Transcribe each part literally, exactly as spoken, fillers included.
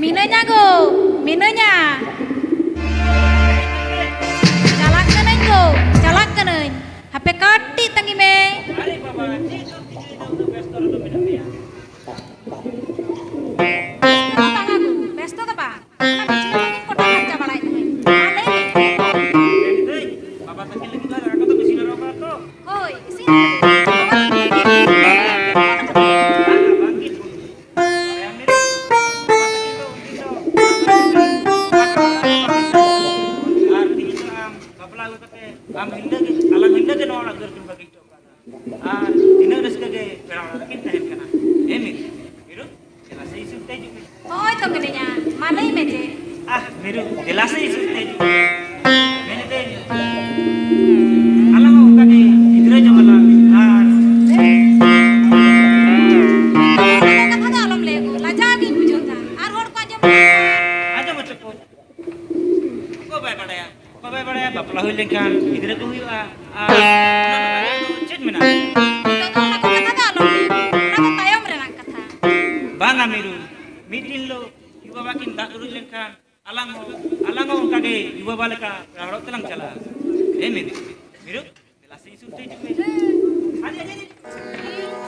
ᱢᱤᱱᱟᱹᱧᱟ ᱜᱳ, ᱢᱤᱱᱟᱹᱧᱟ᱾ ᱪᱟᱞᱟᱜ ᱠᱟᱹᱱᱟᱹᱧ ᱜᱳ, ᱪᱟᱞᱟᱜ ᱠᱟᱹᱱᱟᱹᱧ᱾ ᱦᱟᱯᱮ ᱠᱟᱹᱴᱤᱡ ᱛᱟᱺᱜᱤ ᱢᱮ᱾ ᱵᱮᱥᱛᱚ ᱫᱚ ᱵᱟᱝᱟ ᱜᱳ, ᱵᱮᱥᱛᱚ ᱫᱚ ᱵᱟᱝ᱾ ᱚᱱᱟ ᱢᱤᱪᱷᱤ ᱠᱚᱜᱮᱧ ᱠᱚᱴᱟ ᱯᱷᱟᱨᱪᱟ ᱵᱟᱲᱟᱭᱮᱫ ᱛᱟᱦᱮᱸᱫ᱾ ᱢᱟ ᱞᱟᱹᱭ ᱢᱮ᱾ ᱢᱮᱱᱫᱟᱹᱧ, ᱵᱟᱵᱟ ᱛᱟᱹᱠᱤᱱ ᱞᱟᱹᱜᱤᱫ ᱫᱚ ᱫᱟᱠᱟ ᱠᱚᱫᱚ ᱤᱥᱤᱱ ᱟᱨᱚ ᱠᱟᱜ ᱛᱚ? ᱦᱳᱭ, ᱤᱥᱤᱱ ᱠᱟᱫᱟᱹᱧ᱾ ᱵᱟᱵᱟ ᱛᱟᱹᱠᱤᱱ ᱞᱟᱹᱜᱤᱫ ᱫᱚ ᱵᱟᱝᱟ, ᱵᱟᱝ ᱜᱮ᱾ ᱵᱟᱵᱟ ᱛᱟᱹᱠᱤᱱ ᱫᱚ ᱩᱱᱠᱤᱱ ᱫᱚ ᱟᱨ ᱛᱮᱦᱮᱧ ᱫᱚ ᱟᱢ ᱵᱟᱯᱞᱟ ᱟᱹᱜᱩ ᱠᱟᱛᱮ ᱟᱢ ᱦᱤᱞᱟᱹ ᱜᱮ, ᱟᱞᱟᱝ ᱦᱤᱞᱟᱹ ᱜᱮ ᱱᱚᱣᱟ ᱚᱲᱟᱜ ᱫᱩᱣᱟᱹᱨ ᱠᱤᱱ ᱵᱟᱹᱜᱤ ᱦᱚᱴᱚ ᱠᱟᱫᱟ᱾ ᱟᱨ ᱛᱤᱱᱟᱹᱜ ᱨᱟᱹᱥᱠᱟᱹ ᱜᱮ ᱯᱮᱲᱟ ᱚᱲᱟᱜ ᱨᱮᱠᱤᱱ ᱛᱟᱦᱮᱱ ᱠᱟᱱᱟ᱾ ᱮ ᱢᱤᱨᱩ, ᱢᱤᱨᱩ, ᱫᱮᱞᱟ ᱥᱮ ᱤᱥᱩᱨ ᱛᱮ ᱦᱤᱡᱩᱜ ᱢᱮ᱾ ᱦᱚᱸᱜᱼᱚᱭ ᱛᱚ ᱢᱤᱱᱟᱹᱧᱟ, ᱢᱟ ᱞᱟᱹᱭ ᱢᱮ ᱪᱮᱫ? ᱟᱦ, ᱢᱤᱨᱩ, ᱫᱮᱞᱟ ᱥᱮ ᱤᱥᱩᱨ ᱛᱮ ᱦᱤᱡᱩᱜ ᱢᱮ᱾ ᱢᱮᱱᱮᱫᱟᱹᱧ, ᱟᱞᱟᱝ ᱦᱚᱸ ᱚᱱᱠᱟ ᱜᱮ ᱜᱤᱫᱽᱨᱟᱹ ᱡᱚᱝ ᱟᱞᱟᱝ ᱟᱨ ᱱᱚᱣᱟ ᱠᱟᱛᱷᱟ ᱫᱚ ᱟᱞᱚᱢ ᱞᱟᱹᱭᱟ ᱜᱳ, ᱞᱟᱡᱟᱣ ᱜᱤᱧ ᱵᱩᱡᱷᱟᱹᱣ ᱫᱟ᱾ ᱟᱨ ᱦᱚᱲ ᱠᱚ ᱟᱸᱡᱚᱢ ᱟᱸᱡᱚᱢ ᱦᱚᱪᱚ ᱠᱚ᱾ ᱚᱠᱚᱭ ᱵᱟᱭ ᱵᱟᱲᱟᱭᱟ? ᱚᱠᱚᱭ ᱵᱟᱭ ᱵᱟᱲᱟᱭᱟ? ᱵᱟᱯᱞᱟ ᱦᱩᱭ ᱞᱮᱱᱠᱷᱟᱱ ᱜᱤᱫᱽᱨᱟᱹ ᱠᱚ ᱦᱩᱭᱩᱜᱼᱟ᱾ ᱟᱨ ᱪᱮᱫ ᱢᱮᱱᱟᱜᱼᱟ? ᱱᱤᱛᱚᱜ ᱫᱚ ᱚᱱᱟ ᱠᱚ ᱠᱟᱛᱷᱟ ᱫᱚ ᱟᱞᱚᱢ ᱞᱟᱹᱭᱟ᱾ ᱚᱱᱟ ᱫᱚ ᱛᱟᱭᱚᱢ ᱨᱮᱱᱟᱜ ᱠᱟᱛᱷᱟ᱾ ᱵᱟᱝᱟ ᱢᱤᱨᱩ, ᱢᱤᱫ ᱫᱤᱱ ᱦᱤᱞᱳᱜ ᱭᱩ ᱵᱟᱵᱟ ᱠᱤᱱ ᱫᱟᱜ ᱩᱰᱩᱠ ᱞᱮᱱᱠᱷᱟᱱ ᱟᱞᱟᱝ ᱦᱚᱸ, ᱟᱞᱟᱝ ᱦᱚᱸ ᱚᱱᱠᱟ ᱜᱮ ᱭᱩ ᱵᱟᱵᱟ ᱞᱮᱠᱟ ᱯᱮᱲᱟ ᱦᱚᱲᱚᱜ ᱛᱮᱞᱟᱝ ᱪᱟᱞᱟᱜᱼᱟ᱾ ᱦᱮᱸ ᱢᱤᱨᱩ, ᱢᱤᱨᱩ, ᱫᱮᱞᱟ ᱥᱮ ᱤᱥᱩᱨ ᱛᱮ ᱦᱤᱡᱩᱜ ᱢᱮ᱾ ᱟᱨᱮ, ᱟᱨᱮ, ᱟᱨᱮ᱾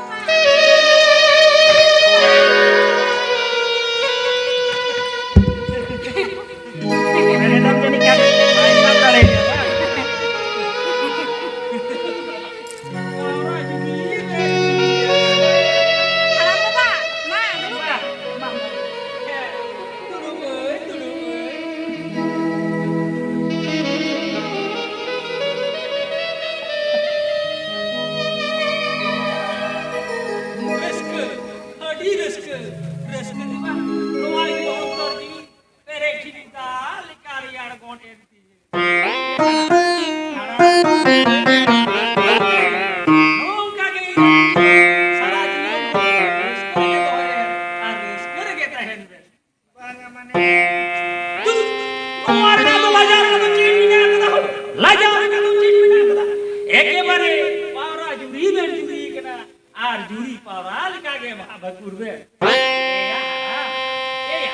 ᱢᱮᱰᱟᱢ ᱡᱟᱹᱱᱤᱡ ᱠᱷᱟᱱ ᱵᱟᱭ ᱥᱟᱵ ᱫᱟᱲᱮᱭᱟᱜᱼᱟ, ᱵᱟᱝ? ᱦᱟᱲᱟᱢ ᱵᱟᱵᱟ, ᱢᱟ, ᱫᱩᱲᱩᱵ ᱢᱮ᱾ ᱫᱩᱲᱩᱵᱟᱹᱧ, ᱫᱩᱲᱩᱵᱟᱹᱧ᱾ ᱨᱟᱹᱥᱠᱟᱹ, ᱟᱹᱰᱤ ᱨᱟᱹᱥᱠᱟᱹ, ᱨᱟᱹᱥᱠᱟᱹ ᱛᱮᱢᱟ ᱱᱚᱣᱟ ᱤᱧ ᱚᱱᱛᱚᱨ ᱡᱤᱣᱤ ᱯᱮᱨᱮᱡ ᱴᱷᱤᱠ ᱫᱟᱜ ᱞᱮᱠᱟ ᱨᱮᱭᱟᱲ ᱜᱚᱫ ᱮᱱ ᱛᱤᱧᱟᱹ᱾ ᱱᱚᱝᱠᱟ ᱜᱮ ᱥᱟᱨᱟ ᱡᱤᱭᱚᱱ ᱨᱟᱹᱥᱠᱟᱹ ᱨᱮᱜᱮ ᱫᱚᱦᱚᱭ ᱢᱮ ᱟᱨ ᱨᱟᱹᱥᱠᱟᱹ ᱨᱮᱜᱮ ᱛᱟᱦᱮᱱ ᱢᱮ᱾ ᱵᱟᱝᱟ ᱢᱟᱱᱮ, ᱱᱚᱣᱟ ᱨᱮᱱᱟᱜ ᱫᱚ ᱞᱟᱡᱟᱣ ᱨᱮᱱᱟᱜ ᱫᱚ ᱪᱮᱫ ᱢᱮᱱᱟᱜ ᱟᱠᱟᱫᱟ? ᱞᱟᱡᱟᱣ ᱨᱮᱱᱟᱜ ᱫᱚ ᱪᱮᱫ ᱢᱮᱱᱟᱜ ᱟᱠᱟᱫᱟ? ᱮᱠᱮᱵᱟᱨᱮ ᱯᱟᱣᱨᱟ ᱟᱨ ᱡᱩᱨᱤ ᱯᱟᱣᱨᱟ ᱞᱮᱠᱟ ᱜᱮ ᱵᱷᱟᱜ ᱵᱷᱟᱹᱠᱩᱨ ᱵᱮᱱ᱾ ᱮᱭᱟ, ᱮᱭᱟ,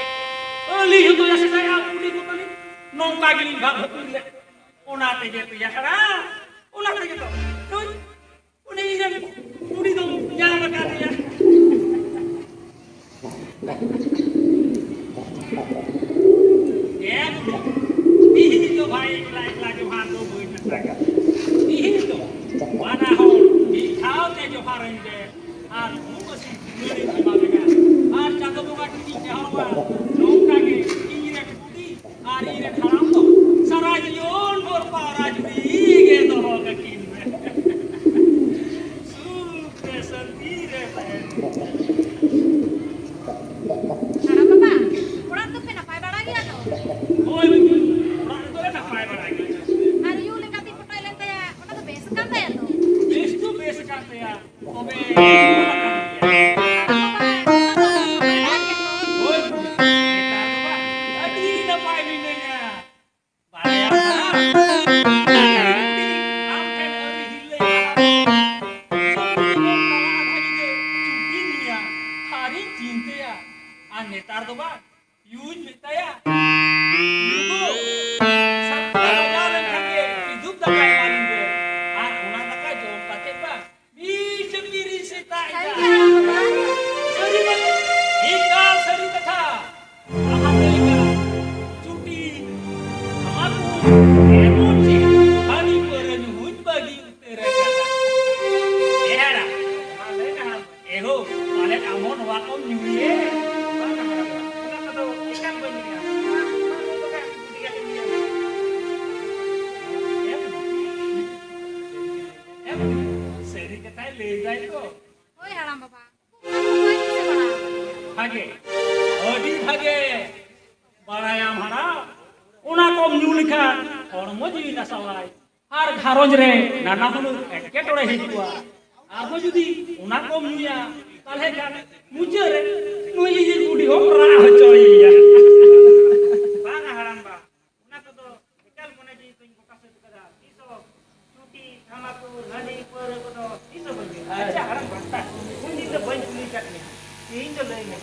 ᱟᱹᱞᱤᱧ ᱦᱚᱸᱛᱚ ᱭᱟ ᱥᱮᱫᱟᱭᱟᱜ ᱠᱩᱲᱤ ᱠᱚ ᱛᱟᱹᱞᱤᱧ ᱱᱚᱝᱠᱟ ᱜᱮᱞᱤᱧ ᱵᱷᱟᱜ ᱵᱷᱟᱹᱠᱩᱨ ᱞᱮᱫ᱾ ᱚᱱᱟ ᱛᱮᱜᱮ ᱛᱚ ᱭᱟ ᱦᱟᱲᱟᱢ, ᱚᱱᱟ ᱛᱮᱜᱮ ᱛᱚ᱾ ᱩᱱᱤ ᱤᱧ ᱨᱮᱱ ᱠᱩᱲᱤ ᱫᱚ ᱧᱟᱢ ᱟᱠᱟᱫᱮᱭᱟ᱾ ᱦᱮᱸ, ᱛᱤᱦᱤᱧ ᱫᱚ ᱵᱷᱟᱭ ᱮᱠᱞᱟ ᱮᱠᱞᱟ ᱡᱚᱦᱟᱨ ᱫᱚ ᱵᱟᱹᱧ ᱢᱮᱛᱟᱜᱟ᱾ ᱛᱤᱦᱤᱧ ᱫᱚ ᱵᱟᱱᱟ ᱦᱚᱲ ᱢᱤᱫ ᱫᱷᱟᱣ ᱛᱮ ᱡᱚᱦᱟᱨᱟᱹᱧ ᱯᱮ᱾ ᱟᱨ ᱩᱢ ᱟᱹᱥᱤ ᱫᱩᱞᱟᱹᱲᱤᱧ ᱮᱢᱟ ᱯᱮ ᱠᱟᱱᱟ᱾ ᱟᱨ ᱪᱟᱸᱫᱚ ᱵᱚᱸᱜᱟ ᱴᱷᱮᱱᱤᱧ ᱱᱮᱦᱚᱨᱚᱜᱼᱟ, ᱱᱚᱝᱠᱟ ᱜᱮ ᱤᱧ ᱨᱮᱱ ᱠᱩᱲᱤ ᱟᱨ ᱤᱧ ᱨᱮᱱ ᱦᱟᱲᱟᱢ ᱫᱚ ᱥᱟᱨᱟ ᱡᱤᱭᱚᱱ ᱵᱷᱳᱨ ᱯᱟᱣᱨᱟ ᱡᱩᱨᱤ ᱜᱮ ᱫᱚᱦᱚ ᱠᱟᱹᱠᱤᱱ ᱢᱮ᱾ ᱥᱩᱠ ᱨᱮ ᱥᱟᱹᱱᱛᱤ ᱨᱮ ᱛᱟᱦᱮᱱ᱾ ᱦᱟᱲᱟᱢ ᱵᱟᱵᱟ, ᱚᱲᱟᱜ ᱫᱚᱯᱮ ᱱᱟᱯᱟᱭ ᱵᱟᱲᱟ ᱜᱮᱭᱟ ᱛᱚ? ᱦᱳᱭ, ᱚᱲᱟᱜ ᱨᱮᱫᱚ ᱞᱮ ᱱᱟᱯᱟᱭ ᱵᱟᱲᱟ ᱜᱮᱭᱟ᱾ ᱟᱨ ᱭᱩ ᱞᱮᱸᱜᱟᱛᱤ ᱯᱚᱴᱟᱭ ᱞᱮᱱ ᱛᱟᱭᱟ, ᱚᱱᱟ ᱫᱚ ᱵᱮᱥ ᱟᱠᱟᱱ ᱛᱟᱭᱟ ᱛᱚ? ᱵᱮᱥ ᱫᱚ ᱵᱮᱥ ᱟᱠᱟᱱ ᱛᱟᱭᱟ, ᱛᱚᱵᱮ ᱦᱟᱲᱟᱢ ᱵᱟᱵᱟ, ᱱᱮᱛᱟᱨ ᱫᱚ ᱵᱟᱝ, ᱟᱹᱰᱤ ᱱᱟᱯᱟᱭ ᱢᱤᱱᱟᱹᱧᱟ᱾ ᱵᱟᱨᱭᱟ ᱦᱟᱲᱟᱢ, ᱟᱢ ᱴᱷᱮᱱ ᱟᱹᱣᱨᱤ ᱦᱤᱨᱞᱟᱹᱭ ᱦᱟᱲᱟᱢ᱾ ᱥᱚᱛ ᱡᱤᱵᱚᱱ ᱛᱟᱞᱟ ᱟᱫᱷᱟ ᱧᱤᱫᱟᱹ ᱪᱩᱴᱤ ᱧᱩᱭᱟ, ᱟᱨᱤᱧ ᱪᱤᱱᱛᱟᱹᱭᱟ᱾ ᱟᱨ ᱱᱮᱛᱟᱨ ᱫᱚ ᱵᱟᱝ, ᱭᱩᱧ ᱢᱮᱛᱟᱭᱟ, "ᱭᱩ ᱜᱳ, ᱥᱟᱛᱴᱟ ᱵᱟᱡᱟᱣ ᱞᱮᱱᱠᱷᱟᱱ ᱜᱮ ᱠᱤᱫᱩᱵ ᱫᱟᱠᱟ ᱮᱢᱟᱞᱤᱧ ᱵᱮᱱ, ᱟᱨ ᱚᱱᱟ ᱫᱟᱠᱟ ᱡᱚᱢ ᱠᱟᱛᱮ ᱵᱟᱝ, ᱢᱤᱫ ᱪᱟᱹᱠᱤ ᱨᱤᱧ ᱥᱮᱛᱟᱜ ᱮᱫᱟ᱾" ᱥᱟᱹᱨᱤ ᱠᱟᱛᱷᱟ᱾ ᱮᱠᱟᱞ ᱥᱟᱹᱨᱤ ᱠᱟᱛᱷᱟ᱾ ᱟᱢᱟᱜ ᱞᱟᱹᱭ ᱞᱮᱠᱟ, ᱪᱩᱴᱤ, ᱛᱷᱟᱢᱟᱠᱩᱨ, ᱮᱢᱚᱱ ᱪᱮᱫ ᱦᱟᱺᱰᱤ ᱯᱟᱹᱣᱨᱟᱹ ᱧᱩ ᱦᱚᱸᱧ ᱵᱟᱹᱜᱤ ᱩᱛᱟᱹᱨ ᱟᱠᱟᱫᱟ᱾ ᱮ ᱦᱟᱲᱟᱢ, ᱮᱦᱳ, ᱯᱟᱞᱮᱫ ᱟᱢ ᱦᱚᱸ ᱱᱚᱣᱟ ᱠᱚᱢ ᱧᱩᱭᱮᱫ? ᱵᱟᱝᱟ ᱦᱟᱲᱟᱢ ᱵᱟ, ᱚᱱᱟ ᱠᱚᱫᱚ ᱮᱠᱟᱞ ᱵᱟᱹᱧ ᱧᱩᱭᱟ᱾ ᱚᱱᱟ ᱠᱚᱫᱚ ᱠᱟᱹᱴᱤᱡ ᱠᱟᱹᱴᱤᱡ ᱜᱮ ᱧᱩᱭᱟ᱾ ᱮᱢ, ᱮᱢ, ᱥᱟᱹᱨᱤ ᱠᱟᱛᱷᱟᱭ ᱞᱟᱹᱭ ᱫᱟᱭ ᱛᱚ᱾ ᱦᱳᱭ ᱦᱟᱲᱟᱢ ᱵᱟᱵᱟ, ᱚᱱᱟ ᱠᱚ ᱵᱟᱹᱧ ᱫᱤᱥᱟᱹ ᱵᱟᱲᱟ ᱟᱠᱟᱫᱟ᱾ ᱵᱷᱟᱜᱮ, ᱟᱹᱰᱤ ᱵᱷᱟᱜᱮ᱾ ᱵᱟᱲᱟᱭᱟᱢ ᱦᱟᱲᱟᱢ, ᱚᱱᱟ ᱠᱚᱢ ᱧᱩ ᱞᱮᱠᱷᱟᱱ ᱦᱚᱲᱢᱚ ᱡᱤᱣᱤ ᱱᱟᱥᱟᱣᱟᱭ᱾ ᱟᱨ ᱜᱷᱟᱨᱚᱸᱡᱽ ᱨᱮ ᱱᱟᱱᱟ ᱦᱩᱱᱟᱹᱨ ᱮᱴᱠᱮᱴᱚᱬᱮ ᱦᱤᱡᱩᱜᱼᱟ᱾ ᱟᱨᱦᱚᱸ ᱡᱩᱫᱤ ᱚᱱᱟ ᱠᱚᱢ ᱧᱩᱭᱟ, ᱛᱟᱦᱞᱮ ᱠᱷᱟᱱ ᱢᱩᱪᱟᱹᱫ ᱨᱮ ᱱᱩᱭ ᱤᱧᱤᱡ ᱵᱩᱰᱷᱤ ᱦᱚᱸᱢ ᱨᱟᱜ ᱦᱚᱪᱚᱭᱮᱭᱟ᱾ ᱵᱟᱝᱟ ᱦᱟᱲᱟᱢ ᱵᱟ, ᱚᱱᱟ ᱠᱚᱫᱚ ᱮᱠᱟᱞ ᱢᱚᱱᱮ ᱡᱤᱣᱤ ᱫᱚᱧ ᱜᱚᱴᱟ ᱥᱟᱹᱛ ᱠᱟᱫᱟ᱾ ᱛᱤᱥ ᱦᱚᱸ ᱪᱩᱴᱤ, ᱛᱷᱟᱢᱟᱠᱩᱨ, ᱦᱟᱺᱰᱤ, ᱯᱟᱹᱣᱨᱟᱹ ᱠᱚᱫᱚ ᱛᱤᱥ ᱦᱚᱸ ᱵᱟᱹᱧ ᱧᱩᱭᱟ᱾ ᱟᱪᱪᱷᱟ ᱦᱟᱲᱟᱢ ᱵᱟ, ᱛᱮᱦᱮᱧ ᱫᱚ ᱞᱟᱹᱭ ᱢᱮ,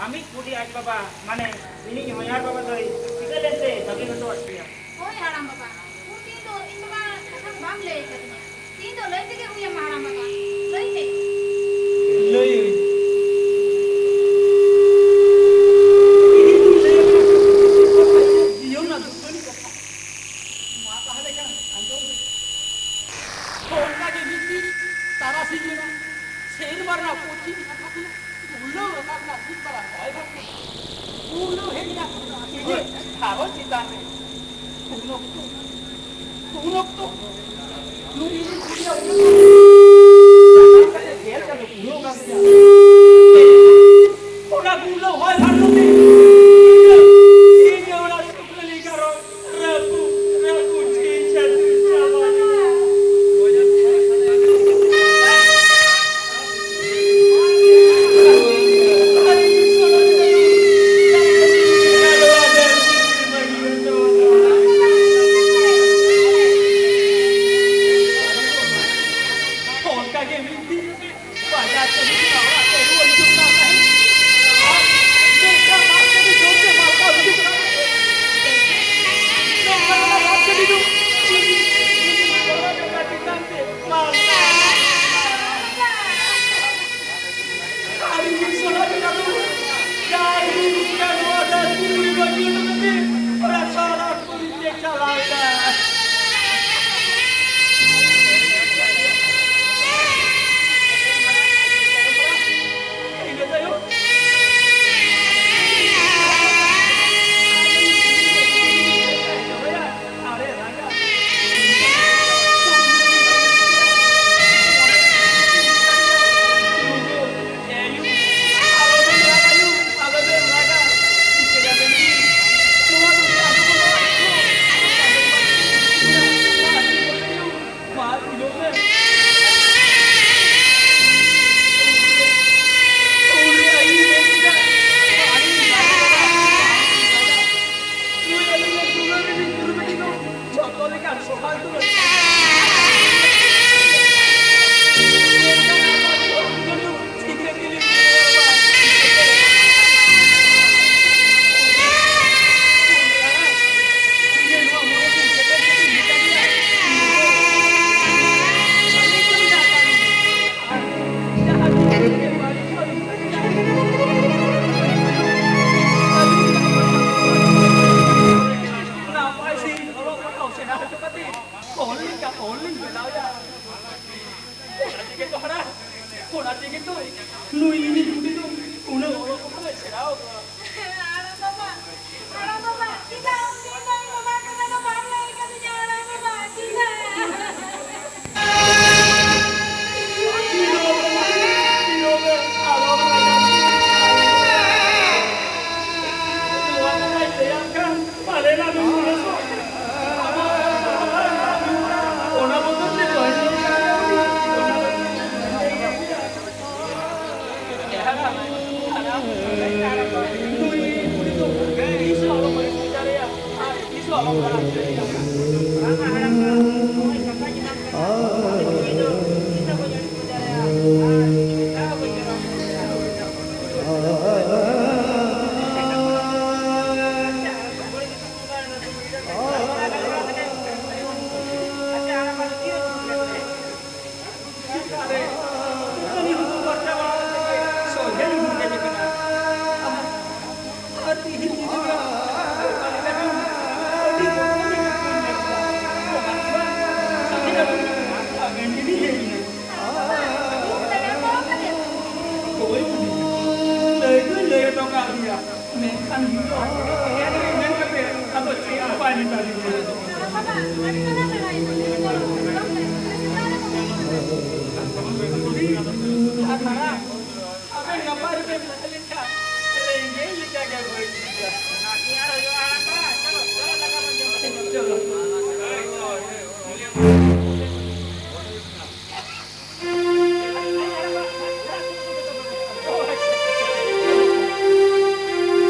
ᱟᱢᱤᱡ ᱵᱩᱰᱷᱤ ᱟᱡ ᱵᱟᱵᱟ, ᱢᱟᱱᱮ ᱤᱧᱤᱡ ᱦᱚᱧᱦᱟᱨ ᱵᱟᱵᱟ ᱫᱚᱭ ᱪᱤᱠᱟᱹ ᱞᱮᱱᱛᱮ ᱵᱟᱹᱜᱤ ᱦᱚᱴᱚᱣᱟᱫ ᱯᱮᱭᱟ? ᱦᱳᱭ ᱦᱟᱲᱟᱢ ᱵᱟᱵᱟ, ᱩᱱ ᱫᱤᱱ ᱫᱚ ᱤᱧ ᱵᱟᱵᱟ ᱠᱟᱛᱷᱟ ᱫᱚ ᱵᱟᱢ ᱞᱟᱹᱭ ᱟᱠᱟᱫᱤᱧᱟ᱾ ᱛᱮᱦᱮᱧ ᱫᱚ ᱞᱟᱹᱭ ᱛᱮᱜᱮ ᱦᱩᱭ ᱟᱢᱟ ᱦᱟᱲᱟᱢ ᱵᱟᱵᱟ, ᱞᱟᱹᱭ ᱢᱮ᱾ ᱞᱟᱹᱭᱟᱹᱧ᱾ ᱤᱧ ᱞᱟᱹᱭ ᱟᱢᱟ᱾ ᱡᱤᱭᱚᱱ ᱨᱮᱱᱟᱜ ᱫᱩᱠᱷᱟᱹᱞᱤ ᱠᱟᱛᱷᱟ᱾ ᱢᱟ ᱛᱟᱦᱞᱮ ᱠᱷᱟᱱ ᱟᱸᱡᱚᱢ ᱢᱮ᱾ ᱚᱱᱠᱟ ᱜᱮ ᱢᱤᱫ ᱫᱤᱱ ᱛᱟᱨᱟᱥᱤᱧ ᱵᱮᱲᱟ ᱥᱮᱨᱢᱟ ᱨᱮᱱᱟᱜ ᱯᱚᱪᱷᱤᱢ ᱱᱟᱠᱷᱟ ᱠᱷᱚᱱᱟᱜ ᱜᱩᱨᱞᱟᱹᱣ ᱨᱟᱠᱟᱵ ᱮᱱᱟ ᱢᱤᱫ ᱯᱟᱲᱟ ᱦᱚᱭ ᱵᱷᱟᱨᱰᱩ᱾ ᱜᱩᱨᱞᱟᱹᱣ ᱦᱮᱡ ᱮᱱᱟ ᱤᱧᱟᱹᱜ ᱜᱷᱟᱨᱚᱸᱡᱽ ᱪᱮᱛᱟᱱ ᱨᱮ᱾ ᱩᱱ ᱚᱠᱛᱚ, ᱩᱱ ᱚᱠᱛᱚ ᱱᱩᱭ ᱤᱧᱤᱡ ᱠᱩᱲᱤᱭᱟᱜ ᱩᱞᱟᱹ ᱡᱟᱦᱟᱸ ᱠᱟᱛᱮ ᱜᱮᱨ ᱠᱟᱛᱮ ᱩᱞᱟᱹᱣ ᱠᱟᱱ ᱛᱤᱧᱟ᱾ ᱚᱱᱟ ᱜᱩᱨᱞᱟᱹᱣ ᱦᱚᱭ ᱵᱷᱟᱨᱰᱩ ᱛᱮ ᱤᱧᱟᱹᱜ ᱚᱱᱟ ᱥᱩᱠ ᱨᱮᱱᱤᱡ ᱜᱷᱟᱨᱚᱸᱡᱽ ᱨᱟᱹᱯᱩᱫ, ᱨᱟᱹᱯᱩᱫ ᱪᱷᱤᱝ ᱪᱷᱟᱹᱛᱩᱨ ᱪᱟᱵᱟ ᱞᱮᱱᱟ᱾ ᱚᱱᱠᱟ ᱜᱮ ᱢᱤᱫ ᱫᱤᱱ ᱵᱟᱡᱟᱨ ᱛᱮ ᱦᱤᱡᱩᱜ ᱠᱟᱱᱟ, ᱚᱲᱟᱜ ᱛᱮ ᱨᱩᱣᱟᱹᱲ ᱦᱤᱡᱩᱜ ᱠᱟᱱ ᱛᱟᱦᱮᱸᱫ᱾ ᱟᱨ ᱢᱤᱫᱴᱟᱝ ᱢᱟᱨᱠᱮᱴ ᱡᱳᱨ ᱛᱮ ᱢᱟᱞᱠᱟᱣ ᱦᱤᱡᱩᱜ ᱠᱟᱱᱟ᱾ ᱢᱮᱱᱠᱷᱟᱱ ᱚᱱᱟ ᱢᱟᱨᱠᱮᱴ ᱫᱚ ᱤᱧ, ᱤᱧ ᱵᱟᱵᱟ ᱡᱟᱸᱜᱟ ᱪᱮᱛᱟᱱ ᱛᱮ ᱢᱟᱞᱠᱟᱣ᱾ ᱟᱨ ᱤᱧ ᱥᱚᱱᱟ ᱡᱟᱸᱜᱟ ᱫᱚ ᱡᱟᱦᱟᱸᱭ ᱤᱧ ᱥᱚᱱᱟ ᱱᱚᱣᱟ ᱫᱷᱟᱹᱨᱛᱤ ᱯᱩᱨᱤ ᱵᱟᱹᱜᱤ ᱦᱚᱴᱚ ᱠᱟᱛᱮ ᱚᱱᱟ ᱥᱟᱨᱟ ᱯᱩᱨᱤ ᱛᱮ ᱪᱟᱞᱟᱣ ᱮᱱᱟ᱾ ᱜᱮᱛᱚ ᱦᱟᱲᱟᱢ, ᱚᱱᱟ ᱛᱮᱜᱮ ᱛᱚ ᱱᱩᱭ ᱤᱧᱤᱡ ᱵᱩᱰᱷᱤ ᱫᱚ ᱩᱱᱟᱹᱜ ᱚᱞᱚᱜ ᱯᱟᱲᱦᱟᱜ ᱮ ᱥᱮᱬᱟ ᱟᱠᱟᱫᱟ᱾ ᱦᱟᱲᱟᱢ ᱵᱟᱵᱟ, ᱦᱟᱲᱟᱢ ᱵᱟᱵᱟ, ᱪᱮᱫᱟᱜ ᱩᱱᱫᱤᱱ ᱫᱚ ᱤᱧ ᱵᱟᱵᱟ ᱠᱟᱛᱷᱟ ᱠᱚ ᱵᱟᱢ ᱞᱟᱹᱭ ᱠᱟᱫᱤᱧᱟ? ᱦᱟᱲᱟᱢ ᱵᱟᱵᱟ, ᱪᱮᱫᱟᱜ? ᱱᱚᱣᱟ ᱠᱟᱛᱷᱟᱭ ᱞᱟᱹᱭᱟᱢ ᱠᱷᱟᱱ ᱯᱟᱞᱮ ᱱᱟ ᱱᱩᱭ ᱢᱚᱱᱮ ᱫᱚ ᱚᱱᱟ ᱵᱚᱛᱚᱨ ᱛᱮ ᱵᱟᱹᱧ ᱞᱟᱹᱭ ᱫᱟᱲᱮᱭᱟᱜ ᱠᱟᱱᱟ᱾ ᱱᱩᱭ ᱠᱩᱲᱤ ᱫᱚ ᱛᱤᱥ ᱦᱚᱸ ᱟᱞᱚᱢ ᱟᱹᱲᱤᱥ ᱫᱟᱲᱮᱭᱟᱜᱼᱟ᱾ ᱟᱨ ᱛᱤᱥ ᱦᱚᱸ ᱟᱞᱚᱢ ᱟᱲᱟᱜ ᱫᱟᱲᱮᱭᱟᱜᱼᱟ᱾ ᱟᱨ ᱛᱤᱦᱤᱧ ᱧᱤᱫᱟᱹ ᱵᱮᱲᱟ ᱚᱠᱟ ᱞᱮᱠᱟ ᱪᱚᱝ ᱟᱹᱰᱤ ᱵᱚᱛᱚᱨ ᱜᱮ ᱵᱩᱡᱷᱟᱹᱜ ᱠᱟᱱᱟ᱾ ᱟᱵᱮᱱ ᱜᱮᱵᱤᱱ ᱦᱮᱡ ᱮᱱᱟ᱾ ᱦᱳᱭ, ᱞᱟᱹᱭ ᱫᱚᱧ ᱞᱟᱹᱭ ᱦᱚᱴᱚ ᱠᱟᱜ ᱜᱮᱭᱟ, ᱢᱮᱱᱠᱷᱟᱱ ᱱᱤᱛᱚᱜ ᱮᱱ ᱨᱮ ᱢᱮᱱ ᱠᱟᱛᱮ ᱟᱫᱚ ᱪᱮᱫ ᱦᱚᱸ ᱵᱟᱭ ᱢᱮᱛᱟ ᱫᱤᱧᱟ᱾ ᱟᱨ ᱢᱟᱨᱟᱝ, ᱟᱵᱮᱱ ᱱᱟᱯᱟᱭ ᱨᱮᱵᱮᱱ ᱛᱟᱦᱮᱸ ᱞᱮᱱᱠᱷᱟᱱ ᱨᱮᱸᱜᱮᱡ ᱞᱮᱠᱟ ᱜᱮ ᱵᱟᱹᱧ ᱵᱩᱡᱟ᱾ ᱪᱚᱞᱚ᱾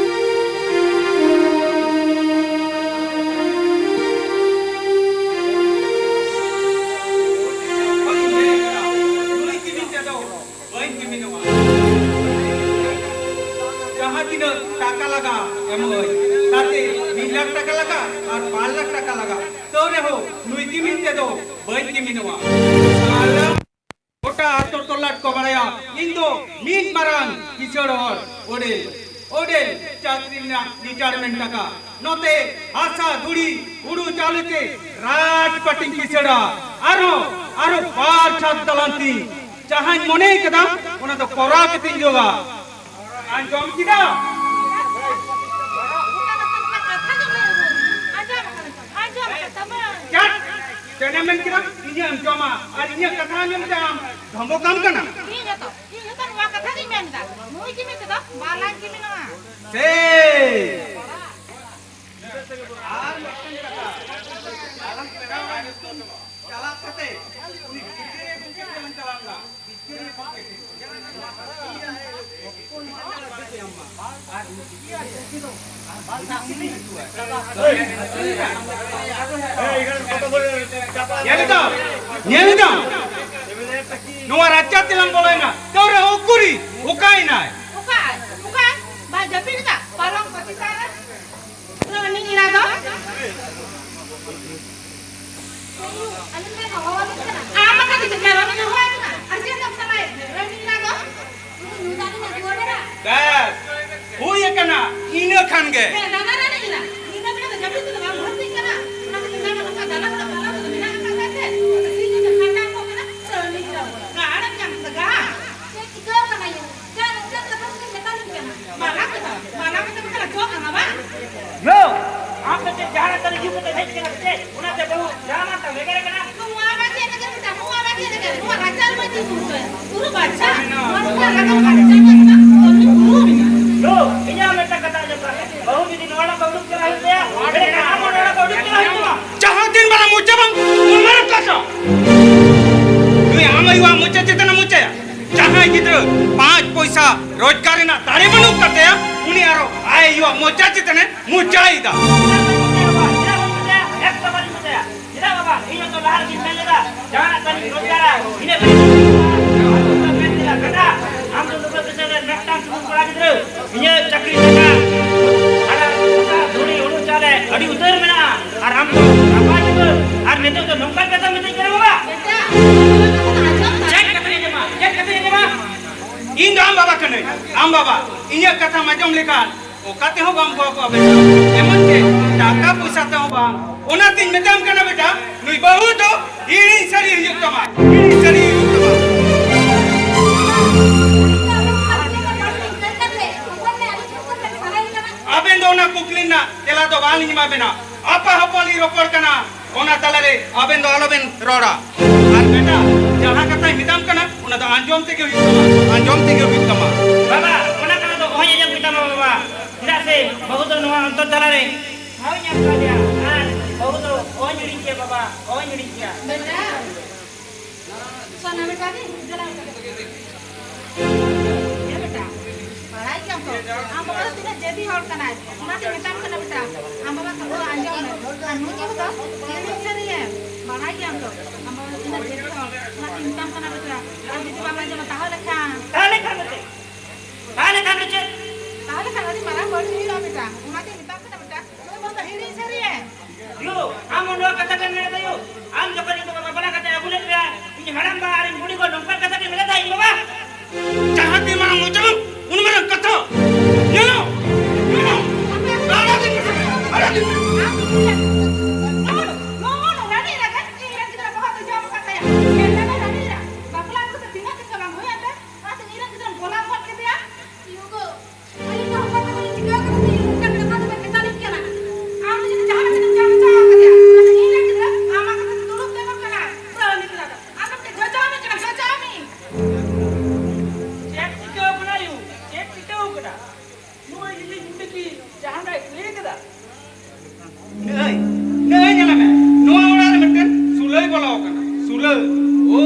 ᱵᱟᱹᱧ ᱠᱤᱢᱤᱱᱚᱜᱼᱟ᱾ ᱡᱟᱦᱟᱸ ᱛᱤᱱᱟᱹᱜ ᱴᱟᱠᱟ ᱞᱟᱜᱟᱜ ᱮᱢᱚᱜ ᱟᱹᱧ, ᱛᱟᱛᱮ ᱢᱤᱫ ᱞᱟᱠᱷ ᱴᱟᱠᱟ ᱞᱟᱜᱟᱜ ᱟᱨ ᱵᱟᱨ ᱞᱟᱠᱷ ᱴᱟᱠᱟ ᱞᱟᱜᱟᱜ, ᱛᱟᱹᱣ ᱨᱮᱦᱚᱸ ᱱᱩᱭ ᱠᱤᱢᱤᱱ ᱛᱮᱫᱚ ᱵᱟᱹᱧ ᱠᱤᱢᱤᱱᱚᱜᱼᱟ᱾ ᱟᱨ ᱜᱚᱴᱟ ᱟᱛᱳ ᱴᱚᱞᱟ ᱠᱚ ᱵᱟᱲᱟᱭᱟ, ᱤᱧ ᱫᱚ ᱢᱤᱫ ᱢᱟᱨᱟᱝ ᱠᱤᱥᱟᱹᱬ ᱦᱚᱲ, ᱚᱰᱮᱞ, ᱚᱰᱮᱞ ᱪᱟᱹᱠᱨᱤ ᱨᱮᱱᱟᱜ ᱨᱤᱴᱟᱭᱟᱨᱢᱮᱱᱴ ᱴᱟᱠᱟ᱾ ᱱᱚᱛᱮ ᱦᱟᱥᱟ ᱫᱷᱩᱲᱤ ᱦᱩᱲᱩ ᱪᱟᱣᱞᱮ ᱛᱮ ᱨᱟᱡᱽ ᱯᱟᱹᱴᱤᱧ ᱠᱤᱥᱟᱹᱲᱟ᱾ ᱟᱨᱦᱚᱸ, ᱟᱨᱦᱚᱸ ᱵᱟᱨ ᱪᱷᱟᱛ ᱫᱟᱞᱟᱱ ᱛᱤᱧ ᱡᱟᱦᱟᱸᱧ ᱢᱚᱱᱮ ᱠᱟᱫᱟ, ᱚᱱᱟ ᱫᱚ ᱠᱚᱨᱟᱣ ᱠᱟᱛᱮᱧ ᱡᱚᱜᱟ᱾ ᱟᱸᱡᱚᱢ ᱠᱮᱫᱟ? ᱪᱮᱫ? ᱪᱮᱫ ᱮᱢ ᱢᱮᱱ ᱠᱮᱫᱟ? ᱤᱧᱟᱹᱜ ᱮᱢ ᱡᱚᱢᱟ ᱟᱨ ᱤᱧᱟᱹᱜ ᱠᱟᱛᱷᱟ ᱟᱸᱡᱚᱢ ᱛᱮ ᱟᱢ ᱫᱷᱚᱢᱚᱠ ᱟᱢ ᱠᱟᱱᱟ? ᱤᱧ ᱦᱚᱸᱛᱚ, ᱤᱧ ᱦᱚᱸᱛᱚ ᱱᱚᱣᱟ ᱠᱟᱛᱷᱟ ᱜᱤᱧ ᱢᱮᱱ ᱮᱫᱟ᱾ ᱱᱩᱭ ᱡᱤᱢᱤ ᱛᱮᱫᱚ ᱵᱟᱞᱟᱝ ᱡᱤᱢᱤ ᱱᱚᱣᱟ᱾ ᱥᱮ ᱟᱨ ᱢᱤᱫᱴᱟᱝ ᱠᱟᱛᱷᱟ, ᱟᱞᱟᱝ ᱯᱮᱲᱟ ᱚᱲᱟᱜ ᱧᱩᱛᱩᱢ ᱪᱟᱞᱟᱜ ᱠᱟᱛᱮ ᱩᱱᱤ ᱵᱤᱪᱟᱹᱨᱤᱭᱟᱹ ᱜᱚᱢᱠᱮ ᱴᱷᱮᱱ ᱞᱟᱝ ᱪᱟᱞᱟᱣ ᱞᱮᱱᱟ᱾ ᱵᱤᱪᱟᱹᱨᱤᱭᱟᱹ ᱜᱚᱢᱠᱮ ᱴᱷᱮᱱ᱾ ᱟᱨ ᱩᱱᱤ ᱵᱤᱪᱟᱹᱨᱤᱭᱟᱹ ᱜᱚᱢᱠᱮ ᱫᱚ ᱧᱮᱞ ᱫᱟᱢ, ᱧᱮᱞ ᱫᱟᱢ᱾ ᱱᱚᱣᱟ ᱨᱟᱪᱟ ᱛᱮᱞᱟᱝ ᱵᱚᱞᱚᱭᱮᱱᱟ, ᱛᱟᱹᱣ ᱨᱮᱦᱚᱸ ᱩᱠᱩᱨᱤ, ᱚᱠᱟᱭᱮᱱᱟᱭ? ᱚᱠᱟᱭ? ᱚᱠᱟᱭ? ᱵᱟᱭ ᱡᱟᱹᱯᱤᱫ ᱮᱫᱟ? ᱯᱟᱞᱚᱝ ᱠᱚ ᱪᱮᱛᱟᱱ ᱨᱮ᱾ ᱨᱟᱹᱱᱤ ᱮᱨᱟ ᱫᱚ? ᱟᱢ ᱵᱟᱠᱷᱟᱱ ᱫᱚ ᱪᱮᱫ ᱨᱟᱹᱱᱤ ᱦᱚᱦᱚᱣᱟᱭ ᱠᱟᱱᱟ? ᱟᱨ ᱪᱮᱫ ᱮᱢ ᱥᱟᱱᱟᱭᱮᱫ ᱢᱮᱭᱟ? ᱨᱟᱹᱱᱤ ᱮᱨᱟ ᱫᱚ? ᱵᱮᱥ, ᱦᱩᱭ ᱟᱠᱟᱱᱟ, ᱤᱱᱟᱹ ᱠᱷᱟᱱ ᱜᱮ᱾ ᱦᱮᱸ, ᱫᱟᱫᱟ ᱨᱟᱱᱤ ᱠᱟᱱᱟ᱾ ᱤᱱᱟᱹ ᱵᱮᱲᱟ ᱫᱚ ᱡᱟᱹᱯᱤᱫ ᱛᱮᱫᱚ ᱵᱟᱝ ᱵᱷᱟᱹᱜᱤ ᱠᱟᱱᱟ᱾ ᱚᱱᱟ ᱠᱷᱟᱹᱛᱤᱨ ᱢᱮᱱᱟ ᱱᱚᱝᱠᱟ ᱫᱟᱞᱟᱝ ᱫᱚ, ᱫᱟᱞᱟᱝ ᱫᱚ ᱢᱮᱱᱟᱜ ᱟᱠᱟᱫ ᱛᱟᱭ ᱛᱮ, ᱥᱤᱧ ᱧᱤᱫᱟᱹ ᱠᱷᱟᱴᱟᱣ ᱠᱚᱜ ᱠᱟᱱᱟ, ᱨᱟᱹᱱᱤ ᱠᱟᱱᱟ᱾ ᱜᱟᱲ ᱮᱢ ᱧᱟᱢ ᱠᱮᱫᱟ, ᱜᱟᱲ᱾ ᱪᱮᱫ ᱪᱤᱠᱟᱹᱣ ᱠᱟᱱᱟ ᱭᱳ? ᱪᱮᱫ ᱱᱚᱝᱠᱟᱱ ᱠᱟᱛᱷᱟ ᱠᱚᱵᱤᱱ ᱢᱮᱛᱟ ᱞᱤᱧ ᱠᱟᱱᱟ? ᱢᱟᱞᱟ ᱠᱚᱫᱚ, ᱢᱟᱞᱟ ᱠᱚᱫᱚ ᱵᱟᱠᱷᱟᱱ ᱟᱸᱡᱚᱢ ᱠᱟᱱᱟ ᱵᱟᱝ? ᱭᱳ, ᱟᱢ ᱫᱚ ᱪᱮᱫ ᱡᱟᱦᱟᱸ ᱞᱮᱠᱟ ᱨᱮ ᱦᱤᱡᱩᱜ ᱠᱟᱛᱮ ᱦᱮᱡ ᱠᱟᱱᱟ ᱥᱮ ᱪᱮᱫ? ᱚᱱᱟᱛᱮ ᱵᱟᱹᱦᱩ ᱡᱟᱦᱟᱸ ᱢᱟᱱ ᱛᱟᱢ ᱮᱜᱮᱨᱮ ᱠᱟᱱᱟ? ᱱᱚᱣᱟ ᱢᱟ ᱪᱮᱫ ᱞᱟᱹᱜᱤᱫ ᱢᱮᱛᱟᱢ? ᱱᱚᱣᱟ ᱢᱟ ᱪᱮᱫ ᱞᱟᱹᱜᱤᱫ? ᱱᱚᱣᱟ ᱨᱟᱪᱟ ᱨᱮᱢᱟ ᱪᱮᱫ ᱠᱚ ᱩᱴᱷᱟᱹᱭᱟ? ᱯᱩᱨᱟᱹ ᱵᱟᱪᱷᱟ᱾ ᱱᱚᱣᱟ ᱱᱚᱝᱠᱟ ᱞᱟᱜᱟᱣ ᱠᱟᱛᱮ ᱪᱮᱫ ᱞᱟᱹᱜᱤᱫ? ᱛᱚᱵᱮ ᱯᱩᱨᱟᱹ ᱢᱮᱱᱟᱜᱼᱟ᱾ ᱭᱳ, ᱤᱧᱟᱹᱜ ᱢᱤᱫᱴᱟᱝ ᱠᱟᱛᱷᱟ ᱟᱸᱡᱚᱢ ᱠᱟᱜ ᱢᱮ᱾ ᱵᱟᱹᱦᱩ ᱡᱩᱫᱤ ᱱᱚᱣᱟ ᱚᱲᱟᱜ ᱠᱷᱚᱱ ᱩᱰᱩᱠ ᱪᱟᱞᱟᱜ ᱦᱩᱭᱩᱜ ᱛᱟᱭᱟ, ᱮᱸᱰᱮᱠᱷᱟᱱ ᱟᱢ ᱦᱚᱸ ᱱᱚᱣᱟ ᱚᱲᱟᱜ ᱠᱷᱚᱱ ᱩᱰᱩᱠ ᱪᱟᱞᱟᱜ ᱦᱩᱭᱩᱜ ᱛᱟᱢᱟ᱾ ᱡᱟᱦᱟᱸ ᱛᱤᱱ ᱢᱟᱨᱟᱝ ᱢᱚᱪᱟ ᱵᱟᱝ, ᱩᱱ ᱢᱟᱨᱟᱝ ᱠᱟᱛᱷᱟ᱾ ᱱᱩᱭ ᱟᱢ ᱟᱭᱳᱣᱟᱜ ᱢᱚᱪᱟ ᱪᱮᱛᱟᱱᱮ ᱢᱚᱪᱟᱭᱟ᱾ ᱡᱟᱦᱟᱸᱭ ᱜᱤᱫᱽᱨᱟᱹ ᱯᱟᱸᱪ ᱯᱚᱭᱥᱟ ᱨᱳᱡᱽᱜᱟᱨ ᱨᱮᱱᱟᱜ ᱫᱟᱲᱮ ᱵᱟᱹᱱᱩᱜ ᱛᱟᱯᱮᱭᱟ, ᱩᱱᱤ ᱟᱨᱚ ᱟᱭ ᱟᱭᱳᱣᱟᱜ ᱢᱚᱪᱟ ᱪᱮᱛᱟᱱᱮ ᱢᱚᱪᱟᱭᱮᱫᱟ᱾ ᱪᱮᱫᱟᱜ ᱵᱟᱹᱧ ᱢᱚᱪᱟᱭᱟ ᱵᱟᱵᱟ? ᱪᱮᱫᱟᱜ ᱵᱟᱹᱧ ᱢᱚᱪᱟᱭᱟ? ᱮᱠᱫᱚᱢ ᱵᱟᱹᱧ ᱢᱚᱪᱟᱭᱟ᱾ ᱪᱮᱫᱟᱜ ᱵᱟᱵᱟ? ᱤᱧ ᱦᱚᱸᱛᱚ ᱞᱟᱦᱟ ᱨᱮᱜᱤᱧ ᱢᱮᱱ ᱞᱮᱫᱟ, ᱡᱟᱦᱟᱱᱟᱜ ᱛᱟᱹᱱᱤᱡ ᱨᱳᱡᱽᱜᱟᱨᱟ, ᱤᱱᱟᱹ ᱛᱟᱹᱱᱤᱡ ᱤᱧ ᱢᱮᱱ ᱞᱮᱫᱟ, ᱠᱟᱠᱟ, ᱟᱢ ᱫᱚ ᱱᱩᱠᱩ ᱫᱤᱥᱚᱢ ᱨᱮ ᱢᱤᱫᱴᱟᱝ ᱥᱩᱢᱩᱝ ᱠᱚᱲᱟ ᱜᱤᱫᱽᱨᱟᱹ, ᱤᱧᱟᱹᱜ ᱪᱟᱹᱠᱨᱤ ᱴᱟᱠᱟ, ᱦᱟᱥᱟ, ᱫᱷᱩᱲᱤ, ᱦᱩᱲᱩ, ᱪᱟᱣᱞᱮ ᱟᱹᱰᱤ ᱩᱛᱟᱹᱨ ᱢᱮᱱᱟᱜᱼᱟ, ᱟᱨ ᱟᱢ ᱫᱚ ᱱᱟᱯᱟᱭ ᱜᱤᱫᱽᱨᱟᱹ, ᱟᱨ ᱱᱤᱛᱚᱜ ᱫᱚ ᱱᱚᱝᱠᱟᱱ ᱠᱟᱛᱷᱟ ᱢᱤᱛᱟᱹᱧ ᱠᱟᱱᱟ ᱵᱟᱵᱟ? ᱪᱮᱫ ᱠᱟᱛᱷᱟᱧ ᱟᱸᱡᱚᱢᱟ? ᱪᱮᱫ ᱠᱟᱛᱷᱟᱧ ᱟᱸᱡᱚᱢᱟ? ᱤᱧ ᱫᱚ ᱟᱢ ᱵᱟᱵᱟ ᱠᱟᱹᱱᱟᱹᱧ, ᱟᱢ ᱵᱟᱵᱟ᱾ ᱤᱧᱟᱹᱜ ᱠᱟᱛᱷᱟᱢ ᱟᱸᱡᱚᱢ ᱞᱮᱠᱷᱟᱱ ᱚᱠᱟ ᱛᱮᱦᱚᱸ ᱵᱟᱢ ᱠᱚᱣᱟ ᱠᱚᱣᱟ ᱵᱮᱴᱟ, ᱮᱢᱚᱱ ᱪᱮ ᱴᱟᱠᱟ ᱯᱚᱭᱥᱟ ᱛᱮᱦᱚᱸ ᱵᱟᱝ᱾ ᱚᱱᱟᱛᱤᱧ ᱢᱮᱛᱟᱢ ᱠᱟᱱᱟ ᱵᱮᱴᱟ, ᱱᱩᱭ ᱵᱟᱹᱦᱩ ᱫᱚ ᱦᱤᱲᱤᱧ ᱥᱟᱹᱨᱤ ᱦᱩᱭᱩᱜ ᱛᱟᱢᱟ, ᱦᱤᱲᱤᱧ ᱥᱟᱹᱨᱤ ᱦᱩᱭᱩᱜ ᱛᱟᱢᱟ᱾ ᱟᱵᱮᱱ ᱫᱚ ᱚᱱᱟ ᱠᱩᱠᱞᱤ ᱨᱮᱱᱟᱜ ᱛᱮᱞᱟ ᱫᱚ ᱵᱟᱝ ᱞᱤᱧ ᱮᱢᱟ ᱵᱮᱱᱟ, ᱟᱯᱟ ᱦᱚᱯᱚᱱ ᱞᱤᱧ ᱨᱚᱯᱚᱲ ᱠᱟᱱᱟ᱾ ᱚᱱᱟ ᱛᱟᱞᱟᱨᱮ ᱟᱵᱮᱱ ᱫᱚ ᱟᱞᱚᱵᱮᱱ ᱨᱚᱲᱟ᱾ ᱟᱨ ᱵᱮᱴᱟ, ᱡᱟᱦᱟᱸ ᱠᱟᱛᱷᱟᱧ ᱢᱮᱛᱟᱢ ᱠᱟᱱᱟ, ᱚᱱᱟ ᱫᱚ ᱟᱸᱡᱚᱢ ᱛᱮᱜᱮ ᱦᱩᱭᱩᱜ ᱛᱟᱢᱟ, ᱟᱸᱡᱚᱢ ᱛᱮᱜᱮ ᱦᱩᱭᱩᱜ ᱛᱟᱢᱟ᱾ ᱵᱟᱵᱟ, ᱚᱱᱟ ᱠᱟᱛᱷᱟ ᱫᱚ ᱚᱦᱚᱧ ᱟᱸᱡᱚᱢ ᱠᱮᱛᱟᱢᱟ ᱵᱟᱵᱟ᱾ ᱪᱮᱫᱟᱜ ᱥᱮ ᱵᱟᱹᱦᱩ ᱫᱚ ᱱᱚᱣᱟ ᱚᱱᱛᱚᱨ ᱛᱟᱞᱟᱨᱮ ᱴᱷᱟᱶ ᱧᱟᱢ ᱠᱟᱫᱮᱭᱟ᱾ ᱟᱨ ᱵᱟᱹᱦᱩ ᱫᱚ ᱚᱦᱚᱧ ᱦᱤᱲᱤᱧ ᱠᱮᱭᱟ ᱵᱟᱵᱟ, ᱚᱦᱚᱧ ᱦᱤᱲᱤᱧ ᱠᱮᱭᱟ᱾ ᱵᱮᱴᱟ, ᱥᱚᱱᱟ ᱵᱮᱴᱟ ᱨᱮ, ᱫᱮᱞᱟ ᱵᱮᱴᱟ᱾ ᱦᱮᱸ ᱵᱮᱴᱟ, ᱵᱟᱲᱟᱭ ᱜᱮᱭᱟᱢ ᱛᱚ, ᱟᱢ ᱵᱟᱵᱟ ᱫᱚ ᱛᱤᱱᱟᱹᱜ ᱡᱮᱫᱤ ᱦᱚᱲ ᱠᱟᱱᱟᱭ᱾ ᱚᱱᱟᱛᱮ ᱢᱮᱛᱟᱢ ᱠᱟᱱᱟ ᱵᱮᱴᱟ, ᱟᱢ ᱵᱟᱵᱟ ᱠᱟᱛᱷᱟ ᱫᱚ ᱟᱸᱡᱚᱢ ᱢᱮ᱾ ᱟᱨ ᱱᱩᱭ ᱵᱟᱹᱦᱩ ᱫᱚ ᱦᱤᱲᱤᱧ ᱥᱟᱹᱨᱤᱭᱮᱢ, ᱵᱟᱲᱟᱭ ᱜᱮᱭᱟᱢ ᱛᱚ, ᱟᱢ ᱵᱟᱵᱟ ᱫᱚ ᱛᱤᱱᱟᱹᱜ ᱡᱮᱫᱤ ᱦᱚᱲ᱾ ᱚᱱᱟᱛᱮ ᱢᱮᱛᱟᱢ ᱠᱟᱱᱟ ᱵᱮᱴᱟ, ᱟᱨ ᱡᱩᱫᱤ ᱵᱟᱢ ᱟᱸᱡᱚᱢᱟ ᱛᱟᱦᱚᱞᱮ ᱠᱷᱟᱱ᱾ ᱛᱟᱦᱚᱞᱮ ᱠᱷᱟᱱ ᱫᱚ ᱪᱮᱫ? ᱛᱟᱦᱚᱞᱮ ᱠᱷᱟᱱ ᱫᱚ ᱪᱮᱫ? ᱛᱟᱦᱚᱞᱮ ᱠᱷᱟᱱ ᱟᱹᱰᱤ ᱢᱟᱨᱟᱝ ᱵᱟᱹᱲᱤᱡ ᱦᱩᱭᱩᱜᱼᱟ ᱵᱮᱴᱟ, ᱚᱱᱟᱛᱮ ᱢᱮᱛᱟᱢ ᱠᱟᱱᱟ ᱵᱮᱴᱟ, ᱱᱩᱭ ᱵᱟᱹᱦᱩ ᱫᱚ ᱦᱤᱲᱤᱧ ᱥᱟᱹᱨᱤᱭᱮᱢ᱾ ᱭᱳ, ᱟᱢ ᱦᱚᱸ ᱱᱚᱣᱟ ᱠᱟᱛᱷᱟ ᱜᱮᱢ ᱢᱮᱱᱮᱫᱟ ᱭᱳ? ᱟᱢ ᱡᱚᱠᱷᱚᱱ ᱤᱧ ᱵᱟᱵᱟ ᱵᱟᱯᱞᱟ ᱠᱟᱛᱮ ᱟᱹᱜᱩ ᱞᱮᱫ ᱢᱮᱭᱟ, ᱤᱧ ᱦᱟᱲᱟᱢ ᱵᱟ ᱟᱨ ᱤᱧ ᱵᱩᱰᱷᱤ ᱜᱚ ᱱᱚᱝᱠᱟᱱ ᱠᱟᱛᱷᱟ ᱠᱤᱱ ᱢᱮᱱᱮᱫᱟ ᱤᱧ ᱵᱟᱵᱟ? ᱡᱟᱦᱟᱸ ᱛᱤᱱ ᱢᱟᱨᱟᱝ ᱢᱚᱪᱟ ᱵᱟᱝ, ᱩᱱ ᱢᱟᱨᱟᱝ ᱠᱟᱛᱷᱟ᱾ ᱧᱮᱞᱚᱜ, ᱧᱮᱞᱚᱜ᱾ ᱟᱲᱟᱜ ᱫᱤᱱ ᱯᱮ, ᱟᱲᱟᱜ ᱫᱤᱱ ᱯᱮ᱾ ᱱᱚᱜᱼᱚ, ᱱᱚᱜᱼᱚ, ᱨᱟᱱᱤ ᱮᱨᱟ ᱜᱮ ᱤᱧ ᱨᱮᱱ ᱜᱤᱫᱽᱨᱟᱹ ᱵᱚᱦᱚᱜ ᱫᱚ ᱡᱚᱢ ᱟᱠᱟᱫ ᱛᱟᱭᱟ᱾ ᱧᱮᱞ ᱢᱮ ᱨᱟᱱᱤ ᱮᱨᱟ, ᱵᱟᱯᱞᱟ ᱟᱹᱜᱩ ᱠᱟᱛᱮ ᱛᱤᱱᱟᱹᱜ ᱫᱤᱱ ᱜᱮ ᱵᱟᱝ ᱦᱩᱭᱮᱱ ᱛᱮ, ᱚᱱᱟᱛᱮ ᱤᱧ ᱨᱮᱱ ᱜᱤᱫᱽᱨᱟᱹᱢ ᱵᱚᱞᱟ ᱜᱚᱫ ᱠᱮᱫᱮᱭᱟ᱾ ᱭᱳ ᱜᱳ, ᱟᱹᱞᱤᱧ ᱫᱚ ᱦᱚᱯᱚᱱ ᱠᱟᱛᱮ ᱞᱤᱧ ᱪᱤᱠᱟᱹ ᱠᱟᱫᱟ ᱡᱮ ᱱᱚᱝᱠᱟᱱ ᱠᱟᱛᱷᱟ ᱫᱚᱵᱮᱱ ᱢᱮᱛᱟᱞᱤᱧ ᱠᱟᱱᱟ? ᱟᱢ ᱫᱚ ᱡᱩᱫᱤ ᱡᱟᱦᱟᱸ ᱞᱮᱠᱟ ᱛᱮᱢ ᱡᱟᱶᱟᱭ ᱦᱚᱪᱚ ᱟᱠᱟᱫᱮᱭᱟ, ᱚᱱᱟ ᱫᱚ ᱤᱧ ᱨᱮᱱ ᱜᱤᱫᱽᱨᱟᱹ ᱟᱢᱟᱜ ᱠᱟᱛᱷᱟ ᱛᱮ ᱫᱩᱲᱩᱵ ᱛᱮ ᱵᱟᱝ ᱠᱟᱱᱟ᱾ ᱯᱩᱨᱟᱹ ᱩᱱᱤ ᱠᱟᱱᱟ ᱫᱚ᱾ ᱟᱢ ᱫᱚ ᱢᱤᱫᱴᱮᱱ ᱡᱚᱡᱚᱢᱤᱧ ᱠᱟᱱᱟ, ᱡᱚᱡᱚᱢᱤᱧ᱾ ᱪᱮᱫ ᱪᱤᱠᱟᱹᱣ ᱠᱟᱱᱟ ᱭᱩ? ᱪᱮᱫ ᱪᱤᱠᱟᱹᱣ ᱠᱟᱱᱟ? ᱱᱩᱭ ᱤᱧᱤᱡ ᱵᱤᱴᱤ ᱠᱤ ᱡᱟᱦᱟᱱᱟᱜ ᱮ ᱞᱟᱹᱭ ᱠᱟᱫᱟ? ᱱᱟᱹᱭ, ᱱᱟᱹᱭ ᱧᱮᱞ ᱢᱮ, ᱱᱚᱣᱟ ᱚᱲᱟᱜ ᱨᱮ ᱢᱤᱫᱴᱮᱱ ᱥᱩᱞᱟᱹᱭ ᱵᱚᱞᱚ ᱟᱠᱟᱱᱟ᱾ ᱥᱩᱞᱟᱹᱭ? ᱳ,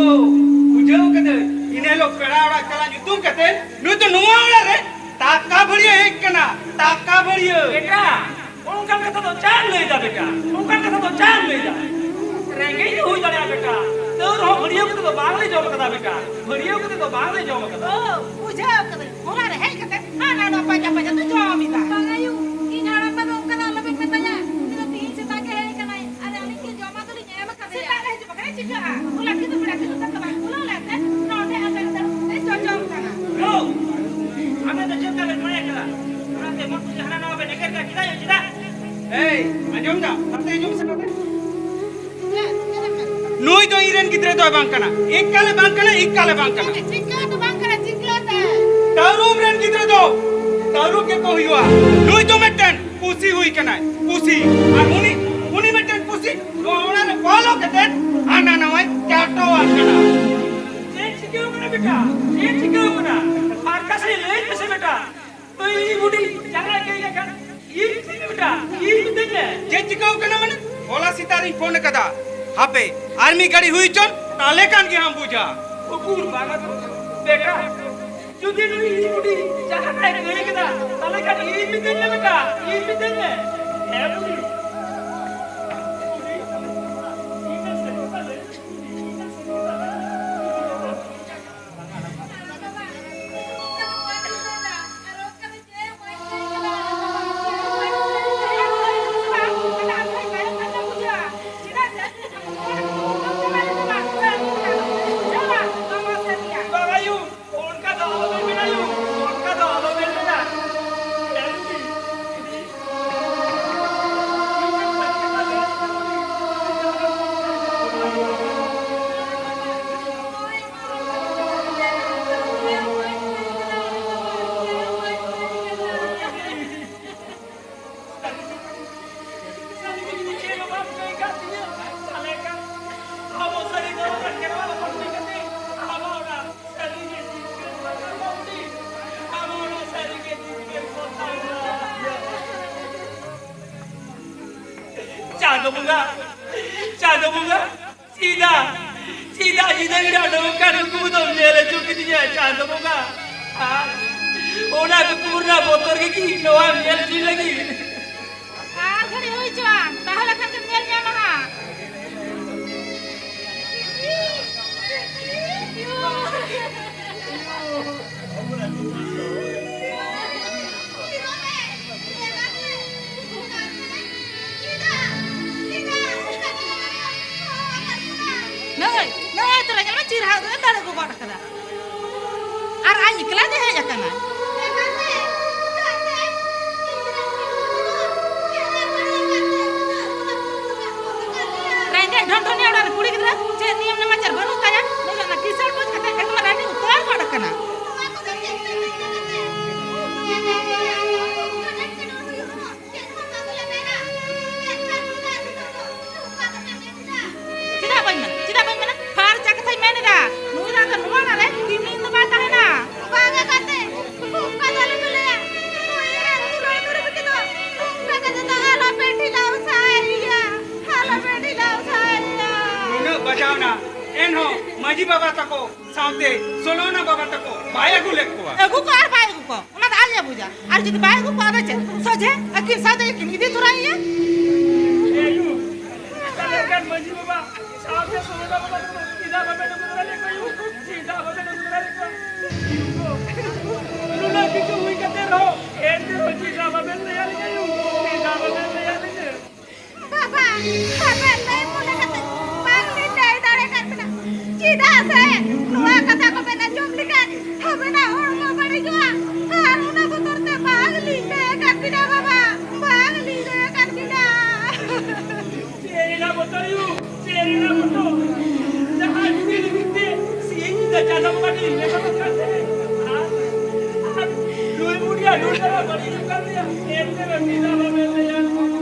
ᱵᱩᱡᱷᱟᱹᱣ ᱠᱟᱹᱫᱟᱹᱧ᱾ ᱤᱱᱟᱹ ᱦᱤᱞᱳᱜ ᱯᱮᱲᱟ ᱚᱲᱟᱜ ᱪᱟᱞᱟᱜ ᱧᱩᱛᱩᱢ ᱠᱟᱛᱮ ᱱᱩᱭ ᱫᱚ ᱱᱚᱣᱟ ᱚᱲᱟᱜ ᱨᱮ ᱴᱟᱠᱟ ᱵᱷᱟᱹᱲᱤᱭᱟᱹ ᱦᱮᱡ ᱠᱟᱱᱟ, ᱴᱟᱠᱟ ᱵᱷᱟᱹᱲᱤᱭᱟᱹ᱾ ᱵᱮᱴᱟ, ᱚᱱᱠᱟᱱ ᱠᱟᱛᱷᱟ ᱫᱚ ᱪᱟᱢ ᱞᱟᱹᱭ ᱫᱟ ᱵᱮᱴᱟ? ᱚᱱᱠᱟᱱ ᱠᱟᱛᱷᱟ ᱫᱚ ᱪᱟᱢ ᱞᱟᱹᱭ ᱫᱟ? ᱨᱮᱸᱜᱮᱡ ᱫᱚ ᱦᱩᱭ ᱫᱟᱲᱮᱭᱟᱜᱼᱟ ᱵᱮᱴᱟ, ᱛᱟᱹᱣ ᱨᱮᱦᱚᱸ ᱵᱷᱟᱹᱲᱤᱭᱟᱹ ᱠᱚᱛᱮ ᱫᱚ ᱵᱟᱝᱞᱮ ᱡᱚᱢ ᱠᱟᱫᱟ ᱵᱮᱴᱟ, ᱵᱷᱟᱹᱲᱤᱭᱟᱹ ᱠᱚᱛᱮ ᱫᱚ ᱵᱟᱝᱞᱮ ᱡᱚᱢ ᱠᱟᱫᱟ᱾ ᱳ, ᱵᱩᱡᱷᱟᱹᱣ ᱠᱟᱹᱫᱟᱹᱧ, ᱚᱲᱟᱜ ᱨᱮ ᱦᱮᱡ ᱠᱟᱛᱮ ᱦᱟᱱᱟ ᱱᱚᱣᱟ ᱯᱟᱸᱡᱟ ᱯᱟᱸᱡᱟ ᱛᱮ ᱡᱚᱢ ᱮᱫᱟ᱾ ᱵᱟᱝ ᱟᱭᱩ, ᱤᱧ ᱦᱟᱲᱟᱢ ᱵᱟ ᱫᱚ ᱚᱱᱠᱟᱱᱟᱜ ᱟᱞᱚᱵᱮᱱ ᱢᱮᱛᱟᱭᱟ᱾ ᱩᱱᱤ ᱫᱚ ᱛᱤᱦᱤᱧ ᱥᱮᱛᱟᱜ ᱜᱮ ᱦᱮᱡ ᱟᱠᱟᱱᱟᱭ ᱟᱨ ᱟᱹᱞᱤᱧ ᱜᱮ ᱡᱚᱢᱟ ᱫᱚᱞᱤᱧ ᱮᱢ ᱟᱠᱟᱫᱮᱭᱟ᱾ ᱥᱮᱛᱟᱜ ᱨᱮ ᱦᱤᱡᱩᱜ ᱵᱟᱠᱷᱨᱟ ᱪᱤᱠᱟᱹᱜᱼᱟ? ᱦᱚᱞᱟ ᱠᱤᱫᱩᱵ ᱵᱮᱲᱟ ᱠᱤᱫᱩᱵ ᱫᱟᱠᱟ ᱵᱟᱝ ᱠᱩᱞᱟᱹᱣ ᱞᱮᱱᱛᱮ ᱱᱚᱰᱮ ᱟᱵᱮᱱ ᱫᱚ ᱮ ᱡᱚᱡᱚᱢ ᱠᱟᱱᱟ᱾ ᱭᱳ, ᱟᱵᱮᱱ ᱫᱚ ᱪᱮᱫ ᱞᱮᱠᱟ ᱵᱮᱱ ᱢᱚᱱᱮ ᱠᱟᱫᱟ? ᱚᱱᱟᱛᱮ ᱢᱟ ᱵᱟᱝ ᱠᱟᱱᱟ, ᱮᱠᱟᱞᱮ ᱵᱟᱝ ᱠᱟᱱᱟ, ᱮᱠᱟᱞᱮ ᱵᱟᱝ ᱠᱟᱱᱟ᱾ ᱪᱤᱠᱟᱹ ᱫᱚ ᱵᱟᱝ ᱠᱟᱱᱟ, ᱪᱤᱠᱟᱹᱛᱮ? ᱛᱟᱹᱨᱩᱵ ᱨᱮᱱ ᱜᱤᱫᱽᱨᱟᱹ ᱫᱚ ᱛᱟᱹᱨᱩᱵ ᱜᱮᱠᱚ ᱦᱩᱭᱩᱜᱼᱟ᱾ ᱱᱩᱭ ᱫᱚ ᱢᱤᱫᱴᱮᱱ ᱯᱩᱥᱤ ᱦᱩᱭ ᱠᱟᱱᱟᱭ, ᱯᱩᱥᱤ᱾ ᱟᱨ ᱩᱱᱤ, ᱩᱱᱤ ᱢᱤᱫᱴᱮᱱ ᱯᱩᱥᱤ ᱱᱚᱣᱟ ᱚᱲᱟᱜ ᱨᱮ ᱵᱚᱞᱚ ᱠᱟᱛᱮ ᱦᱟᱱᱟ ᱱᱟᱣᱟᱭ ᱪᱟᱴᱚᱣᱟᱜ ᱠᱟᱱᱟ᱾ ᱪᱮᱫ ᱪᱤᱠᱟᱹᱣ ᱠᱟᱱᱟ ᱵᱮᱴᱟ? ᱪᱮᱫ ᱪᱤᱠᱟᱹᱣ ᱠᱟᱱᱟ? ᱟᱨ ᱠᱟᱥᱮ ᱞᱟᱹᱭ ᱢᱮᱥᱮ ᱵᱮᱴᱟ᱾ ᱛᱚ ᱤᱧ ᱵᱩᱰᱷᱤ ᱡᱟᱸᱜᱟᱭ ᱠᱟᱹᱭ ᱞᱮᱠᱷᱟᱱ ᱤᱧ ᱪᱮᱫ ᱵᱮᱴᱟ? ᱤᱧ ᱢᱤᱛᱟᱹᱧ ᱢᱮ᱾ ᱪᱮᱫ ᱪᱤᱠᱟᱹᱣ ᱠᱟᱱᱟ ᱢᱟᱱᱮ? ᱦᱚᱞᱟ ᱥᱮᱛᱟᱜ ᱨᱤᱧ ᱯᱷᱳᱱ ᱟᱠᱟᱫᱟ᱾ ᱦᱟᱯᱮ, ᱟᱨ ᱢᱤᱫ ᱜᱷᱟᱹᱲᱤ ᱦᱩᱭ ᱦᱚᱪᱚᱱ, ᱛᱟᱦᱞᱮ ᱠᱷᱟᱱ ᱜᱮ ᱦᱟᱸᱜ ᱵᱩᱡᱟ᱾ ᱩᱠᱩᱨ ᱵᱟᱝᱟ ᱛᱚ, ᱵᱮᱴᱟ, ᱡᱩᱫᱤ ᱱᱩᱭ ᱤᱧ ᱵᱩᱰᱷᱤ ᱡᱟᱦᱟᱱᱟᱜ ᱮ ᱠᱟᱹᱭ ᱠᱮᱫᱟ, ᱛᱟᱦᱞᱮ ᱠᱷᱟᱱ ᱤᱧ ᱢᱤᱛᱟᱹᱧ ᱢᱮ ᱵᱮᱴᱟ, ᱤᱧ ᱢᱤᱛᱟᱹᱧ ᱢᱮ᱾ ᱦᱮᱸ ᱵᱩᱰᱷᱤ᱾ ᱵᱩᱰᱷᱤ, ᱤᱧ ᱫᱚ ᱥᱟᱹᱨᱤ ᱠᱟᱛᱷᱟ ᱞᱟᱹᱭ, ᱤᱧ ᱫᱚ ᱥᱟᱹᱨᱤ ᱠᱟᱛᱷᱟ ᱞᱟᱹᱭ᱾ ᱵᱟᱝ ᱟᱭᱩ, ᱚᱱᱠᱟ ᱫᱚ ᱟᱞᱚᱵᱮᱱ ᱢᱮᱱᱟ ᱟᱭᱩ, ᱚᱱᱠᱟ ᱫᱚ ᱟᱞᱚᱵᱮᱱ ᱢᱮᱱᱟ᱾ ᱪᱟᱸᱫᱚ ᱵᱚᱸᱜᱟ, ᱪᱟᱸᱫᱚ ᱵᱚᱸᱜᱟ, ᱪᱮᱫᱟᱜ, ᱪᱮᱫᱟᱜ ᱧᱤᱫᱟᱹ ᱵᱮᱲᱟ ᱱᱚᱝᱠᱟᱱ ᱠᱩᱠᱢᱩ ᱫᱚᱢ ᱧᱮᱞ ᱦᱚᱪᱚ ᱠᱤᱫᱤᱧᱟ ᱪᱟᱸᱫᱚ ᱵᱚᱸᱜᱟ? ᱟᱨ ᱚᱱᱟ ᱠᱩᱠᱢᱩ ᱨᱮᱱᱟᱜ ᱵᱚᱛᱚᱨ ᱜᱮ ᱠᱤ ᱱᱚᱣᱟ ᱧᱮᱞ ᱦᱚᱪᱚᱧ ᱞᱟᱹᱜᱤᱫ? ᱟᱨ ᱜᱷᱟᱹᱲᱤ ᱦᱩᱭ ᱦᱚᱪᱚᱣᱟᱱ, ᱛᱟᱦᱚᱞᱮ ᱠᱷᱟᱱ ᱜᱮᱢ ᱧᱮᱞ ᱧᱟᱢᱟ ᱦᱟᱸᱜ᱾ ᱱᱟᱹᱭ, ᱱᱟᱹᱭ ᱛᱚᱨᱟ ᱧᱮᱞ ᱢᱮ, ᱪᱤᱨᱦᱟᱣ ᱫᱚ ᱫᱟᱲᱮ ᱠᱚ ᱵᱟᱲ ᱠᱟᱫᱟ᱾ ᱟᱨ ᱟᱡ ᱮᱠᱞᱟ ᱜᱮ ᱦᱮᱡ ᱟᱠᱟᱱᱟᱭ᱾ ᱚᱱᱛᱮ ᱥᱳᱞᱳ ᱟᱱᱟ ᱵᱟᱵᱟ ᱛᱟᱠᱚ ᱵᱟᱭ ᱟᱹᱜᱩ ᱞᱮᱫ ᱠᱚᱣᱟ᱾ ᱟᱹᱜᱩ ᱠᱚ ᱟᱨ ᱵᱟᱭ ᱟᱹᱜᱩ ᱠᱚ, ᱚᱱᱟ ᱫᱚ ᱟᱡ ᱮ ᱵᱩᱡᱟ᱾ ᱟᱨ ᱡᱩᱫᱤ ᱵᱟᱭ ᱟᱹᱜᱩ ᱠᱚᱣᱟ, ᱟᱫᱚ ᱪᱮᱫ? ᱥᱚᱡᱷᱮ ᱟᱹᱠᱤᱱ ᱥᱟᱶ ᱛᱮᱜᱮ ᱠᱤᱱ ᱤᱫᱤ ᱛᱚᱨᱟᱭᱮᱭᱟ᱾ ᱮ ᱭᱩ, ᱮᱴᱟᱜ ᱞᱮᱠᱟᱱ ᱢᱟᱹᱡᱷᱤ ᱵᱟᱵᱟ ᱥᱟᱶᱛᱮ ᱥᱳᱞᱳ ᱟᱱᱟ ᱵᱟᱵᱟ ᱛᱟᱠᱚ ᱪᱮᱫᱟᱜ ᱵᱟᱵᱮᱱ ᱟᱹᱜᱩ ᱫᱟᱲᱮ ᱠᱚᱣᱟ ᱭᱩ? ᱪᱮᱫᱟᱜ ᱵᱟᱵᱮᱱ ᱟᱹᱜᱩ ᱫᱟᱲᱮ ᱠᱚᱣᱟ? ᱱᱩᱱᱟᱹᱜ ᱠᱤᱪᱷᱩ ᱦᱩᱭ ᱠᱟᱛᱮ ᱨᱮᱦᱚᱸ ᱮᱱᱛᱮ ᱨᱮᱦᱚᱸ ᱪᱮᱫᱟᱜ ᱵᱟᱵᱮᱱ ᱞᱟᱹᱭᱟ ᱞᱤᱧᱟ ᱭᱩ? ᱪᱮᱫᱟᱜ ᱵᱟᱵᱮᱱ ᱞᱟᱹᱭᱟ ᱞᱤᱧᱟ? ᱵᱟᱵᱟ, ᱟᱵᱮᱱ ᱞᱟᱹᱭ ᱢᱚᱱᱮ ᱠᱟᱛᱮ ᱵᱟᱝᱞᱤᱧ ᱞᱟᱹᱭ ᱫᱟᱲᱮ ᱠᱟᱜ ᱵᱮᱱᱟ᱾ ᱪᱮᱫᱟᱜ ᱥᱮ ᱱᱚᱣᱟ ᱠᱟᱛᱷᱟ ᱠᱚᱵᱮᱱ ᱟᱸᱡᱚᱢ ᱞᱮᱠᱷᱟᱱ ᱟᱵᱮᱱᱟᱜ ᱦᱚᱲᱢᱚ ᱵᱟᱹᱲᱤᱡᱚᱜᱼᱟ᱾ ᱟᱨ ᱚᱱᱟ ᱵᱚᱛᱚᱨ ᱛᱮ ᱵᱟᱝᱞᱤᱧ ᱞᱟᱹᱭ ᱟᱠᱟᱫ ᱵᱮᱱᱟ ᱵᱟᱵᱟ, ᱵᱟᱝᱞᱤᱧ ᱞᱟᱹᱭ ᱟᱠᱟᱫ ᱵᱮᱱᱟ᱾ ᱪᱮᱫ ᱨᱮᱱᱟᱜ ᱵᱚᱛᱚᱨ ᱭᱩ? ᱪᱮᱫ ᱨᱮᱱᱟᱜ ᱵᱚᱛᱚᱨ? ᱡᱟᱦᱟᱸᱭ ᱵᱩᱜᱤ ᱞᱟᱹᱜᱤᱫ ᱛᱮ ᱥᱤᱧ ᱧᱤᱫᱟᱹ ᱪᱟᱸᱫᱚ ᱵᱚᱸᱜᱟ ᱴᱷᱮᱱ ᱢᱮᱦᱚᱨᱚᱜ ᱠᱟᱱ ᱛᱟᱦᱮᱸᱫ᱾ ᱟᱨ, ᱟᱨ ᱱᱩᱭ ᱵᱩᱰᱷᱤ ᱟᱹᱰᱤ ᱩᱛᱟᱹᱨ ᱵᱟᱹᱲᱤᱡ ᱦᱩᱭᱩᱜ ᱠᱟᱱ ᱛᱟᱭᱟ᱾ ᱮᱱᱛᱮ ᱨᱮᱦᱚᱸ ᱪᱮᱫᱟᱜ ᱵᱟᱵᱮᱱ ᱞᱟᱹᱭᱟ?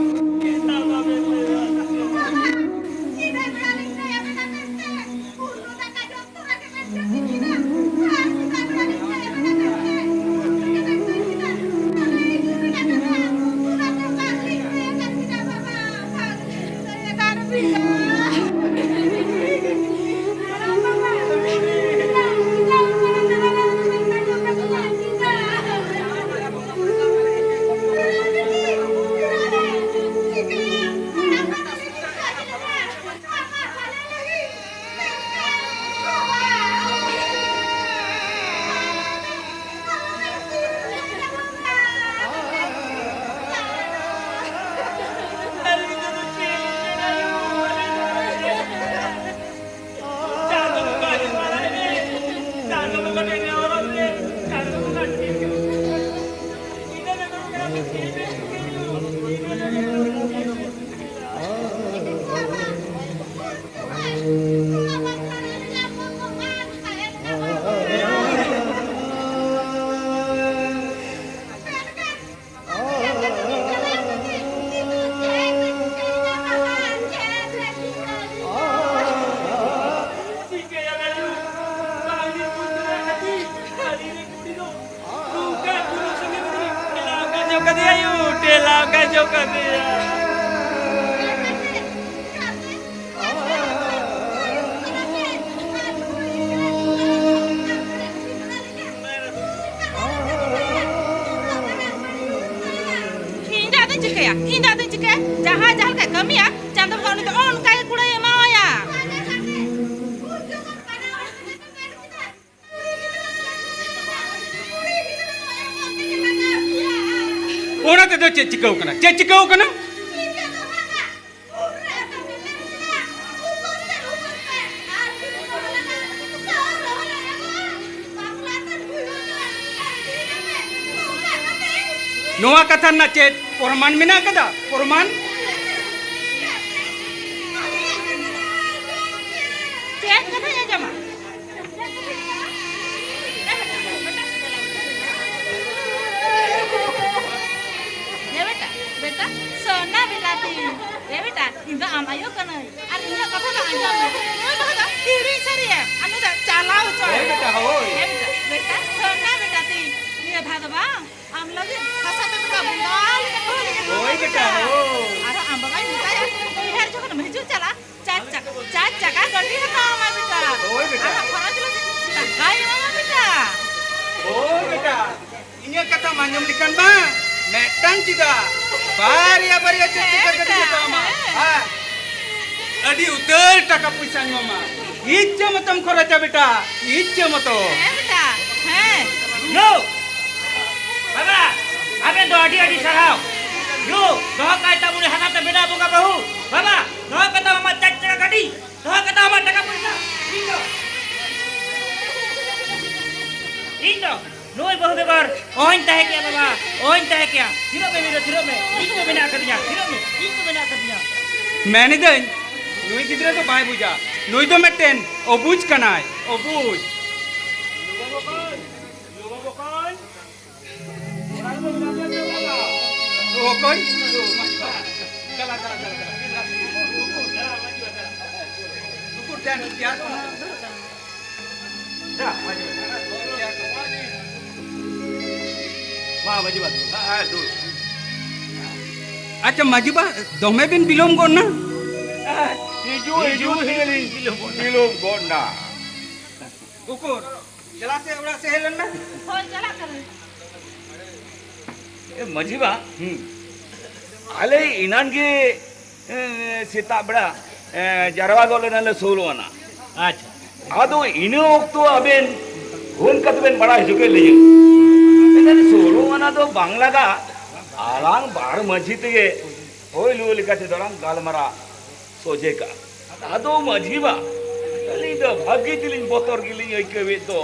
ᱪᱮᱫᱟᱜ ᱵᱟᱵᱮᱱ ᱞᱟᱹᱭᱟ? ᱵᱟᱵᱟ, ᱪᱮᱫᱟᱜ ᱵᱟᱹᱞᱤᱧ ᱞᱟᱹᱭᱟ ᱢᱮᱱᱟ ᱢᱮᱱᱛᱮ? ᱩᱱ ᱫᱚ ᱫᱟᱠᱟ ᱡᱚᱢ ᱛᱚᱨᱟ ᱜᱮᱵᱮᱱ ᱡᱟᱹᱯᱤᱫ ᱠᱮᱫᱟ᱾ ᱟᱨ ᱪᱮᱫᱟᱜ ᱵᱟᱹᱞᱤᱧ ᱞᱟᱹᱭᱟ ᱢᱮᱱᱟ ᱢᱮᱱᱛᱮ? ᱩᱱ ᱫᱚ ᱫᱟᱠᱟ ᱡᱚᱢ ᱠᱮᱫᱟ᱾ ᱟᱨ ᱟᱹᱭᱩᱵ ᱵᱮᱲᱟ ᱠᱟᱛᱷᱟ, ᱚᱱᱟ ᱫᱚ ᱵᱟᱹᱞᱤᱧ ᱞᱟᱹᱭᱟ ᱢᱮᱱᱟ ᱵᱟᱵᱟ᱾ ᱴᱷᱮᱞᱟᱣ ᱠᱟᱡᱚ ᱠᱟᱫᱮᱭᱟ᱾ ᱤᱧ ᱫᱚ ᱟᱫᱚᱧ ᱪᱤᱠᱟᱹᱭᱟ? ᱡᱟᱦᱟᱸᱭ ᱡᱟᱦᱟᱸ ᱞᱮᱠᱟᱭ ᱠᱟᱹᱢᱤᱭᱟ, ᱪᱟᱸᱫᱚ ᱵᱚᱸᱜᱟ ᱩᱱᱤ ᱫᱚ ᱚᱱᱠᱟ ᱜᱮ ᱠᱩᱲᱟᱹᱭ ᱮᱢᱟᱣᱟᱭᱟ᱾ ᱚᱱᱟ ᱛᱮᱫᱚ ᱪᱮᱫ ᱪᱤᱠᱟᱹᱣ ᱠᱟᱱᱟ? ᱪᱮᱫ ᱪᱤᱠᱟᱹᱣ ᱠᱟᱱᱟ? ᱱᱚᱣᱟ ᱠᱟᱛᱷᱟ ᱨᱮᱱᱟᱜ ᱪᱮᱫ ᱯᱨᱚᱢᱟᱱ ᱢᱮᱱᱟᱜ ᱠᱟᱫᱟ? ᱯᱨᱚᱢᱟᱱ? ᱪᱮᱫ ᱠᱟᱛᱷᱟᱧ ᱟᱸᱡᱚᱢᱟ? ᱮ ᱵᱮᱴᱟ, ᱵᱮᱴᱟ, ᱥᱳᱱᱟ ᱵᱤᱞᱟᱛᱤ᱾ ᱮ ᱵᱮᱴᱟ, ᱤᱧ ᱫᱚ ᱟᱢ ᱟᱭᱳ ᱠᱟᱹᱱᱟᱹᱧ᱾ ᱟᱨ ᱤᱧᱟᱹᱜ ᱠᱟᱛᱷᱟ ᱫᱚ ᱟᱸᱡᱚᱢ ᱢᱮ᱾ ᱱᱩᱭ ᱵᱟᱹᱦᱩ ᱫᱚ ᱦᱤᱲᱤᱧ ᱥᱟᱹᱨᱤᱭᱮᱢ᱾ ᱟᱨ ᱱᱩᱭ ᱫᱚ ᱪᱟᱞᱟᱣ ᱦᱚᱪᱚᱭᱮᱢ᱾ ᱦᱳᱭ ᱵᱮᱴᱟ, ᱦᱳᱭ᱾ ᱮ ᱵᱮᱴᱟ, ᱵᱮᱴᱟ, ᱥᱳᱱᱟ ᱵᱮᱴᱟ ᱛᱤᱧ᱾ ᱱᱤᱭᱟᱹ ᱫᱷᱟᱣ ᱫᱚ ᱵᱟᱝ, ᱟᱢ ᱞᱟᱹᱜᱤᱫ ᱦᱟᱥᱟ ᱛᱮ ᱵᱮᱴᱟ ᱵᱚᱸᱜᱟ ᱞᱮᱠᱟ ᱠᱚ ᱦᱤᱡᱩᱜ ᱦᱳᱭ ᱵᱮᱴᱟ, ᱠᱟᱱᱟ᱾ ᱦᱳᱭ᱾ ᱟᱨᱦᱚᱸ ᱟᱢ ᱵᱟᱵᱟᱧ ᱢᱮᱛᱟᱭᱟ, ᱩᱭᱦᱟᱹᱨ ᱡᱚᱠᱷᱚᱱᱮᱢ ᱦᱤᱡᱩᱜ ᱪᱟᱞᱟᱜ, ᱪᱟᱨ ᱪᱟᱠᱟ, ᱪᱟᱨ ᱪᱟᱠᱟ ᱜᱟᱹᱰᱤ ᱦᱟᱛᱟᱣ ᱟᱢᱟ ᱵᱮᱴᱟ᱾ ᱦᱳᱭ ᱵᱮᱴᱟ᱾ ᱟᱨ ᱠᱷᱚᱨᱚᱪ ᱞᱟᱹᱜᱤᱫ ᱴᱟᱠᱟᱭ ᱮᱢᱟᱢᱟ ᱵᱮᱴᱟ᱾ ᱦᱳᱭ ᱵᱮᱴᱟ, ᱤᱧᱟᱹᱜ ᱠᱟᱛᱷᱟᱢ ᱟᱸᱡᱚᱢ ᱞᱮᱠᱷᱟᱱ ᱢᱟ ᱢᱤᱫᱴᱟᱝ ᱪᱮᱫᱟᱜ ᱵᱟᱨᱭᱟ ᱵᱟᱨᱭᱟ ᱪᱟᱨ ᱪᱟᱠᱟ ᱦᱮᱸ ᱜᱟᱹᱰᱤ ᱵᱮᱴᱟ, ᱦᱟᱛᱟᱣ ᱟᱢᱟ᱾ ᱦᱮᱸ᱾ ᱦᱮᱸ᱾ ᱟᱹᱰᱤ ᱩᱛᱟᱹᱨ ᱴᱟᱠᱟ ᱯᱚᱭᱥᱟᱧ ᱮᱢᱟᱢᱟ᱾ ᱤᱪᱪᱷᱟᱹ ᱢᱚᱛᱚᱢ ᱠᱷᱚᱨᱚᱪᱟ ᱵᱮᱴᱟ, ᱤᱪᱪᱷᱟᱹ ᱢᱚᱛᱚ᱾ ᱦᱮᱸ ᱵᱮᱴᱟ, ᱦᱮᱸ᱾ ᱭᱳ! ᱵᱟᱵᱟ, ᱟᱵᱮᱱ ᱫᱚ ᱟᱹᱰᱤ ᱟᱹᱰᱤ ᱥᱟᱨᱦᱟᱣ᱾ ᱭᱳ, ᱫᱚᱦᱚ ᱠᱟᱭ ᱛᱟᱵᱚᱱ ᱦᱟᱥᱟ ᱛᱮ ᱵᱮᱱᱟᱣ ᱵᱚᱸᱜᱟ ᱵᱟᱹᱦᱩ᱾ ᱵᱟᱵᱟ, ᱫᱚᱦᱚ ᱠᱟᱭ ᱛᱟᱵᱚᱱ ᱟᱢᱟᱜ ᱪᱟᱨ ᱪᱟᱠᱟ ᱜᱟᱹᱰᱤ᱾ ᱫᱚᱦᱚ ᱠᱟᱭ ᱛᱟᱵᱚᱱ ᱟᱢᱟᱜ ᱴᱟᱠᱟ ᱯᱚᱭᱥᱟ᱾ ᱤᱧ ᱫᱚ, ᱤᱧ ᱫᱚ ᱱᱩᱭ ᱵᱟᱹᱦᱩ ᱵᱮᱜᱚᱨ ᱚᱦᱚᱧ ᱛᱟᱦᱮᱸ ᱠᱮᱭᱟ ᱵᱟᱵᱟ, ᱚᱦᱚᱧ ᱛᱟᱦᱮᱸ ᱠᱮᱭᱟ᱾ ᱛᱷᱤᱨᱚᱜ ᱢᱮ ᱢᱤᱨᱩ, ᱛᱷᱤᱨᱚᱜ ᱢᱮ᱾ ᱤᱧ ᱫᱚ ᱢᱮᱱᱟᱜ ᱟᱠᱟᱫᱤᱧᱟ, ᱛᱷᱤᱨᱚᱜ ᱢᱮ, ᱤᱧ ᱫᱚ ᱢᱮᱱᱟᱜ ᱟᱠᱟᱫᱤᱧᱟ᱾ ᱢᱮᱱᱤᱫᱟᱹᱧ, ᱱᱩᱭ ᱜᱤᱫᱽᱨᱟᱹ ᱫᱚ ᱵᱟᱭ ᱵᱩᱡᱟ᱾ ᱱᱩᱭ ᱫᱚ ᱢᱤᱫᱴᱮᱱ ᱚᱵᱩᱡ ᱠᱟᱱᱟᱭ, ᱚᱵᱩᱡ᱾ ᱚᱠᱚᱭ? ᱪᱟᱞᱟᱜ, ᱪᱟᱞᱟᱜ, ᱪᱟᱞᱟᱜ, ᱪᱟᱞᱟᱜ᱾ ᱱᱩᱠᱩ ᱴᱷᱮᱱ ᱪᱮᱭᱟᱨ ᱠᱚ ᱢᱟ᱾ ᱢᱟ, ᱢᱟᱹᱡᱷᱤ ᱵᱟ᱾ ᱦᱮᱸ, ᱦᱮᱸ, ᱫᱩᱲᱩᱵ᱾ ᱟᱪᱪᱷᱟ, ᱢᱟᱹᱡᱷᱤ ᱵᱟ, ᱫᱚᱢᱮ ᱵᱤᱱ ᱵᱤᱞᱚᱢ ᱜᱚᱫ ᱱᱟ᱾ ᱦᱤᱡᱩᱜ, ᱦᱤᱡᱩᱜ ᱛᱮᱜᱮ ᱞᱤᱧ ᱵᱤᱞᱚᱢ ᱜᱚᱫ ᱱᱟ᱾ ᱩᱠᱩᱨ, ᱪᱟᱞᱟᱜ ᱥᱮ ᱚᱲᱟᱜ ᱥᱮᱫ ᱦᱮᱡ ᱞᱮᱱ ᱢᱮ᱾ ᱦᱳᱭ, ᱪᱟᱞᱟᱜ ᱠᱟᱹᱱᱟᱹᱧ᱾ ᱮ, ᱢᱟᱹᱡᱷᱤ ᱵᱟ᱾ ᱦᱩᱸ᱾ ᱟᱞᱮ ᱮᱱᱟᱱ ᱜᱮ, ᱮ, ᱥᱮᱛᱟᱜ ᱵᱮᱲᱟ, ᱮ, ᱡᱟᱨᱣᱟ ᱜᱚᱫ ᱞᱮᱱᱟ ᱞᱮ ᱥᱳᱞᱳ ᱟᱱᱟ᱾ ᱟᱪᱪᱷᱟ᱾ ᱟᱫᱚ ᱤᱱᱟᱹ ᱚᱠᱛᱚ ᱟᱵᱮᱱ ᱯᱷᱳᱱ ᱠᱟᱛᱮ ᱵᱮᱱ ᱵᱟᱲᱟᱭ ᱦᱚᱪᱚ ᱠᱮᱫ ᱞᱤᱧᱟᱹ᱾ ᱢᱮᱱᱫᱟᱞᱤᱧ, ᱥᱳᱞᱳ ᱟᱱᱟ ᱫᱚ ᱵᱟᱝ ᱞᱟᱜᱟᱜ, ᱟᱞᱟᱝ ᱵᱟᱨ ᱢᱟᱹᱡᱷᱤ ᱛᱮᱜᱮ ᱦᱳᱭ ᱞᱩᱣᱟᱹ ᱞᱮᱠᱟ ᱛᱮᱫᱚ ᱞᱟᱝ ᱜᱟᱞᱢᱟᱨᱟᱣ ᱥᱚᱡᱷᱮ ᱠᱟᱜᱼᱟ᱾ ᱟᱫᱚ ᱢᱟᱹᱡᱷᱤ ᱵᱟ, ᱟᱹᱞᱤᱧ ᱫᱚ ᱵᱷᱟᱹᱜᱤ ᱛᱮᱞᱤᱧ ᱵᱚᱛᱚᱨ ᱜᱮᱞᱤᱧ ᱟᱹᱭᱠᱟᱹᱣᱮᱫ ᱫᱚ᱾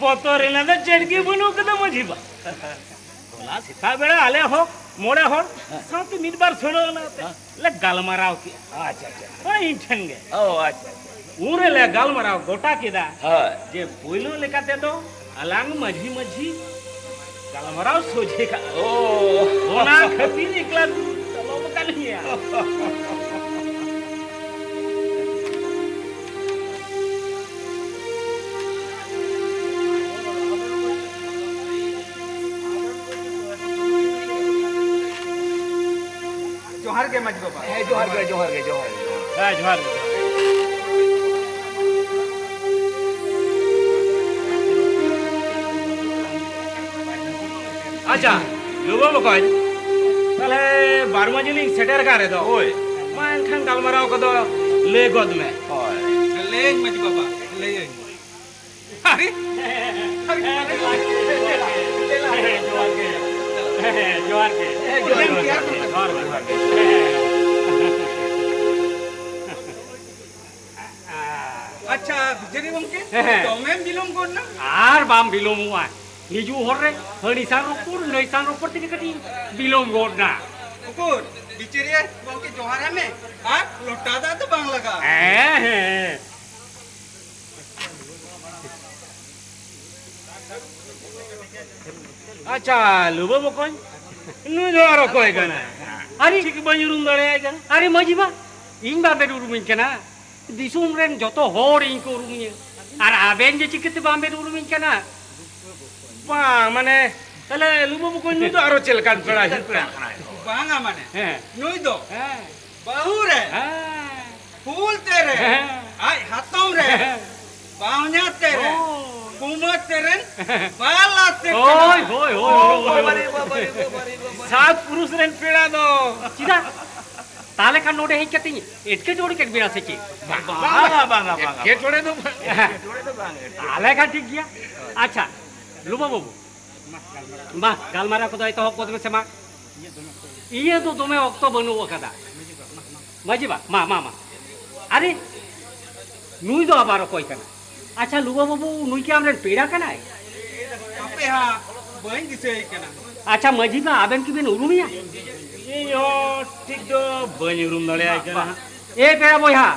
ᱵᱚᱛᱚᱨ ᱨᱮᱱᱟᱜ ᱫᱚ ᱪᱮᱫ ᱜᱮ ᱵᱟᱹᱱᱩᱜ ᱠᱟᱫᱟ ᱢᱟᱹᱡᱷᱤ ᱵᱟ᱾ ᱦᱚᱞᱟ ᱥᱮᱛᱟᱜ ᱵᱮᱲᱟ ᱟᱞᱮ ᱦᱚᱸ ᱢᱚᱬᱮ ᱦᱚᱲ ᱥᱟᱶᱛᱮ ᱢᱤᱫ ᱵᱟᱨ ᱥᱟᱹᱲᱟᱹ ᱚᱱᱟᱛᱮ ᱦᱮᱸ᱾ ᱞᱮ ᱜᱟᱞᱢᱟᱨᱟᱣ ᱠᱮᱜᱼᱟ᱾ ᱟᱪᱪᱷᱟ, ᱟᱪᱪᱷᱟ᱾ ᱦᱳᱭ, ᱤᱧ ᱴᱷᱮᱱ ᱜᱮ᱾ ᱚ, ᱟᱪᱪᱷᱟ, ᱟᱪᱪᱷᱟ᱾ ᱩᱱ ᱨᱮᱞᱮ ᱜᱟᱞᱢᱟᱨᱟᱣ ᱜᱚᱴᱟ ᱠᱮᱫᱟ ᱦᱳᱭ᱾ ᱡᱮ ᱯᱳᱭᱞᱳ ᱞᱮᱠᱟ ᱛᱮᱫᱚ ᱟᱞᱟᱝ ᱢᱟᱹᱡᱷᱤ ᱢᱟᱹᱡᱷᱤ ᱜᱟᱞᱢᱟᱨᱟᱣ ᱥᱚᱡᱷᱮ ᱠᱟᱜᱼᱟ᱾ ᱚ᱾ ᱚᱱᱟ ᱠᱷᱟᱹᱛᱤᱨ ᱮᱠᱞᱟ ᱫᱩᱲᱩᱵ ᱟᱞᱚᱢ ᱠᱟᱱ ᱜᱮᱭᱟ᱾ ᱡᱚᱦᱟᱨ ᱜᱮ ᱢᱟᱹᱡᱷᱤ ᱵᱟᱵᱟ᱾ ᱦᱮᱸ, ᱡᱚᱦᱟᱨ ᱜᱮ, ᱡᱚᱦᱟᱨ ᱜᱮ, ᱡᱚᱦᱟᱨ ᱜᱮ᱾ ᱦᱮᱸ, ᱡᱚᱦᱟᱨ ᱜᱮ᱾ ᱟᱪᱪᱷᱟ, ᱞᱩᱵᱟᱹ ᱵᱚᱠᱚᱧ, ᱛᱟᱦᱞᱮ ᱵᱟᱨ ᱢᱟᱹᱡᱷᱤ ᱞᱤᱧ ᱥᱮᱴᱮᱨ ᱟᱠᱟᱱ ᱨᱮᱫᱚ, ᱦᱳᱭ᱾ ᱢᱟ ᱮᱱᱠᱷᱟᱱ ᱜᱟᱞᱢᱟᱨᱟᱣ ᱠᱚᱫᱚ ᱞᱟᱹᱭ ᱜᱚᱫ ᱢᱮ᱾ ᱦᱳᱭ᱾ ᱞᱟᱹᱭᱟᱹᱧ ᱢᱟᱹᱡᱷᱤ ᱵᱟᱵᱟ, ᱞᱟᱹᱭᱟᱹᱧ᱾ ᱟᱨᱮ? ᱟᱨᱮ? ᱦᱮᱸ, ᱡᱚᱦᱟᱨ ᱜᱮ᱾ ᱦᱮᱸ, ᱡᱚᱦᱟᱨ ᱜᱮ᱾ ᱦᱮᱸ, ᱡᱚᱦᱟᱨ ᱜᱮ᱾ ᱡᱚᱦᱟᱨ ᱜᱮ, ᱡᱚᱦᱟᱨ ᱜᱮ᱾ ᱟᱪᱪᱷᱟ, ᱵᱤᱪᱟᱹᱨᱤᱭᱟᱹ ᱜᱚᱢᱠᱮ, ᱦᱮᱸ, ᱦᱮᱸ᱾ ᱫᱚᱢᱮᱢ ᱵᱤᱞᱚᱢ ᱜᱚᱫ ᱱᱟ᱾ ᱟᱨ ᱵᱟᱢ ᱵᱤᱞᱚᱢᱚᱜᱼᱟ᱾ ᱦᱤᱡᱩᱜ ᱦᱚᱨ ᱨᱮ ᱦᱟᱹᱱᱤ ᱥᱟᱶ ᱨᱚᱯᱚᱲ, ᱱᱟᱹᱭ ᱥᱟᱶ ᱨᱚᱯᱚᱲ ᱛᱮᱜᱮ ᱠᱟᱹᱴᱤᱡ ᱵᱤᱞᱚᱢ ᱜᱚᱫ ᱱᱟ᱾ ᱩᱠᱩᱨ, ᱵᱤᱪᱟᱹᱨᱤᱭᱟᱹ ᱜᱚᱢᱠᱮ ᱡᱚᱦᱟᱨ ᱟᱭ ᱢᱮ ᱟᱨ ᱞᱚᱴᱟ ᱫᱟᱜ ᱫᱚ ᱵᱟᱝ ᱞᱟᱜᱟᱜᱼᱟ᱾ ᱦᱮᱸ, ᱦᱮᱸ᱾ ᱟᱪᱪᱷᱟ, ᱞᱩᱵᱟᱹ ᱵᱚᱠᱚᱧ, ᱱᱩᱭ ᱫᱚ ᱟᱨ ᱚᱠᱚᱭ ᱠᱟᱱᱟᱭ? ᱟᱨᱮ, ᱴᱷᱤᱠ ᱵᱟᱹᱧ ᱩᱨᱩᱢ ᱫᱟᱲᱮᱭᱟᱭ ᱠᱟᱱᱟ᱾ ᱟᱨᱮ ᱢᱟᱹᱡᱷᱤ ᱵᱟ, ᱤᱧ ᱵᱟᱵᱮᱱ ᱩᱨᱩᱢᱤᱧ ᱠᱟᱱᱟ? ᱫᱤᱥᱚᱢ ᱨᱮᱱ ᱡᱚᱛᱚ ᱦᱚᱲ ᱤᱧ ᱠᱚ ᱩᱨᱩᱢᱤᱧᱟ, ᱟᱨ ᱟᱵᱮᱱ ᱜᱮ ᱪᱤᱠᱟᱹᱛᱮ ᱵᱟᱝ ᱵᱮᱱ ᱩᱨᱩᱢᱤᱧ ᱠᱟᱱᱟ? ᱵᱟᱝ, ᱢᱟᱱᱮ, ᱛᱟᱦᱞᱮ ᱞᱩᱵᱩ ᱵᱚᱠᱚᱧ ᱱᱩᱭ ᱫᱚ ᱟᱨᱚ ᱪᱮᱫ ᱞᱮᱠᱟᱱ ᱯᱮᱲᱟ ᱦᱤᱡᱩᱜ ᱠᱟᱱᱟ? ᱵᱟᱝᱟ, ᱢᱟᱱᱮ, ᱦᱮᱸ᱾ ᱱᱩᱭ ᱫᱚ ᱦᱮᱸ᱾ ᱵᱟᱹᱦᱩ ᱨᱮᱱ ᱦᱮᱸ᱾ ᱦᱩᱞ ᱛᱮ ᱨᱮ ᱦᱮᱸ᱾ ᱟᱡ ᱦᱟᱛᱚᱢ ᱨᱮ ᱦᱮᱸ᱾ ᱵᱟᱦᱧᱟᱨ ᱛᱮ ᱨᱮ ᱚ᱾ ᱠᱩᱢᱟᱹᱨ ᱛᱮ ᱨᱮᱱ ᱵᱟᱞᱟ ᱛᱮ ᱦᱳᱭ, ᱠᱟᱱᱟ᱾ ᱦᱳᱭ, ᱦᱳᱭ, ᱚ, ᱦᱳᱭ, ᱦᱳᱭ᱾ ᱵᱟᱵᱟᱨᱮ, ᱵᱟᱵᱟᱨᱮ, ᱵᱟᱵᱟᱨᱮ, ᱵᱟᱵᱟᱨᱮ᱾ ᱥᱟᱛ ᱯᱩᱨᱩᱥ ᱨᱮᱱ ᱯᱮᱲᱟ ᱫᱚ᱾ ᱪᱮᱫᱟᱜ? ᱛᱟᱦᱞᱮ ᱠᱷᱟᱱ ᱱᱚᱰᱮ ᱦᱮᱡ ᱠᱟᱛᱮᱧ ᱮᱴᱠᱮᱴᱚᱬᱮ ᱠᱮᱫ ᱵᱮᱱᱟ ᱥᱮ ᱪᱮᱫ? ᱵᱟᱝᱟ, ᱵᱟᱝᱟ, ᱵᱟᱝᱟ, ᱵᱟᱝᱟ᱾ ᱮᱴᱠᱮᱴᱚᱬᱮ ᱫᱚ ᱵᱟᱝ᱾ ᱦᱮᱸ᱾ ᱮᱴᱠᱮᱴᱚᱬᱮ ᱫᱚ ᱵᱟᱝ, ᱮᱴᱠᱮᱴᱚᱬᱮ᱾ ᱛᱟᱦᱞᱮ ᱠᱷᱟᱱ ᱴᱷᱤᱠ ᱜᱮᱭᱟ᱾ ᱟᱪᱪᱷᱟ, ᱞᱩᱵᱟ ᱵᱟᱹᱵᱩ, ᱢᱟ, ᱜᱟᱞᱢᱟᱨᱟᱣ ᱠᱚᱫᱚ ᱮᱛᱚᱦᱚᱵ ᱜᱚᱫ ᱢᱮᱥᱮ ᱢᱟ᱾ ᱤᱭᱟᱹ ᱫᱚ ᱫᱚᱢᱮ ᱚᱠᱛᱚ ᱵᱟᱹᱱᱩᱜ ᱟᱠᱟᱫᱟ᱾ ᱢᱟᱹᱡᱷᱤ ᱵᱟ, ᱢᱟ, ᱢᱟ, ᱢᱟ᱾ ᱟᱨᱮ, ᱱᱩᱭ ᱫᱚ ᱟᱵᱟᱨ ᱚᱠᱚᱭ ᱠᱟᱱᱟ? ᱟᱪᱪᱷᱟ, ᱞᱩᱵᱟ ᱵᱟᱹᱵᱩ, ᱱᱩᱭ ᱠᱤ ᱟᱢᱨᱮᱱ ᱯᱮᱲᱟ ᱠᱟᱱᱟᱭ? ᱦᱟᱯᱮ ᱦᱟᱸᱜ, ᱵᱟᱹᱧ ᱫᱤᱥᱟᱹᱭᱮ ᱠᱟᱱᱟ᱾ ᱟᱪᱪᱷᱟ, ᱢᱟᱹᱡᱷᱤ ᱵᱟ, ᱟᱵᱮᱱ ᱠᱤ ᱵᱮᱱ ᱩᱨᱩᱢᱮᱭᱟ? ᱤᱧ ᱦᱚᱸ ᱴᱷᱤᱠ ᱫᱚ ᱵᱟᱹᱧ ᱩᱨᱩᱢ ᱫᱟᱲᱮᱭᱟᱭ ᱠᱟᱱᱟ᱾ ᱮ ᱯᱮᱲᱟ ᱵᱚᱭᱦᱟ,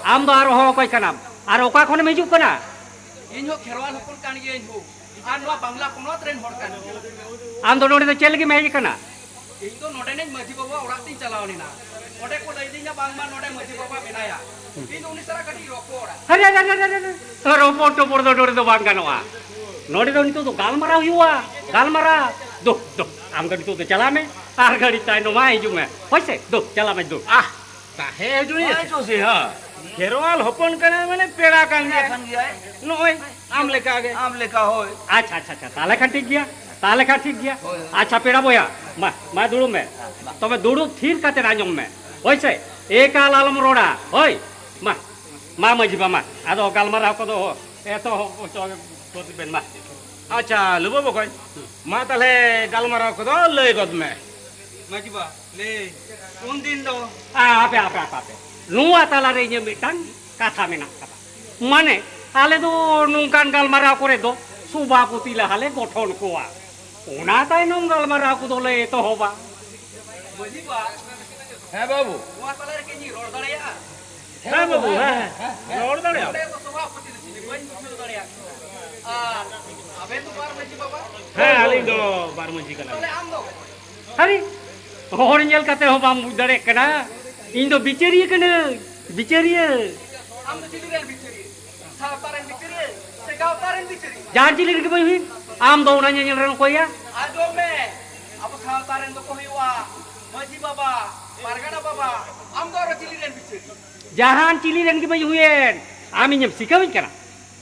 ᱟᱢ ᱫᱚ ᱟᱨᱦᱚᱸ ᱚᱠᱚᱭ ᱠᱟᱱᱟᱢ? ᱟᱨ ᱚᱠᱟ ᱠᱷᱚᱱᱮᱢ ᱦᱤᱡᱩᱜ ᱠᱟᱱᱟ? ᱤᱧ ᱦᱚᱸ ᱠᱷᱮᱨᱣᱟᱞ ᱦᱚᱯᱚᱱ ᱠᱟᱱ ᱜᱤᱭᱟᱹᱧ ᱦᱳ, ᱟᱨ ᱱᱚᱣᱟ ᱵᱟᱝᱞᱟ ᱯᱚᱱᱚᱛ ᱨᱮᱱ ᱦᱚᱲ ᱠᱟᱱ ᱜᱤᱭᱟᱹᱧ᱾ ᱟᱢ ᱫᱚ ᱱᱚᱰᱮ ᱫᱚ ᱪᱮᱫ ᱞᱟᱹᱜᱤᱫ ᱮᱢ ᱦᱮᱡ ᱟᱠᱟᱱᱟ? ᱤᱧ ᱫᱚ ᱱᱚᱰᱮᱱᱤᱡ ᱢᱟᱹᱡᱷᱤ ᱵᱟᱵᱟ ᱚᱲᱟᱜ ᱛᱤᱧ ᱪᱟᱞᱟᱣ ᱞᱮᱱᱟ᱾ ᱚᱸᱰᱮ ᱠᱚ ᱞᱟᱹᱭ ᱫᱤᱧᱟ ᱵᱟᱝᱢᱟ ᱱᱚᱰᱮ ᱢᱟᱹᱡᱷᱤ ᱵᱟᱵᱟ ᱢᱮᱱᱟᱭᱟ᱾ ᱤᱧ ᱫᱚ ᱩᱱᱤ ᱥᱟᱞᱟᱜ ᱠᱟᱹᱴᱤᱡ ᱨᱚᱯᱚᱲ᱾ ᱟᱨᱮ, ᱟᱨᱮ, ᱟᱨᱮ, ᱟᱨᱮ, ᱟᱨᱮ, ᱨᱚᱯᱚᱲ ᱴᱚᱯᱚᱲ ᱫᱚ ᱱᱚᱰᱮ ᱫᱚ ᱵᱟᱝ ᱜᱟᱱᱚᱜᱼᱟ᱾ ᱱᱚᱰᱮ ᱫᱚ ᱱᱤᱛᱚᱜ ᱫᱚ ᱜᱟᱞᱢᱟᱨᱟᱣ ᱦᱩᱭᱩᱜᱼᱟ, ᱜᱟᱞᱢᱟᱨᱟᱣ᱾ ᱫᱩ, ᱫᱩ, ᱟᱢ ᱫᱚ ᱱᱤᱛᱚᱜ ᱫᱚ ᱪᱟᱞᱟᱜ ᱢᱮ, ᱟᱨ ᱜᱷᱟᱹᱲᱤᱡ ᱛᱟᱭᱱᱚᱢ ᱢᱟ ᱦᱤᱡᱩᱜ ᱢᱮ᱾ ᱦᱳᱭ ᱥᱮ? ᱫᱩ, ᱪᱟᱞᱟᱜ ᱢᱮ, ᱫᱩ᱾ ᱟᱦ, ᱛᱟᱦᱮᱸ ᱦᱤᱡᱩᱜ ᱦᱮᱸ, ᱪᱚ ᱥᱮ, ᱦᱮᱸ᱾ ᱠᱷᱮᱨᱣᱟᱞ ᱦᱚᱯᱚᱱ ᱠᱟᱱᱟᱭ ᱢᱟᱱᱮ ᱯᱮᱲᱟ ᱠᱟᱱ ᱯᱮᱲᱟ ᱜᱮᱭᱟᱭ᱾ ᱠᱟᱱ ᱜᱮᱭᱟᱭ᱾ ᱱᱚᱜᱼᱚᱭ ᱟᱢ ᱞᱮᱠᱟ ᱜᱮ᱾ ᱟᱢ ᱞᱮᱠᱟ, ᱦᱳᱭ᱾ ᱟᱪᱪᱷᱟ, ᱟᱪᱪᱷᱟ, ᱟᱪᱪᱷᱟ, ᱛᱟᱦᱞᱮ ᱠᱷᱟᱱ ᱴᱷᱤᱠ ᱜᱮᱭᱟ, ᱛᱟᱦᱞᱮ ᱠᱷᱟᱱ ᱴᱷᱤᱠ ᱜᱮᱭᱟ᱾ ᱦᱳᱭ, ᱦᱳᱭ᱾ ᱟᱪᱪᱷᱟ, ᱯᱮᱲᱟ ᱵᱚᱭᱦᱟ, ᱢᱟ, ᱢᱟ ᱫᱩᱲᱩᱵ ᱢᱮ᱾ ᱢᱟ᱾ ᱛᱚᱵᱮ ᱫᱩᱲᱩᱵ ᱛᱷᱤᱨ ᱠᱟᱛᱮ ᱟᱸᱡᱚᱢ ᱢᱮ, ᱦᱳᱭ ᱥᱮ? ᱮᱠᱟᱞ ᱟᱞᱚᱢ ᱨᱚᱲᱟ, ᱦᱳᱭ? ᱢᱟ, ᱢᱟ ᱢᱟᱹᱡᱷᱤ ᱵᱟ, ᱢᱟ, ᱟᱫᱚ ᱜᱟᱞᱢᱟᱨᱟᱣ ᱠᱚᱫᱚ ᱮᱛᱚᱦᱚᱵ ᱦᱚᱪᱚ ᱜᱚᱫ ᱵᱮᱱ, ᱢᱟ᱾ ᱟᱪᱪᱷᱟ, ᱞᱩᱵᱟᱹ ᱵᱚᱠᱚᱧ, ᱢᱟ ᱛᱟᱦᱞᱮ ᱜᱟᱞᱢᱟᱨᱟᱣ ᱠᱚᱫᱚ ᱞᱟᱹᱭ ᱜᱚᱫ ᱢᱮ᱾ ᱢᱟᱹᱡᱷᱤ ᱵᱟ, ᱞᱟᱹᱭ, ᱩᱱᱫᱤᱱ ᱫᱚ ᱟ, ᱟᱯᱮ, ᱟᱯᱮ, ᱟᱯᱮ, ᱟᱯᱮ᱾ ᱱᱚᱣᱟ ᱛᱟᱞᱟᱨᱮ ᱤᱧᱟᱹᱜ ᱢᱤᱫᱴᱟᱝ ᱠᱟᱛᱷᱟ ᱢᱮᱱᱟᱜ ᱠᱟᱫᱟ᱾ ᱢᱟᱱᱮ, ᱟᱞᱮ ᱫᱚ ᱱᱚᱝᱠᱟᱱ ᱜᱟᱞᱢᱟᱨᱟᱣ ᱠᱚᱨᱮ ᱫᱚ ᱥᱚᱵᱷᱟᱯᱚᱛᱤ ᱞᱟᱦᱟ ᱞᱮ ᱜᱚᱴᱷᱚᱱ ᱠᱚᱣᱟ, ᱚᱱᱟ ᱛᱟᱭᱱᱚᱢ ᱜᱟᱞᱢᱟᱨᱟᱣ ᱠᱚᱫᱚ ᱞᱮ ᱮᱛᱚᱦᱚᱵᱟ᱾ ᱢᱟᱹᱡᱷᱤ ᱵᱟ, ᱦᱮᱸ ᱵᱟᱹᱵᱩ᱾ ᱱᱚᱣᱟ ᱛᱟᱞᱟ ᱨᱮ ᱠᱤ ᱤᱧᱤᱧ ᱨᱚᱲ ᱫᱟᱲᱮᱭᱟᱜᱼᱟ? ᱦᱮᱸ ᱵᱟᱹᱵᱩ, ᱦᱮᱸ, ᱦᱮᱸ, ᱨᱚᱲ ᱫᱟᱲᱮᱭᱟᱜᱼᱟ᱾ ᱱᱚᱰᱮ ᱫᱚ ᱥᱚᱵᱷᱟᱯᱚᱛᱤ ᱫᱚ ᱪᱤᱞᱤ? ᱵᱟᱹᱧ ᱵᱩᱡᱷᱟᱹᱣ ᱫᱟᱲᱮᱭᱟᱜ ᱠᱟᱱᱟ᱾ ᱟᱨ ᱟᱵᱮᱱ ᱫᱚ ᱵᱟᱨ ᱢᱟᱹᱡᱷᱤ ᱵᱟᱵᱟ? ᱦᱮᱸ, ᱟᱹᱞᱤᱧ ᱫᱚ ᱵᱟᱨ ᱢᱟᱹᱡᱷᱤ ᱠᱟᱱᱟᱞᱤᱧ᱾ ᱛᱟᱦᱞᱮ ᱟᱢ ᱫᱚ? ᱟᱨᱮ, ᱦᱚᱲ ᱧᱮᱞ ᱠᱟᱛᱮ ᱦᱚᱸ ᱵᱟᱢ ᱵᱩᱡᱽ ᱫᱟᱲᱮᱭᱟᱜ ᱠᱟᱱᱟ? ᱤᱧ ᱫᱚ ᱵᱤᱪᱟᱹᱨᱤᱭᱟᱹ ᱠᱟᱹᱱᱟᱹᱧ, ᱵᱤᱪᱟᱹᱨᱤᱭᱟᱹ᱾ ᱟᱢ ᱫᱚ ᱪᱤᱞᱤ ᱨᱮᱱ ᱵᱤᱪᱟᱹᱨᱤᱭᱟᱹ? ᱥᱟᱶᱛᱟ ᱨᱮᱱ ᱵᱤᱪᱟᱹᱨᱤᱭᱟᱹ ᱥᱮ ᱜᱟᱶᱛᱟ ᱨᱮᱱ ᱵᱤᱪᱟᱹᱨᱤᱭᱟᱹ? ᱡᱟᱦᱟᱸ ᱪᱤᱞᱤ ᱨᱮᱜᱮ ᱵᱟᱹᱧ ᱦᱩᱭ, ᱟᱢ ᱫᱚ ᱚᱱᱟ ᱧᱮᱧᱮᱞ ᱨᱮᱱ ᱚᱠᱚᱭᱭᱟ? ᱟᱸᱡᱚᱢ ᱢᱮ, ᱟᱵᱚ ᱥᱟᱶᱛᱟ ᱨᱮᱱ ᱫᱚᱠᱚ ᱦᱩᱭᱩᱜᱼᱟ ᱢᱟᱹᱡᱷᱤ ᱵᱟᱵᱟ, ᱯᱟᱨᱜᱟᱱᱟ ᱵᱟᱵᱟ, ᱟᱢ ᱫᱚ ᱟᱨᱚ ᱪᱤᱞᱤ ᱨᱮᱱ ᱵᱤᱪᱟᱹᱨᱤᱭᱟᱹ? ᱡᱟᱦᱟᱱ ᱪᱤᱞᱤ ᱨᱮᱱ ᱜᱮ ᱵᱟᱹᱧ ᱦᱩᱭᱮᱱ, ᱟᱢ ᱤᱧᱮᱢ ᱥᱤᱠᱷᱟᱹᱣᱤᱧ ᱠᱟᱱᱟ?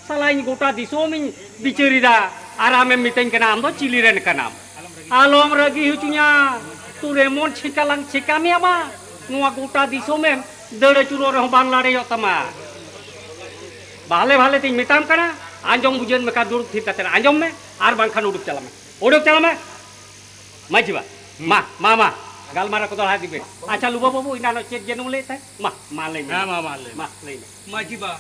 ᱥᱟᱞᱟ, ᱤᱧ ᱜᱚᱴᱟ ᱫᱤᱥᱚᱢᱤᱧ ᱵᱤᱪᱟᱹᱨ ᱮᱫᱟ, ᱟᱨ ᱟᱢᱮᱢ ᱢᱤᱛᱟᱹᱧ ᱠᱟᱱᱟ ᱟᱢ ᱫᱚ ᱪᱤᱞᱤ ᱨᱮᱱ ᱠᱟᱱᱟᱢ? ᱟᱞᱚᱢ ᱨᱟᱹᱜᱤ ᱦᱚᱪᱚᱧᱟ᱾ ᱛᱩᱨ ᱮᱢᱚᱱ ᱪᱷᱮᱠᱟ ᱞᱟᱝ ᱪᱷᱮᱠᱟ ᱢᱮᱭᱟ ᱵᱟ, ᱱᱚᱣᱟ ᱜᱚᱴᱟ ᱫᱤᱥᱚᱢᱮᱢ ᱫᱟᱹᱲ ᱟᱹᱪᱩᱨᱚᱜ ᱨᱮᱦᱚᱸ ᱵᱟᱝ ᱞᱟᱲᱮᱭᱚᱜ ᱛᱟᱢᱟ᱾ ᱵᱷᱟᱞᱮ ᱵᱷᱟᱞᱮ ᱛᱤᱧ ᱢᱮᱛᱟᱢ ᱠᱟᱱᱟ, ᱟᱸᱡᱚᱢ ᱵᱩᱡᱷᱟᱹᱣ ᱢᱮ ᱠᱷᱟᱱ ᱫᱩᱲᱩᱵ ᱛᱷᱤᱨ ᱠᱟᱛᱮ ᱟᱸᱡᱚᱢ ᱢᱮ, ᱟᱨ ᱵᱟᱝᱠᱷᱟᱱ ᱩᱰᱩᱠ ᱪᱟᱞᱟᱜ ᱢᱮ᱾ ᱩᱰᱩᱠ ᱪᱟᱞᱟᱜ ᱢᱮ᱾ ᱢᱟᱹᱡᱷᱤ ᱵᱟ, ᱢᱟ, ᱢᱟ, ᱢᱟ, ᱜᱟᱞᱢᱟᱨᱟᱣ ᱠᱚᱫᱚ ᱞᱟᱦᱟ ᱤᱫᱤ ᱯᱮ᱾ ᱟᱪᱪᱷᱟ, ᱞᱩᱵᱟ ᱵᱟᱹᱵᱩ, ᱮᱱᱟᱱᱚᱜ ᱪᱮᱫ ᱡᱮᱱᱚᱢ ᱞᱟᱹᱭᱮᱫ ᱛᱟᱦᱮᱸᱫ? ᱢᱟ, ᱢᱟ, ᱞᱟᱹᱭ ᱢᱮ᱾ ᱦᱮᱸ, ᱢᱟ, ᱢᱟ, ᱞᱟᱹᱭ ᱢᱮ᱾ ᱢᱟ, ᱞᱟᱹᱭ ᱢᱮ᱾ ᱢᱟᱹᱡᱷᱤ ᱵᱟ,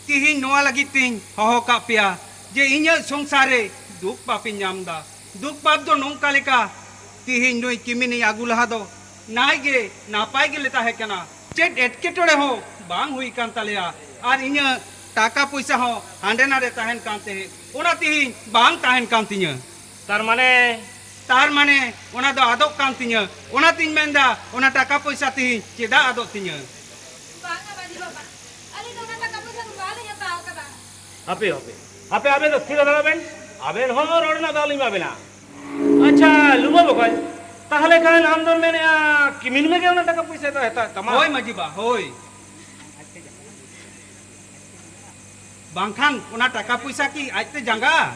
ᱛᱤᱦᱤᱧ ᱱᱚᱣᱟ ᱞᱟᱹᱜᱤᱫ ᱛᱤᱧ ᱦᱚᱦᱚ ᱠᱟᱜ ᱯᱮᱭᱟ ᱡᱮ ᱤᱧᱟᱹᱜ ᱥᱚᱝᱥᱟᱨ ᱨᱮ ᱫᱩᱠ ᱯᱟᱯ ᱤᱧ ᱧᱟᱢ ᱮᱫᱟ᱾ ᱫᱩᱠ ᱯᱟᱯ ᱫᱚ ᱱᱚᱝᱠᱟ ᱞᱮᱠᱟ, ᱛᱤᱦᱤᱧ ᱱᱩᱭ ᱠᱤᱢᱤᱱᱤᱧ ᱟᱹᱜᱩ ᱞᱟᱦᱟ ᱫᱚ ᱱᱟᱭ ᱜᱮ ᱱᱟᱯᱟᱭ ᱜᱮᱞᱮ ᱛᱟᱦᱮᱸ ᱠᱟᱱᱟ, ᱪᱮᱫ ᱮᱴᱠᱮᱴᱚᱬᱮ ᱦᱚᱸ ᱵᱟᱝ ᱦᱩᱭ ᱠᱟᱱ ᱛᱟᱞᱮᱭᱟ, ᱟᱨ ᱤᱧᱟᱹᱜ ᱴᱟᱠᱟ ᱯᱚᱭᱥᱟ ᱦᱚᱸ ᱦᱟᱸᱰᱮ ᱱᱟᱰᱮ ᱛᱟᱦᱮᱱ ᱠᱟᱱ ᱛᱟᱦᱮᱸᱫ, ᱚᱱᱟ ᱛᱤᱦᱤᱧ ᱵᱟᱝ ᱛᱟᱦᱮᱱ ᱠᱟᱱ ᱛᱤᱧᱟᱹ᱾ ᱛᱟᱨ ᱢᱟᱱᱮ? ᱛᱟᱨ ᱢᱟᱱᱮ ᱚᱱᱟ ᱫᱚ ᱟᱫᱚᱜ ᱠᱟᱱ ᱛᱤᱧᱟᱹ᱾ ᱚᱱᱟᱛᱤᱧ ᱢᱮᱱᱫᱟ, ᱚᱱᱟ ᱴᱟᱠᱟ ᱯᱚᱭᱥᱟ ᱛᱤᱦᱤᱧ ᱪᱮᱫᱟᱜ ᱟᱫᱚᱜ ᱛᱤᱧᱟᱹ? ᱵᱟᱝᱟ ᱢᱟᱹᱡᱷᱤ ᱵᱟᱵᱟ, ᱟᱹᱞᱤᱧ ᱫᱚ ᱚᱱᱟ ᱴᱟᱠᱟ ᱯᱚᱭᱥᱟ ᱫᱚ ᱵᱟᱞᱤᱧ ᱦᱟᱛᱟᱣ ᱟᱠᱟᱫᱟ᱾ ᱦᱟᱯᱮ, ᱦᱟᱯᱮ, ᱦᱟᱯᱮ, ᱟᱵᱮᱱ ᱫᱚ ᱛᱷᱤᱨ ᱦᱟᱛᱟᱲᱚᱜ ᱵᱮᱱ, ᱟᱵᱮᱱ ᱦᱚᱸ ᱨᱚᱲ ᱨᱮᱱᱟᱜ ᱫᱟᱣ ᱞᱤᱧ ᱮᱢᱟ ᱵᱮᱱᱟ᱾ ᱟᱪᱪᱷᱟ, ᱞᱩᱵᱟ ᱵᱚᱠᱚᱧ, ᱛᱟᱦᱞᱮ ᱠᱷᱟᱱ ᱟᱢ ᱫᱚᱢ ᱢᱮᱱᱮᱜᱼᱟ ᱠᱤᱢᱤᱱ ᱢᱮᱜᱮ ᱚᱱᱟ ᱴᱟᱠᱟ ᱯᱚᱭᱥᱟ ᱫᱚ ᱦᱟᱛᱟᱣ ᱛᱟᱢᱟ? ᱦᱳᱭ ᱢᱟᱹᱡᱷᱤ ᱵᱟ, ᱦᱳᱭ᱾ ᱵᱟᱝᱠᱷᱟᱱ ᱚᱱᱟ ᱴᱟᱠᱟ ᱯᱚᱭᱥᱟ ᱠᱤ ᱟᱡᱛᱮ ᱡᱟᱸᱜᱟᱜᱼᱟ?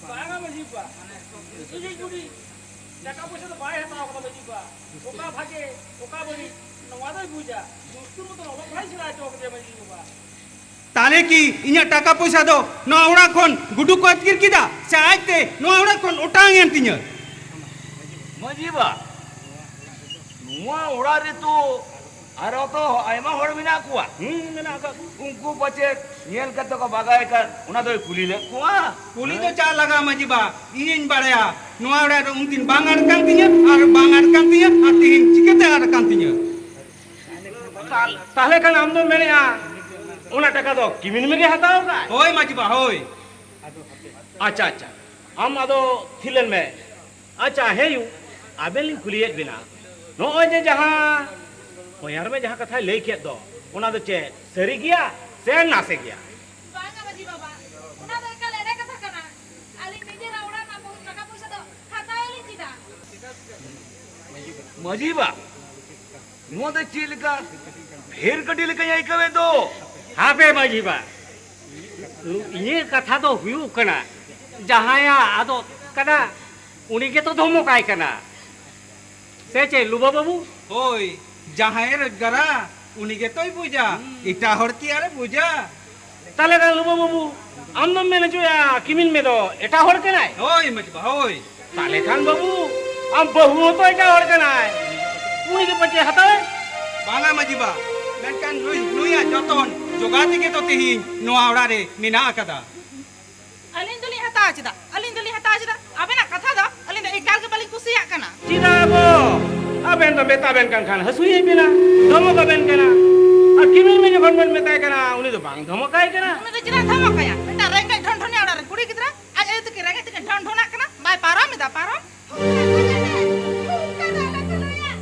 ᱵᱟᱝᱟ ᱢᱟᱹᱡᱷᱤ ᱵᱟ, ᱥᱩᱡᱩᱜ ᱵᱩᱰᱷᱤ ᱴᱟᱠᱟ ᱯᱚᱭᱥᱟ ᱫᱚ ᱵᱟᱭ ᱦᱟᱛᱟᱣ ᱠᱟᱫᱟ ᱢᱟᱹᱡᱷᱤ ᱵᱟ᱾ ᱚᱠᱟ ᱵᱷᱟᱜᱮ, ᱚᱠᱟ ᱵᱟᱹᱲᱤᱡ, ᱱᱚᱣᱟ ᱫᱚᱭ ᱵᱩᱡᱟ᱾ ᱫᱩᱥᱛᱩᱨ ᱢᱚᱛᱚᱱ ᱚᱞᱚᱜ ᱯᱟᱲᱦᱟᱜ ᱥᱮᱬᱟ ᱦᱚᱪᱚ ᱠᱟᱫᱮᱭᱟ ᱢᱟᱹᱡᱷᱤ ᱵᱟᱵᱟ᱾ ᱛᱟᱦᱞᱮ ᱠᱤ ᱤᱧᱟᱹᱜ ᱴᱟᱠᱟ ᱯᱚᱭᱥᱟ ᱫᱚ ᱱᱚᱣᱟ ᱚᱲᱟᱜ ᱠᱷᱚᱱ ᱜᱩᱰᱩ ᱠᱚ ᱟᱹᱛᱠᱤᱨ ᱠᱮᱫᱟ, ᱥᱮ ᱟᱡᱛᱮ ᱱᱚᱣᱟ ᱚᱲᱟᱜ ᱠᱷᱚᱱ ᱚᱴᱟᱝ ᱮᱱ ᱛᱤᱧᱟᱹ? ᱢᱟᱹᱡᱷᱤ ᱵᱟ, ᱱᱚᱣᱟ ᱚᱲᱟᱜ ᱨᱮᱛᱚ ᱟᱨᱚ ᱛᱚ ᱟᱭᱢᱟ ᱦᱚᱲ ᱢᱮᱱᱟᱜ ᱠᱚᱣᱟ᱾ ᱦᱩᱸ, ᱢᱮᱱᱟᱜ ᱟᱠᱟᱫ ᱠᱚᱣᱟ᱾ ᱩᱱᱠᱩ ᱯᱟᱪᱮᱫ ᱧᱮᱞ ᱠᱟᱛᱮ ᱠᱚ ᱵᱟᱜᱟᱭ ᱠᱟᱱ, ᱚᱱᱟ ᱫᱚᱭ ᱠᱩᱞᱤ ᱞᱮᱫ ᱠᱚᱣᱟ᱾ ᱠᱩᱞᱤ ᱫᱚ ᱪᱟ ᱞᱟᱜᱟ ᱢᱟᱹᱡᱷᱤ ᱵᱟ, ᱤᱧᱤᱧ ᱵᱟᱲᱟᱭᱟ ᱱᱚᱣᱟ ᱚᱲᱟᱜ ᱨᱮ ᱩᱱᱫᱤᱱ ᱵᱟᱝ ᱟᱫ ᱠᱟᱱ ᱛᱤᱧᱟᱹ, ᱟᱨ ᱵᱟᱝ ᱟᱫ ᱠᱟᱱ ᱛᱤᱧᱟᱹ, ᱟᱨ ᱛᱤᱦᱤᱧ ᱪᱤᱠᱟᱹᱛᱮ ᱟᱫ ᱠᱟᱱ ᱛᱤᱧᱟᱹ? ᱛᱟᱦ-, ᱛᱟᱦᱞᱮ ᱠᱷᱟᱱ ᱟᱢ ᱫᱚᱢ ᱢᱮᱱᱮᱜᱼᱟ ᱚᱱᱟ ᱴᱟᱠᱟ ᱫᱚ ᱠᱤᱢᱤᱱ ᱢᱮᱜᱮ ᱦᱟᱛᱟᱣ ᱟᱠᱟᱫ? ᱦᱳᱭ ᱢᱟᱹᱡᱷᱤ ᱵᱟ, ᱦᱳᱭ᱾ ᱟᱪᱪᱷᱟ, ᱟᱪᱪᱷᱟ, ᱟᱢ ᱟᱫᱚ ᱛᱷᱤᱨ ᱞᱮᱱ ᱢᱮ᱾ ᱟᱪᱪᱷᱟ, ᱦᱮᱸ ᱭᱩ, ᱟᱵᱮᱱ ᱞᱤᱧ ᱠᱩᱞᱤᱭᱮᱫ ᱵᱮᱱᱟ, ᱱᱚᱜᱼᱚᱭ ᱡᱮ ᱡᱟᱦᱟᱸ ᱯᱚᱭᱟᱨ ᱢᱮ ᱡᱟᱦᱟᱸ ᱠᱟᱛᱷᱟᱭ ᱞᱟᱹᱭ ᱠᱮᱫ ᱫᱚ, ᱚᱱᱟ ᱫᱚ ᱪᱮᱫ ᱥᱟᱹᱨᱤ ᱜᱮᱭᱟ ᱥᱮ ᱱᱟᱥᱮ ᱜᱮᱭᱟ? ᱵᱟᱝᱟ ᱢᱟᱹᱡᱷᱤ ᱵᱟᱵᱟ, ᱚᱱᱟ ᱫᱚ ᱮᱠᱟᱞ ᱮᱲᱮ ᱠᱟᱛᱷᱟ ᱠᱟᱱᱟ᱾ ᱟᱹᱞᱤᱧ ᱱᱤᱡᱮᱨᱟᱜ ᱚᱲᱟᱜ ᱨᱮᱱᱟᱜ ᱴᱟᱠᱟ ᱯᱚᱭᱥᱟ ᱫᱚ ᱦᱟᱛᱟᱣ ᱟᱹᱞᱤᱧ ᱪᱮᱫᱟᱜ? ᱢᱟᱹᱡᱷᱤ ᱵᱟ, ᱱᱚᱣᱟ ᱫᱚ ᱪᱮᱫ ᱞᱮᱠᱟ ᱵᱷᱮᱨ ᱠᱟᱹᱴᱤ ᱞᱮᱠᱟᱧ ᱟᱹᱭᱠᱟᱹᱣᱮᱫ ᱫᱚ? ᱦᱟᱯᱮ ᱢᱟᱹᱡᱷᱤ ᱵᱟ, ᱤᱧᱟᱹᱜ ᱠᱟᱛᱷᱟ ᱫᱚ ᱦᱩᱭᱩᱜ ᱠᱟᱱᱟ, ᱡᱟᱦᱟᱸᱭᱟᱜ ᱟᱫᱚᱜ ᱠᱟᱱᱟ, ᱩᱱᱤ ᱜᱮᱛᱚ ᱫᱷᱚᱢᱚᱠᱟᱭ ᱠᱟᱱᱟ᱾ ᱥᱮ ᱪᱮᱫ ᱞᱩᱵᱟ ᱵᱟᱹᱵᱩ? ᱦᱳᱭ, ᱡᱟᱦᱟᱸᱭᱮ ᱨᱳᱡᱽᱜᱟᱨᱟ, ᱩᱱᱤ ᱜᱮᱛᱚᱭ ᱵᱩᱡᱟ᱾ ᱮᱴᱟᱜ ᱦᱚᱲ ᱠᱤ ᱟᱨᱮ ᱵᱩᱡᱟ? ᱛᱟᱦᱞᱮ ᱠᱷᱟᱱ ᱞᱩᱵᱟ ᱵᱟᱹᱵᱩ, ᱟᱢ ᱫᱚᱢ ᱢᱮᱱ ᱦᱚᱪᱚᱭᱟ ᱠᱤᱢᱤᱱ ᱢᱮ ᱫᱚ ᱮᱴᱟᱜ ᱦᱚᱲ ᱠᱟᱱᱟᱭ? ᱦᱳᱭ ᱢᱟᱹᱡᱷᱤ ᱵᱟ, ᱦᱳᱭ᱾ ᱛᱟᱦᱞᱮ ᱠᱷᱟᱱ ᱵᱟᱹᱵᱩ, ᱟᱢ ᱵᱟᱹᱦᱩ ᱦᱚᱸᱛᱚ ᱮᱴᱟᱜ ᱦᱚᱲ ᱠᱟᱱᱟᱭ, ᱩᱱᱤ ᱜᱮ ᱯᱟᱪᱮ ᱦᱟᱛᱟᱣᱮ? ᱵᱟᱝᱟ ᱢᱟᱹᱡᱷᱤ ᱵᱟ, ᱢᱮᱱᱠᱷᱟᱱ ᱱᱩᱭ, ᱱᱩᱭᱟᱜ ᱡᱚᱛᱚᱱ ᱡᱚᱜᱟᱣ ᱛᱮᱜᱮ ᱛᱚ ᱛᱮᱦᱮᱧ ᱱᱚᱣᱟ ᱚᱲᱟᱜ ᱨᱮ ᱢᱮᱱᱟᱜ ᱟᱠᱟᱫᱟ᱾ ᱟᱹᱞᱤᱧ ᱫᱚᱞᱤᱧ ᱦᱟᱛᱟᱣᱟ ᱪᱮᱫᱟᱜ? ᱟᱹᱞᱤᱧ ᱫᱚᱞᱤᱧ ᱦᱟᱛᱟᱣᱟ ᱪᱮᱫᱟᱜ? ᱟᱵᱮᱱᱟᱜ ᱠᱟᱛᱷᱟ ᱫᱚ ᱟᱹᱞᱤᱧ ᱫᱚ ᱮᱠᱟᱞ ᱜᱮ ᱵᱟᱹᱞᱤᱧ ᱠᱩᱥᱤᱭᱟᱜ ᱠᱟᱱᱟ᱾ ᱪᱮᱫᱟᱜ ᱜᱚ? ᱟᱵᱮᱱ ᱫᱚ ᱢᱮᱛᱟ ᱵᱮᱱ ᱠᱟᱱ ᱠᱷᱟᱱ ᱦᱟᱹᱥᱩᱭᱮᱫ ᱵᱮᱱᱟ, ᱫᱷᱚᱢᱚᱠ ᱟᱵᱮᱱ ᱠᱟᱱᱟ᱾ ᱟᱨ ᱠᱤᱢᱤᱱ ᱢᱮ ᱡᱚᱠᱷᱚᱱ ᱵᱮᱱ ᱢᱮᱛᱟᱭ ᱠᱟᱱᱟ, ᱩᱱᱤ ᱫᱚ ᱵᱟᱝ ᱫᱷᱚᱢᱚᱠᱟᱭ ᱠᱟᱱᱟ᱾ ᱩᱱᱤ ᱫᱚ ᱪᱮᱫᱟᱜ ᱫᱷᱚᱢᱚᱠᱟᱭᱟ? ᱢᱤᱫᱴᱟᱝ ᱨᱮᱸᱜᱮᱡ ᱰᱷᱚᱱᱰᱷᱚᱱᱤᱭᱟᱹ ᱚᱲᱟᱜ ᱨᱮᱱ ᱠᱩᱲᱤ ᱜᱤᱫᱽᱨᱟᱹ ᱟᱡ ᱟᱭᱳ ᱛᱟᱹᱠᱤᱱ ᱨᱮᱸᱜᱮᱡ ᱛᱮᱠᱤᱱ ᱰᱷᱚᱱᱰᱷᱚᱱᱟᱜ ᱠᱟᱱᱟ, ᱵᱟᱭ ᱯᱟᱨᱚᱢ ᱮᱫᱟ ᱯᱟᱨᱚᱢ᱾ ᱚᱱᱠᱟ ᱫᱚ ᱟᱞᱚ ᱠᱚ ᱞᱟᱹᱭᱟ,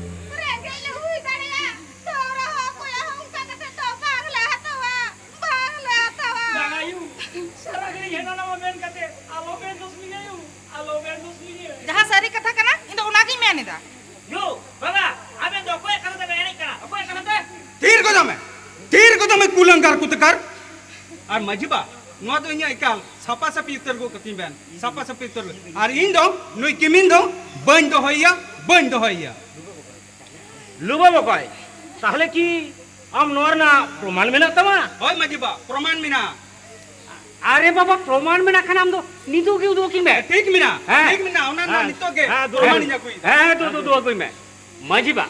ᱨᱮᱸᱜᱮᱡ ᱞᱮ ᱦᱩᱭ ᱫᱟᱲᱮᱭᱟᱜᱼᱟ, ᱛᱟᱹᱣ ᱨᱮᱦᱚᱸ ᱚᱠᱚᱭᱟᱜ ᱦᱚᱸ ᱚᱱᱠᱟ ᱠᱟᱛᱮ ᱫᱚ ᱵᱟᱝ ᱞᱮ ᱦᱟᱛᱟᱣᱟ᱾ ᱵᱟᱝ ᱞᱮ ᱦᱟᱛᱟᱣᱟ᱾ ᱵᱟᱝ ᱟᱭᱩ, ᱥᱟᱨᱟ ᱜᱷᱟᱹᱲᱤᱡ ᱦᱮᱱᱟ ᱱᱟᱣᱟ ᱢᱮᱱ ᱠᱟᱛᱮ ᱟᱞᱚ ᱵᱮᱱ ᱫᱩᱥ ᱞᱤᱧᱟ ᱟᱭᱩ, ᱟᱞᱚ ᱵᱮᱱ ᱫᱩᱥ ᱞᱤᱧᱟ᱾ ᱡᱟᱦᱟᱸ ᱥᱟᱹᱨᱤ ᱠᱟᱛᱷᱟ ᱠᱟᱱᱟ, ᱤᱧ ᱫᱚ ᱚᱱᱟᱜᱤᱧ ᱢᱮᱱ ᱮᱫᱟ᱾ ᱭᱳ, ᱵᱟᱵᱟ, ᱟᱵᱮᱱ ᱫᱚ ᱚᱠᱚᱭᱟᱜ ᱠᱟᱛᱷᱟ ᱛᱮᱵᱮᱱ ᱮᱱᱮᱡ ᱠᱟᱱᱟ? ᱚᱠᱚᱭᱟᱜ ᱠᱟᱛᱷᱟ ᱛᱮ? ᱛᱷᱤᱨ ᱜᱚᱫᱚᱜ ᱢᱮ, ᱛᱷᱤᱨ ᱜᱚᱫᱚᱜ ᱢᱮ, ᱠᱩᱞᱟᱹᱝᱠᱟᱨ ᱠᱩᱛᱟᱹᱠᱟᱨ᱾ ᱟᱨ ᱢᱟᱹᱡᱷᱤ ᱵᱟ, ᱱᱚᱣᱟ ᱫᱚ ᱤᱧᱟᱹᱜ ᱮᱠᱟᱞ ᱥᱟᱯᱟ ᱥᱟᱯᱤ ᱩᱛᱟᱹᱨ ᱜᱚᱫ ᱠᱟᱹᱛᱤᱧ ᱵᱮᱱ, ᱥᱟᱯᱟ ᱥᱟᱯᱤ ᱩᱛᱟᱹᱨ ᱜᱚᱫ᱾ ᱟᱨ ᱤᱧ ᱫᱚ ᱱᱩᱭ ᱠᱤᱢᱤᱱ ᱫᱚ ᱵᱟᱹᱧ ᱫᱚᱦᱚᱭᱮᱭᱟ, ᱵᱟᱹᱧ ᱫᱚᱦᱚᱭᱮᱭᱟ᱾ ᱞᱩᱵᱟ ᱵᱚᱠᱚᱭ, ᱛᱟᱦᱞᱮ ᱠᱤ ᱟᱢ ᱱᱚᱣᱟ ᱨᱮᱱᱟᱜ ᱯᱨᱚᱢᱟᱱ ᱢᱮᱱᱟᱜ ᱛᱟᱢᱟ? ᱦᱳᱭ ᱢᱟᱹᱡᱷᱤ ᱵᱟ, ᱯᱨᱚᱢᱟᱱ ᱢᱮᱱᱟᱜᱼᱟ᱾ ᱟᱨᱮ ᱵᱟᱵᱟ, ᱯᱨᱚᱢᱟᱱ ᱢᱮᱱᱟᱜ ᱠᱷᱟᱱ ᱟᱢ ᱫᱚ ᱱᱤᱛᱚᱜ ᱜᱮ ᱩᱫᱩᱜ ᱟᱹᱠᱤᱱ ᱢᱮ᱾ ᱴᱷᱤᱠ ᱢᱮᱱᱟᱜᱼᱟ, ᱦᱮᱸ᱾ ᱴᱷᱤᱠ ᱢᱮᱱᱟᱜᱼᱟ, ᱚᱱᱟ ᱨᱮᱱᱟᱜ ᱦᱮᱸ᱾ ᱱᱤᱛᱚᱜ ᱜᱮ ᱦᱮᱸ, ᱩᱫᱩᱜ ᱯᱨᱚᱢᱟᱱ ᱟᱹᱠᱤᱱ᱾ ᱤᱧ ᱟᱹᱜᱩᱭ᱾ ᱦᱮᱸ, ᱦᱮᱸ, ᱩᱫᱩᱜ, ᱩᱫᱩᱜ, ᱩᱫᱩᱜ ᱟᱹᱜᱩᱭ ᱢᱮ᱾ ᱢᱟᱹᱡᱷᱤ ᱵᱟ,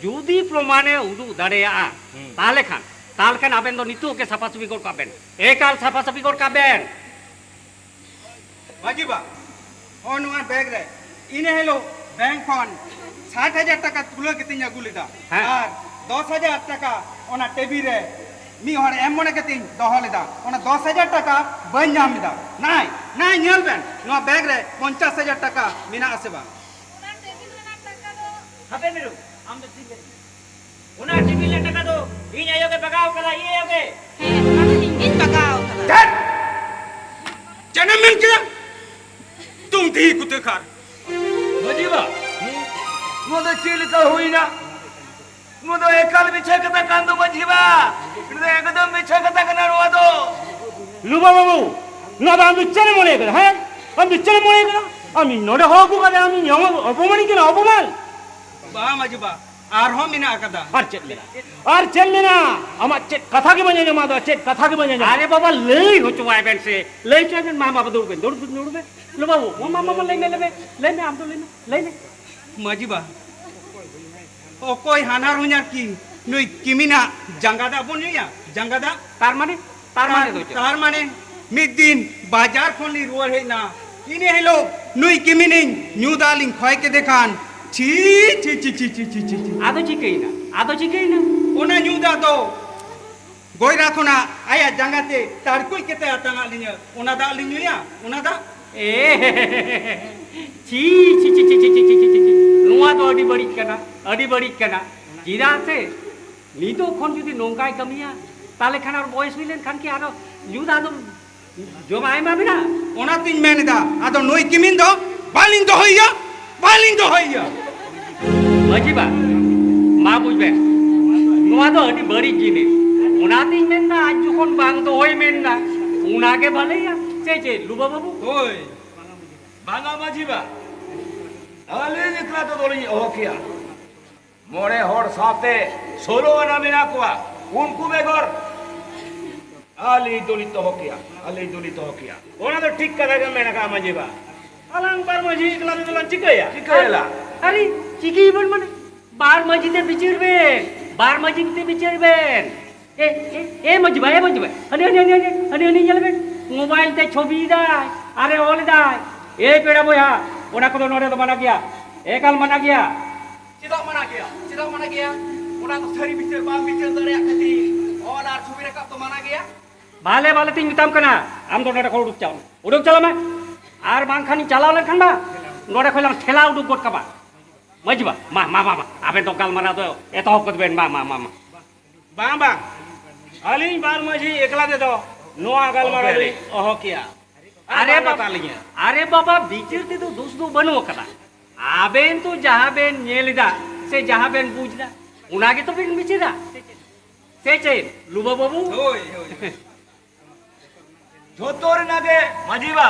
ᱡᱩᱫᱤ ᱯᱨᱚᱢᱟᱱᱮ ᱩᱫᱩᱜ ᱫᱟᱲᱮᱭᱟᱜᱼᱟ, ᱦᱩᱸ᱾ ᱛᱟᱦᱞᱮ ᱠᱷᱟᱱ, ᱛᱟᱦᱞᱮ ᱠᱷᱟᱱ ᱟᱵᱮᱱ ᱫᱚ ᱱᱤᱛᱚᱜ ᱜᱮ ᱥᱟᱯᱷᱟ ᱥᱟᱹᱯᱷᱤ ᱜᱚᱫ ᱠᱟᱜ ᱵᱮᱱ᱾ ᱮᱠᱟᱞ ᱥᱟᱯᱷᱟ ᱥᱟᱹᱯᱷᱤ ᱜᱚᱫ ᱠᱟᱜ ᱵᱮᱱ᱾ ᱢᱟᱹᱡᱷᱤ ᱵᱟ, ᱦᱚᱸ ᱱᱚᱣᱟ ᱵᱮᱜᱽ ᱨᱮ ᱤᱱᱟᱹ ᱦᱤᱞᱳᱜ ᱵᱮᱝᱠ ᱠᱷᱚᱱ ᱥᱟᱴ ᱦᱟᱡᱟᱨ ᱴᱟᱠᱟ ᱛᱩᱞᱟᱹ ᱠᱟᱛᱮᱧ ᱟᱹᱜᱩ ᱞᱮᱫᱟ᱾ ᱦᱮᱸ᱾ ᱟᱨ ᱫᱚᱥ ᱦᱟᱡᱟᱨ ᱴᱟᱠᱟ ᱚᱱᱟ ᱴᱮᱵᱤᱞ ᱨᱮ ᱢᱤᱫ ᱦᱚᱲ ᱮᱢ ᱢᱚᱱᱮ ᱠᱟᱛᱮᱧ ᱫᱚᱦᱚ ᱞᱮᱫᱟ᱾ ᱚᱱᱟ ᱫᱚᱥ ᱦᱟᱡᱟᱨ ᱴᱟᱠᱟ ᱵᱟᱹᱧ ᱧᱟᱢ ᱞᱮᱫᱟ᱾ ᱱᱟᱭ, ᱱᱟᱭ ᱧᱮᱞ ᱵᱮᱱ, ᱱᱚᱣᱟ ᱵᱮᱜᱽ ᱨᱮ ᱯᱚᱧᱪᱟᱥ ᱦᱟᱡᱟᱨ ᱴᱟᱠᱟ ᱢᱮᱱᱟᱜ ᱟᱥᱮ ᱵᱟᱝ? ᱚᱱᱟ ᱴᱮᱵᱤᱞ ᱨᱮᱱᱟᱜ ᱴᱟᱠᱟ ᱫᱚ ᱦᱟᱯᱮ ᱢᱤᱨᱩ, ᱟᱢ ᱫᱚ ᱴᱷᱤᱠ ᱜᱮ᱾ ᱚᱱᱟ ᱴᱮᱵᱤᱞ ᱨᱮ ᱴᱟᱠᱟ ᱫᱚ ᱤᱧ ᱟᱭᱳ ᱜᱮ ᱵᱟᱜᱟᱣ ᱠᱟᱫᱟ, ᱤᱧ ᱟᱭᱳ ᱜᱮ᱾ ᱦᱮᱸ, ᱚᱱᱟ ᱫᱚ ᱤᱧ ᱜᱤᱧ ᱵᱟᱜᱟᱣ ᱠᱟᱫᱟ᱾ ᱪᱮᱫ? ᱪᱮᱫ ᱮᱢ ᱢᱮᱱ ᱠᱮᱫᱟ? ᱛᱩᱢ ᱛᱤ ᱠᱩᱛᱮ ᱠᱷᱟᱨ᱾ ᱢᱟᱹᱡᱷᱤ ᱵᱟ, ᱱᱚᱣᱟ ᱫᱚ ᱪᱮᱫ ᱞᱮᱠᱟ ᱦᱩᱭᱱᱟ? ᱱᱚᱣᱟ ᱫᱚ ᱮᱠᱟᱞ ᱢᱤᱪᱷᱟᱹ ᱠᱟᱛᱷᱟ ᱠᱟᱱ ᱫᱚ ᱢᱟᱹᱡᱷᱤ ᱵᱟ᱾ ᱱᱚᱣᱟ ᱫᱚ ᱮᱠᱫᱚᱢ ᱢᱤᱪᱷᱟᱹ ᱠᱟᱛᱷᱟ ᱠᱟᱱᱟ ᱱᱚᱣᱟ ᱫᱚ᱾ ᱞᱩᱵᱟ ᱵᱟᱹᱵᱩ, ᱱᱚᱣᱟ ᱫᱚ ᱟᱢ ᱫᱚ ᱪᱮᱫ ᱮᱢ ᱢᱚᱱᱮ ᱠᱟᱫᱟ, ᱦᱮᱸ? ᱟᱢ ᱫᱚ ᱪᱮᱫ ᱮᱢ ᱢᱚᱱᱮ ᱠᱟᱫᱟ? ᱟᱢ ᱤᱧ ᱱᱚᱰᱮ ᱦᱚᱦᱚ ᱟᱹᱜᱩ ᱠᱟᱛᱮ ᱟᱢ ᱤᱧ ᱚᱯᱚᱢᱟᱱᱤᱧ ᱠᱟᱱᱟ, ᱚᱯᱚᱢᱟᱱ᱾ ᱵᱟᱝ ᱢᱟᱹᱡᱷᱤ ᱵᱟ, ᱟᱨᱦᱚᱸ ᱢᱮᱱᱟᱜ ᱟᱠᱟᱫᱟ᱾ ᱟᱨ ᱪᱮᱫ ᱢᱮᱱᱟᱜᱼᱟ? ᱟᱨ ᱪᱮᱫ ᱢᱮᱱᱟᱜᱼᱟ? ᱟᱢᱟᱜ ᱪᱮᱫ ᱠᱟᱛᱷᱟ ᱜᱮ ᱵᱟᱹᱧ ᱟᱸᱡᱚᱢᱟ, ᱟᱫᱚ ᱪᱮᱫ ᱠᱟᱛᱷᱟ ᱜᱮ ᱵᱟᱹᱧ ᱟᱸᱡᱚᱢᱟ᱾ ᱟᱨᱮ ᱵᱟᱵᱟ, ᱞᱟᱹᱭ ᱦᱚᱪᱚᱣᱟᱭ ᱵᱮᱱ ᱥᱮ, ᱞᱟᱹᱭ ᱦᱚᱪᱚᱣᱟᱭ ᱵᱮᱱ᱾ ᱢᱟ, ᱢᱟ, ᱫᱩᱲᱩᱵ ᱵᱮᱱ, ᱫᱩᱲᱩᱵ, ᱫᱩᱲᱩᱵ ᱵᱮᱱ᱾ ᱞᱚ ᱵᱟᱹᱵᱩ, ᱢᱟ, ᱢᱟ, ᱢᱟ, ᱞᱟᱹᱭ ᱢᱮ, ᱞᱟᱹᱭ ᱢᱮ, ᱞᱟᱹᱭ ᱢᱮ, ᱟᱢ ᱫᱚ ᱞᱟᱹᱭ ᱢᱮ, ᱞᱟᱹᱭ ᱢᱮ᱾ ᱢᱟᱹᱡᱷᱤ ᱵᱟ, ᱚᱠᱚᱭ ᱦᱟᱱᱦᱟᱨ ᱦᱚᱧᱦᱟᱨ ᱠᱤ ᱱᱩᱭ ᱠᱤᱢᱤᱱᱟᱜ ᱡᱟᱸᱜᱟ ᱫᱟᱜ ᱵᱚᱱ ᱧᱩᱭᱟ? ᱡᱟᱸᱜᱟ ᱫᱟᱜ? ᱛᱟᱨ ᱢᱟᱱᱮ? ᱛᱟᱨ ᱢᱟᱱᱮ ᱫᱚ ᱪᱮᱫ? ᱛᱟᱨ ᱢᱟᱱᱮ ᱢᱤᱫ ᱫᱤᱱ ᱵᱟᱡᱟᱨ ᱠᱷᱚᱱ ᱞᱤᱧ ᱨᱩᱣᱟᱹᱲ ᱦᱮᱡ ᱮᱱᱟ, ᱤᱱᱟᱹ ᱦᱤᱞᱳᱜ ᱱᱩᱭ ᱠᱤᱢᱤᱱᱤᱧ ᱧᱩ ᱫᱟᱜ ᱞᱤᱧ ᱠᱷᱚᱭ ᱠᱮᱫᱮ ᱠᱷᱟᱱ, ᱪᱷᱤ, ᱪᱷᱤ, ᱪᱷᱤ᱾ ᱟᱫᱚ ᱪᱤᱠᱟᱹᱭᱮᱱᱟ? ᱟᱫᱚ ᱪᱤᱠᱟᱹᱭᱮᱱᱟ? ᱚᱱᱟ ᱧᱩ ᱫᱟᱜ ᱫᱚ ᱜᱚᱭᱨᱟ ᱠᱷᱚᱱᱟᱜ ᱟᱭᱟᱜ ᱡᱟᱸᱜᱟ ᱛᱮ ᱛᱟᱲᱠᱩᱡ ᱠᱟᱛᱮ ᱟᱛᱟᱝ ᱟᱫ ᱞᱤᱧᱟᱹ᱾ ᱚᱱᱟ ᱫᱟᱜ ᱞᱤᱧ ᱧᱩᱭᱟ? ᱚᱱᱟ ᱫᱟᱜ? ᱮ, ᱪᱷᱤ, ᱪᱷᱤ, ᱪᱷᱤ᱾ ᱱᱚᱣᱟ ᱫᱚ ᱟᱹᱰᱤ ᱵᱟᱹᱲᱤᱡ ᱠᱟᱱᱟ, ᱟᱹᱰᱤ ᱵᱟᱹᱲᱤᱡ ᱠᱟᱱᱟ᱾ ᱪᱮᱫᱟᱜ ᱥᱮ ᱱᱤᱛᱚᱜ ᱠᱷᱚᱱ ᱡᱩᱫᱤ ᱱᱚᱝᱠᱟᱭ ᱠᱟᱹᱢᱤᱭᱟ, ᱛᱟᱦᱞᱮ ᱠᱷᱟᱱ ᱟᱨ ᱵᱚᱭᱮᱥ ᱦᱩᱭ ᱞᱮᱱᱠᱷᱟᱱ ᱠᱤ ᱟᱨᱚ ᱧᱩ ᱫᱟᱜ ᱫᱚ ᱡᱚᱢᱟᱜ ᱮᱢᱟ ᱵᱮᱱᱟ? ᱚᱱᱟᱛᱤᱧ ᱢᱮᱱ ᱮᱫᱟ, ᱟᱫᱚ ᱱᱩᱭ ᱠᱤᱢᱤᱱ ᱫᱚ ᱵᱟᱹᱞᱤᱧ ᱫᱚᱦᱚᱭᱮᱭᱟ, ᱵᱟᱹᱞᱤᱧ ᱫᱚᱦᱚᱭᱮᱭᱟ᱾ ᱢᱟᱹᱡᱷᱤ ᱵᱟ, ᱢᱟ ᱵᱩᱡᱽ ᱵᱮᱱ, ᱱᱚᱣᱟ ᱫᱚ ᱟᱹᱰᱤ ᱵᱟᱹᱲᱤᱡ ᱡᱤᱱᱤᱥ᱾ ᱚᱱᱟᱛᱤᱧ ᱢᱮᱱᱫᱟ, ᱟᱡ ᱡᱚᱠᱷᱚᱱ ᱵᱟᱝ ᱫᱚᱦᱚᱭ ᱢᱮᱱᱫᱟ, ᱚᱱᱟᱜᱮ ᱵᱷᱟᱞᱮᱭᱟ᱾ ᱥᱮ ᱪᱮᱫ, ᱞᱩᱵᱟ ᱵᱟᱹᱵᱩ? ᱦᱳᱭ, ᱵᱟᱝᱟ ᱢᱟᱹᱡᱷᱤ ᱵᱟ, ᱟᱹᱞᱤᱧ ᱮᱠᱞᱟ ᱛᱮᱫᱚ ᱞᱤᱧ ᱚᱦᱚ ᱠᱮᱭᱟ᱾ ᱢᱚᱬᱮ ᱦᱚᱲ ᱥᱟᱶᱛᱮ ᱥᱳᱞᱳ ᱟᱱᱟ ᱢᱮᱱᱟᱜ ᱠᱚᱣᱟ, ᱩᱱᱠᱩ ᱵᱮᱜᱚᱨ ᱟᱹᱞᱤᱧ ᱫᱚᱞᱤᱧ ᱫᱚᱦᱚ ᱠᱮᱭᱟ, ᱟᱹᱞᱤᱧ ᱫᱚᱞᱤᱧ ᱫᱚᱦᱚ ᱠᱮᱭᱟ᱾ ᱚᱱᱟ ᱫᱚ ᱴᱷᱤᱠ ᱠᱟᱛᱷᱟ ᱜᱮ ᱢᱮᱱ ᱟᱠᱟᱫᱼᱟ ᱢᱟᱹᱡᱷᱤ ᱵᱟ᱾ ᱟᱞᱟᱝ ᱵᱟᱨ ᱢᱟᱹᱡᱷᱤ ᱮᱠᱞᱟ ᱛᱮᱫᱚ ᱞᱟᱝ ᱪᱤᱠᱟᱹᱭᱟ? ᱪᱤᱠᱟᱹᱭᱟᱞᱟ? ᱟᱨᱮ, ᱪᱤᱠᱟᱹᱭᱟᱵᱚᱱ ᱢᱟᱱᱮ? ᱵᱟᱨ ᱢᱟᱹᱡᱷᱤ ᱛᱮ ᱵᱤᱪᱟᱹᱨ ᱵᱮᱱ, ᱵᱟᱨ ᱢᱟᱹᱡᱷᱤ ᱛᱮ ᱵᱤᱪᱟᱹᱨ ᱵᱮᱱ᱾ ᱮ, ᱮ, ᱮ ᱢᱟᱹᱡᱷᱤ ᱵᱟ, ᱮ ᱢᱟᱹᱡᱷᱤ ᱵᱟ, ᱦᱟᱹᱱᱤ, ᱦᱟᱹᱱᱤ, ᱦᱟᱹᱱᱤ, ᱦᱟᱹᱱᱤ, ᱦᱟᱹᱱᱤ ᱧᱮᱞ ᱵᱮᱱ, ᱢᱳᱵᱟᱭᱤᱞ ᱛᱮ ᱪᱷᱚᱵᱤᱭᱮᱫᱟᱭ ᱟᱨᱮ ᱚᱞ ᱮᱫᱟᱭ᱾ ᱮ ᱯᱮᱲᱟ ᱵᱚᱭᱦᱟ, ᱚᱱᱟ ᱠᱚᱫᱚ ᱱᱚᱰᱮ ᱫᱚ ᱢᱟᱱᱟ ᱜᱮᱭᱟ, ᱮᱠᱟᱞ ᱢᱟᱱᱟ ᱜᱮᱭᱟ᱾ ᱪᱮᱫᱟᱜ ᱢᱟᱱᱟ ᱜᱮᱭᱟ? ᱪᱮᱫᱟᱜ ᱢᱟᱱᱟ ᱜᱮᱭᱟ? ᱚᱱᱟ ᱫᱚ ᱥᱟᱹᱨᱤ ᱵᱤᱪᱟᱹᱨ ᱵᱟᱢ ᱵᱤᱪᱟᱹᱨ ᱫᱟᱲᱮᱭᱟᱜ ᱠᱷᱟᱹᱛᱤᱨ ᱚᱞ ᱟᱨ ᱪᱷᱚᱵᱤ ᱨᱟᱠᱟᱵ ᱫᱚ ᱢᱟᱱᱟ ᱜᱮᱭᱟ᱾ ᱵᱷᱟᱞᱮ ᱵᱷᱟᱞᱮ ᱛᱤᱧ ᱢᱮᱛᱟᱢ ᱠᱟᱱᱟ, ᱟᱢ ᱫᱚ ᱱᱚᱰᱮ ᱠᱷᱚᱱ ᱩᱰᱩᱠ ᱪᱟᱞᱟᱜ ᱢᱮ, ᱩᱰᱩᱠ ᱪᱟᱞᱟᱜ ᱢᱮ᱾ ᱟᱨ ᱵᱟᱝᱠᱷᱟᱱᱤᱧ ᱪᱟᱞᱟᱣ ᱞᱮᱱᱠᱷᱟᱱ ᱵᱟᱝ, ᱱᱚᱰᱮ ᱠᱷᱚᱱ ᱞᱟᱝ ᱴᱷᱮᱞᱟᱣ ᱩᱰᱩᱠ ᱜᱚᱫ ᱠᱟᱢᱟ᱾ ᱢᱟᱹᱡᱷᱤ ᱵᱟ, ᱢᱟ, ᱢᱟ, ᱢᱟ, ᱢᱟ, ᱟᱵᱮᱱ ᱫᱚ ᱜᱟᱞᱢᱟᱨᱟᱣ ᱫᱚ ᱮᱛᱚᱦᱚᱵ ᱜᱚᱫ ᱵᱮᱱ, ᱢᱟ, ᱢᱟ, ᱢᱟ, ᱢᱟ᱾ ᱵᱟᱝ, ᱵᱟᱝ, ᱟᱹᱞᱤᱧ ᱵᱟᱨ ᱢᱟᱹᱡᱷᱤ ᱮᱠᱞᱟ ᱛᱮᱫᱚ ᱱᱚᱣᱟ ᱜᱟᱞᱢᱟᱨᱟᱣ ᱚᱦᱚ ᱞᱤᱧ ᱚᱦᱚ ᱠᱮᱭᱟ᱾ ᱟᱨ ᱟᱨᱮ ᱵᱟᱝ ᱵᱟᱵᱟ, ᱛᱟᱹᱞᱤᱧᱟ᱾ ᱟᱨᱮ ᱵᱟᱵᱟ, ᱵᱤᱪᱟᱹᱨ ᱛᱮᱫᱚ ᱫᱳᱥ ᱫᱚ ᱵᱟᱹᱱᱩᱜ ᱟᱠᱟᱫᱟ᱾ ᱟᱵᱮᱱ ᱛᱚ ᱡᱟᱦᱟᱸ ᱵᱮᱱ ᱧᱮᱞ ᱮᱫᱟ ᱥᱮ ᱡᱟᱦᱟᱸ ᱵᱮᱱ ᱵᱩᱡᱽ ᱮᱫᱟ, ᱚᱱᱟ ᱜᱮᱛᱚ ᱵᱮᱱ ᱵᱤᱪᱟᱹᱨᱟ᱾ ᱥᱮ ᱪᱮᱫ, ᱞᱩᱵᱟ ᱵᱟᱹᱵᱩ? ᱦᱳᱭ, ᱦᱳᱭ᱾ ᱡᱷᱚᱛᱚ ᱨᱮᱱᱟᱜ ᱜᱮ ᱢᱟᱹᱡᱷᱤ ᱵᱟ,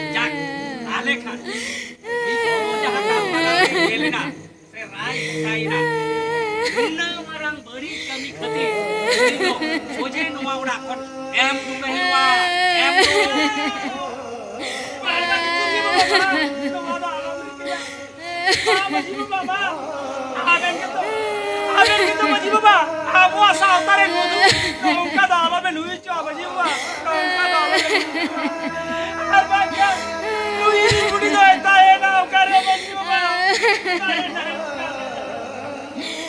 ᱵᱟᱭ ᱵᱟᱭ ᱠᱤᱪᱷᱩ ᱜᱮ ᱵᱟᱵᱟ, ᱱᱚᱣᱟ ᱫᱚ ᱟᱞᱚᱢ ᱞᱟᱹᱭ ᱠᱮᱭᱟ᱾ ᱢᱟ ᱢᱟᱹᱡᱷᱤ ᱵᱟᱵᱟ, ᱢᱟ᱾ ᱟᱵᱮᱱ ᱜᱮᱛᱚ, ᱟᱵᱮᱱ ᱜᱮᱛᱚ ᱢᱟᱹᱡᱷᱤ ᱵᱟᱵᱟ᱾ ᱟᱵᱚᱣᱟᱜ ᱥᱟᱶᱛᱟ ᱨᱮ ᱱᱚᱣᱟ ᱫᱚ, ᱱᱚᱝᱠᱟ ᱫᱚ ᱟᱞᱚᱵᱮᱱ ᱦᱩᱭ ᱦᱚᱪᱚᱣᱟ ᱢᱟᱹᱡᱷᱤ ᱵᱟᱵᱟ᱾ ᱱᱚᱝᱠᱟ ᱫᱚ ᱟᱞᱚᱵᱮᱱ ᱦᱩᱭ ᱦᱚᱪᱚᱣᱟ᱾ ᱟᱨ ᱵᱟᱝᱠᱷᱟᱱ ᱱᱩᱭ ᱤᱧ ᱵᱩᱰᱷᱤ ᱫᱚᱭ ᱛᱟᱦᱮᱱᱟ ᱚᱠᱟᱨᱮ ᱢᱟᱹᱡᱷᱤ ᱵᱟᱵᱟ? ᱚᱠᱟᱨᱮ ᱛᱟᱦᱮᱱᱟ ᱚᱠᱟᱨᱮ?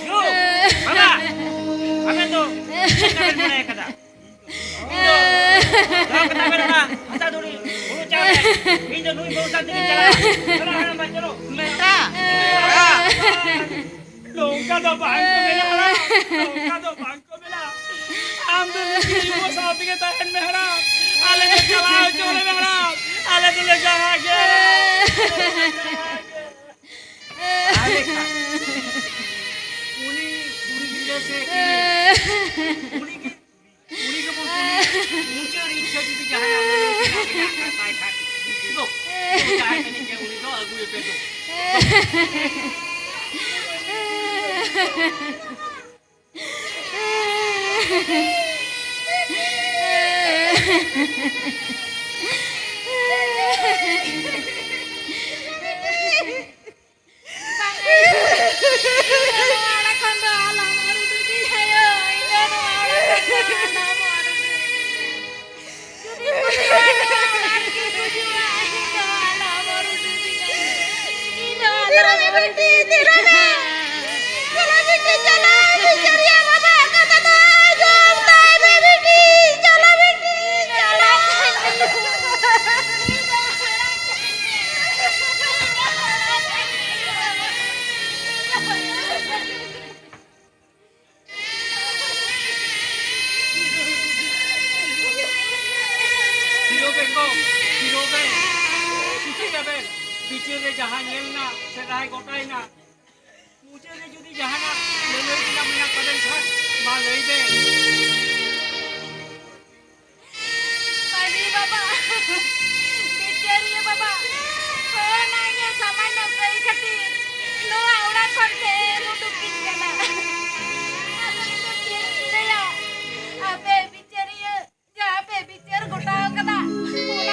ᱭᱳ, ᱵᱟᱵᱟ, ᱟᱵᱮᱱ ᱫᱚ ᱪᱮᱫ ᱞᱮᱠᱟ ᱵᱮᱱ ᱢᱚᱱᱮ ᱟᱠᱟᱫᱟ? ᱤᱧ ᱫᱚ ᱫᱚᱦᱚ ᱠᱟᱛᱟ ᱵᱮᱱ ᱚᱱᱟ ᱦᱟᱥᱟ ᱫᱷᱩᱲᱤ, ᱦᱩᱲᱩ ᱪᱟᱣᱞᱮ᱾ ᱤᱧ ᱫᱚ ᱱᱩᱭ ᱵᱟᱹᱦᱩ ᱥᱟᱶ ᱛᱮᱜᱤᱧ ᱪᱟᱞᱟᱜᱼᱟ᱾ ᱪᱚᱞᱚ ᱦᱟᱲᱟᱢ ᱵᱟ, ᱪᱚᱞᱚ᱾ ᱵᱮᱴᱟ᱾ ᱱᱚᱝᱠᱟ ᱫᱚ ᱵᱟᱝ ᱠᱚ ᱢᱮᱱᱟ ᱦᱟᱲᱟᱢ᱾ ᱱᱚᱝᱠᱟ ᱫᱚ ᱵᱟᱝ ᱠᱚ ᱢᱮᱱᱟ᱾ ᱟᱢ ᱫᱚ ᱱᱩᱠᱤᱱ ᱟᱭᱳ ᱥᱟᱶ ᱛᱮᱜᱮ ᱛᱟᱦᱮᱱ ᱢᱮ ᱦᱟᱲᱟᱢ᱾ ᱟᱞᱮ ᱞᱮ ᱪᱟᱞᱟᱣ ᱦᱚᱪᱚ ᱞᱮᱢᱮ ᱦᱟᱲᱟᱢ᱾ ᱟᱞᱮ ᱫᱚᱞᱮ ᱡᱟᱶᱟᱭ ᱜᱮᱭᱟ᱾ ᱟᱞᱮ ᱠᱷᱟᱱ ᱩᱱᱤ ᱠᱩᱲᱤ ᱜᱤᱫᱽᱨᱟᱹ ᱥᱮ ᱠᱩᱲᱤ, ᱩᱱᱤ ᱜᱮ ᱩᱱᱤ ᱜᱮᱵᱚᱱ ᱠᱩᱞᱤ, ᱢᱩᱪᱟᱹᱫ ᱤᱪᱪᱷᱟᱹ ᱡᱩᱫᱤ ᱡᱟᱦᱟᱸᱭᱟᱜ ᱢᱮᱱᱟᱜ ᱠᱷᱟᱱ, ᱢᱮᱱᱟᱜ ᱠᱷᱟᱱ ᱛᱟᱭ ᱠᱷᱟᱱ, ᱫᱩ, ᱩᱱᱤ ᱡᱟᱦᱟᱸᱭ ᱠᱟᱱᱟ ᱡᱮ ᱩᱱᱤ ᱫᱚ ᱟᱹᱜᱩᱭᱮᱯᱮ ᱫᱩ᱾ ᱵᱟᱝ, ᱤᱧ ᱫᱚ ᱱᱚᱣᱟ ᱚᱲᱟᱜ ᱠᱷᱚᱱ ᱫᱚ ᱟᱞᱚᱢ ᱟᱹᱨᱩ ᱩᱰᱩᱠᱤᱧ ᱟᱭᱳ, ᱤᱧ ᱫᱚ ᱱᱚᱣᱟ ᱚᱲᱟᱜ ᱠᱷᱚᱱ ᱫᱚ ᱟᱞᱚᱢ ᱟᱹᱨᱩ ᱩᱰᱩᱠᱤᱧ᱾ ᱡᱩᱫᱤ ᱠᱚ ᱧᱮᱞᱟ ᱱᱚᱣᱟ ᱚᱲᱟᱜ ᱨᱮᱜᱮ ᱜᱩᱡᱩᱜᱼᱟ, ᱤᱧ ᱫᱚ ᱟᱞᱚᱢ ᱟᱹᱨᱩ ᱩᱰᱩᱠᱤᱧ ᱟᱭᱳ, ᱤᱧ ᱫᱚ ᱟᱞᱚᱢ ᱟᱹᱨᱩ ᱩᱰᱩᱠᱤᱧ ᱟᱭᱳ᱾ ᱪᱚᱞᱚ ᱵᱤᱴᱤ, ᱪᱚᱞᱚ, ᱵᱤᱪᱟᱹᱨᱤᱭᱟᱹ ᱵᱟᱵᱟ ᱠᱟᱛᱷᱟ ᱫᱚ ᱟᱸᱡᱚᱢ ᱛᱟᱭ ᱢᱮ ᱵᱤᱴᱤ, ᱪᱚᱞᱚ ᱵᱤᱴᱤ, ᱪᱚᱞᱚ᱾ ᱯᱷᱤᱨᱚᱵᱮᱱ ᱜᱚ, ᱯᱷᱤᱨᱚᱵᱮᱱ᱾ ᱪᱤᱠᱟᱹᱭᱟᱵᱮᱱ? ᱵᱤᱪᱟᱹᱨ ᱨᱮ ᱡᱟᱦᱟᱸ ᱧᱮᱞ ᱮᱱᱟ, ᱥᱮ ᱨᱟᱭ ᱜᱚᱴᱟᱭᱮᱱᱟ᱾ ᱢᱩᱪᱟᱹᱫ ᱨᱮ ᱡᱩᱫᱤ ᱡᱟᱦᱟᱱᱟᱜ ᱞᱟᱹᱞᱟᱹᱭ ᱛᱮᱱᱟᱜ ᱢᱮᱱᱟᱜ ᱛᱟᱵᱮᱱ ᱠᱷᱟᱱ, ᱢᱟ ᱞᱟᱹᱭ ᱵᱮᱱ᱾ ᱢᱟᱹᱡᱷᱤ ᱵᱟᱵᱟ, ᱵᱤᱪᱟᱹᱨᱤᱭᱟᱹ ᱵᱟᱵᱟ, ᱦᱚᱞᱟ ᱤᱧᱟᱹᱜ ᱥᱟᱢᱟᱱᱱᱚ ᱠᱟᱹᱭ ᱠᱷᱟᱹᱛᱤᱨ ᱱᱚᱣᱟ ᱚᱲᱟᱜ ᱠᱷᱚᱱ ᱯᱮ ᱩᱰᱩᱠᱤᱧ ᱠᱟᱱᱟ᱾ ᱟᱫᱚ ᱤᱧ ᱫᱚ ᱪᱮᱫ ᱤᱧ ᱞᱟᱹᱭᱟ? ᱟᱯᱮ ᱵᱤᱪᱟᱹᱨᱤᱭᱟᱹ ᱡᱟᱦᱟᱸ ᱯᱮ ᱵᱤᱪᱟᱹᱨ ᱜᱚᱴᱟ ᱟᱠᱟᱫᱟ, ᱚᱱᱟ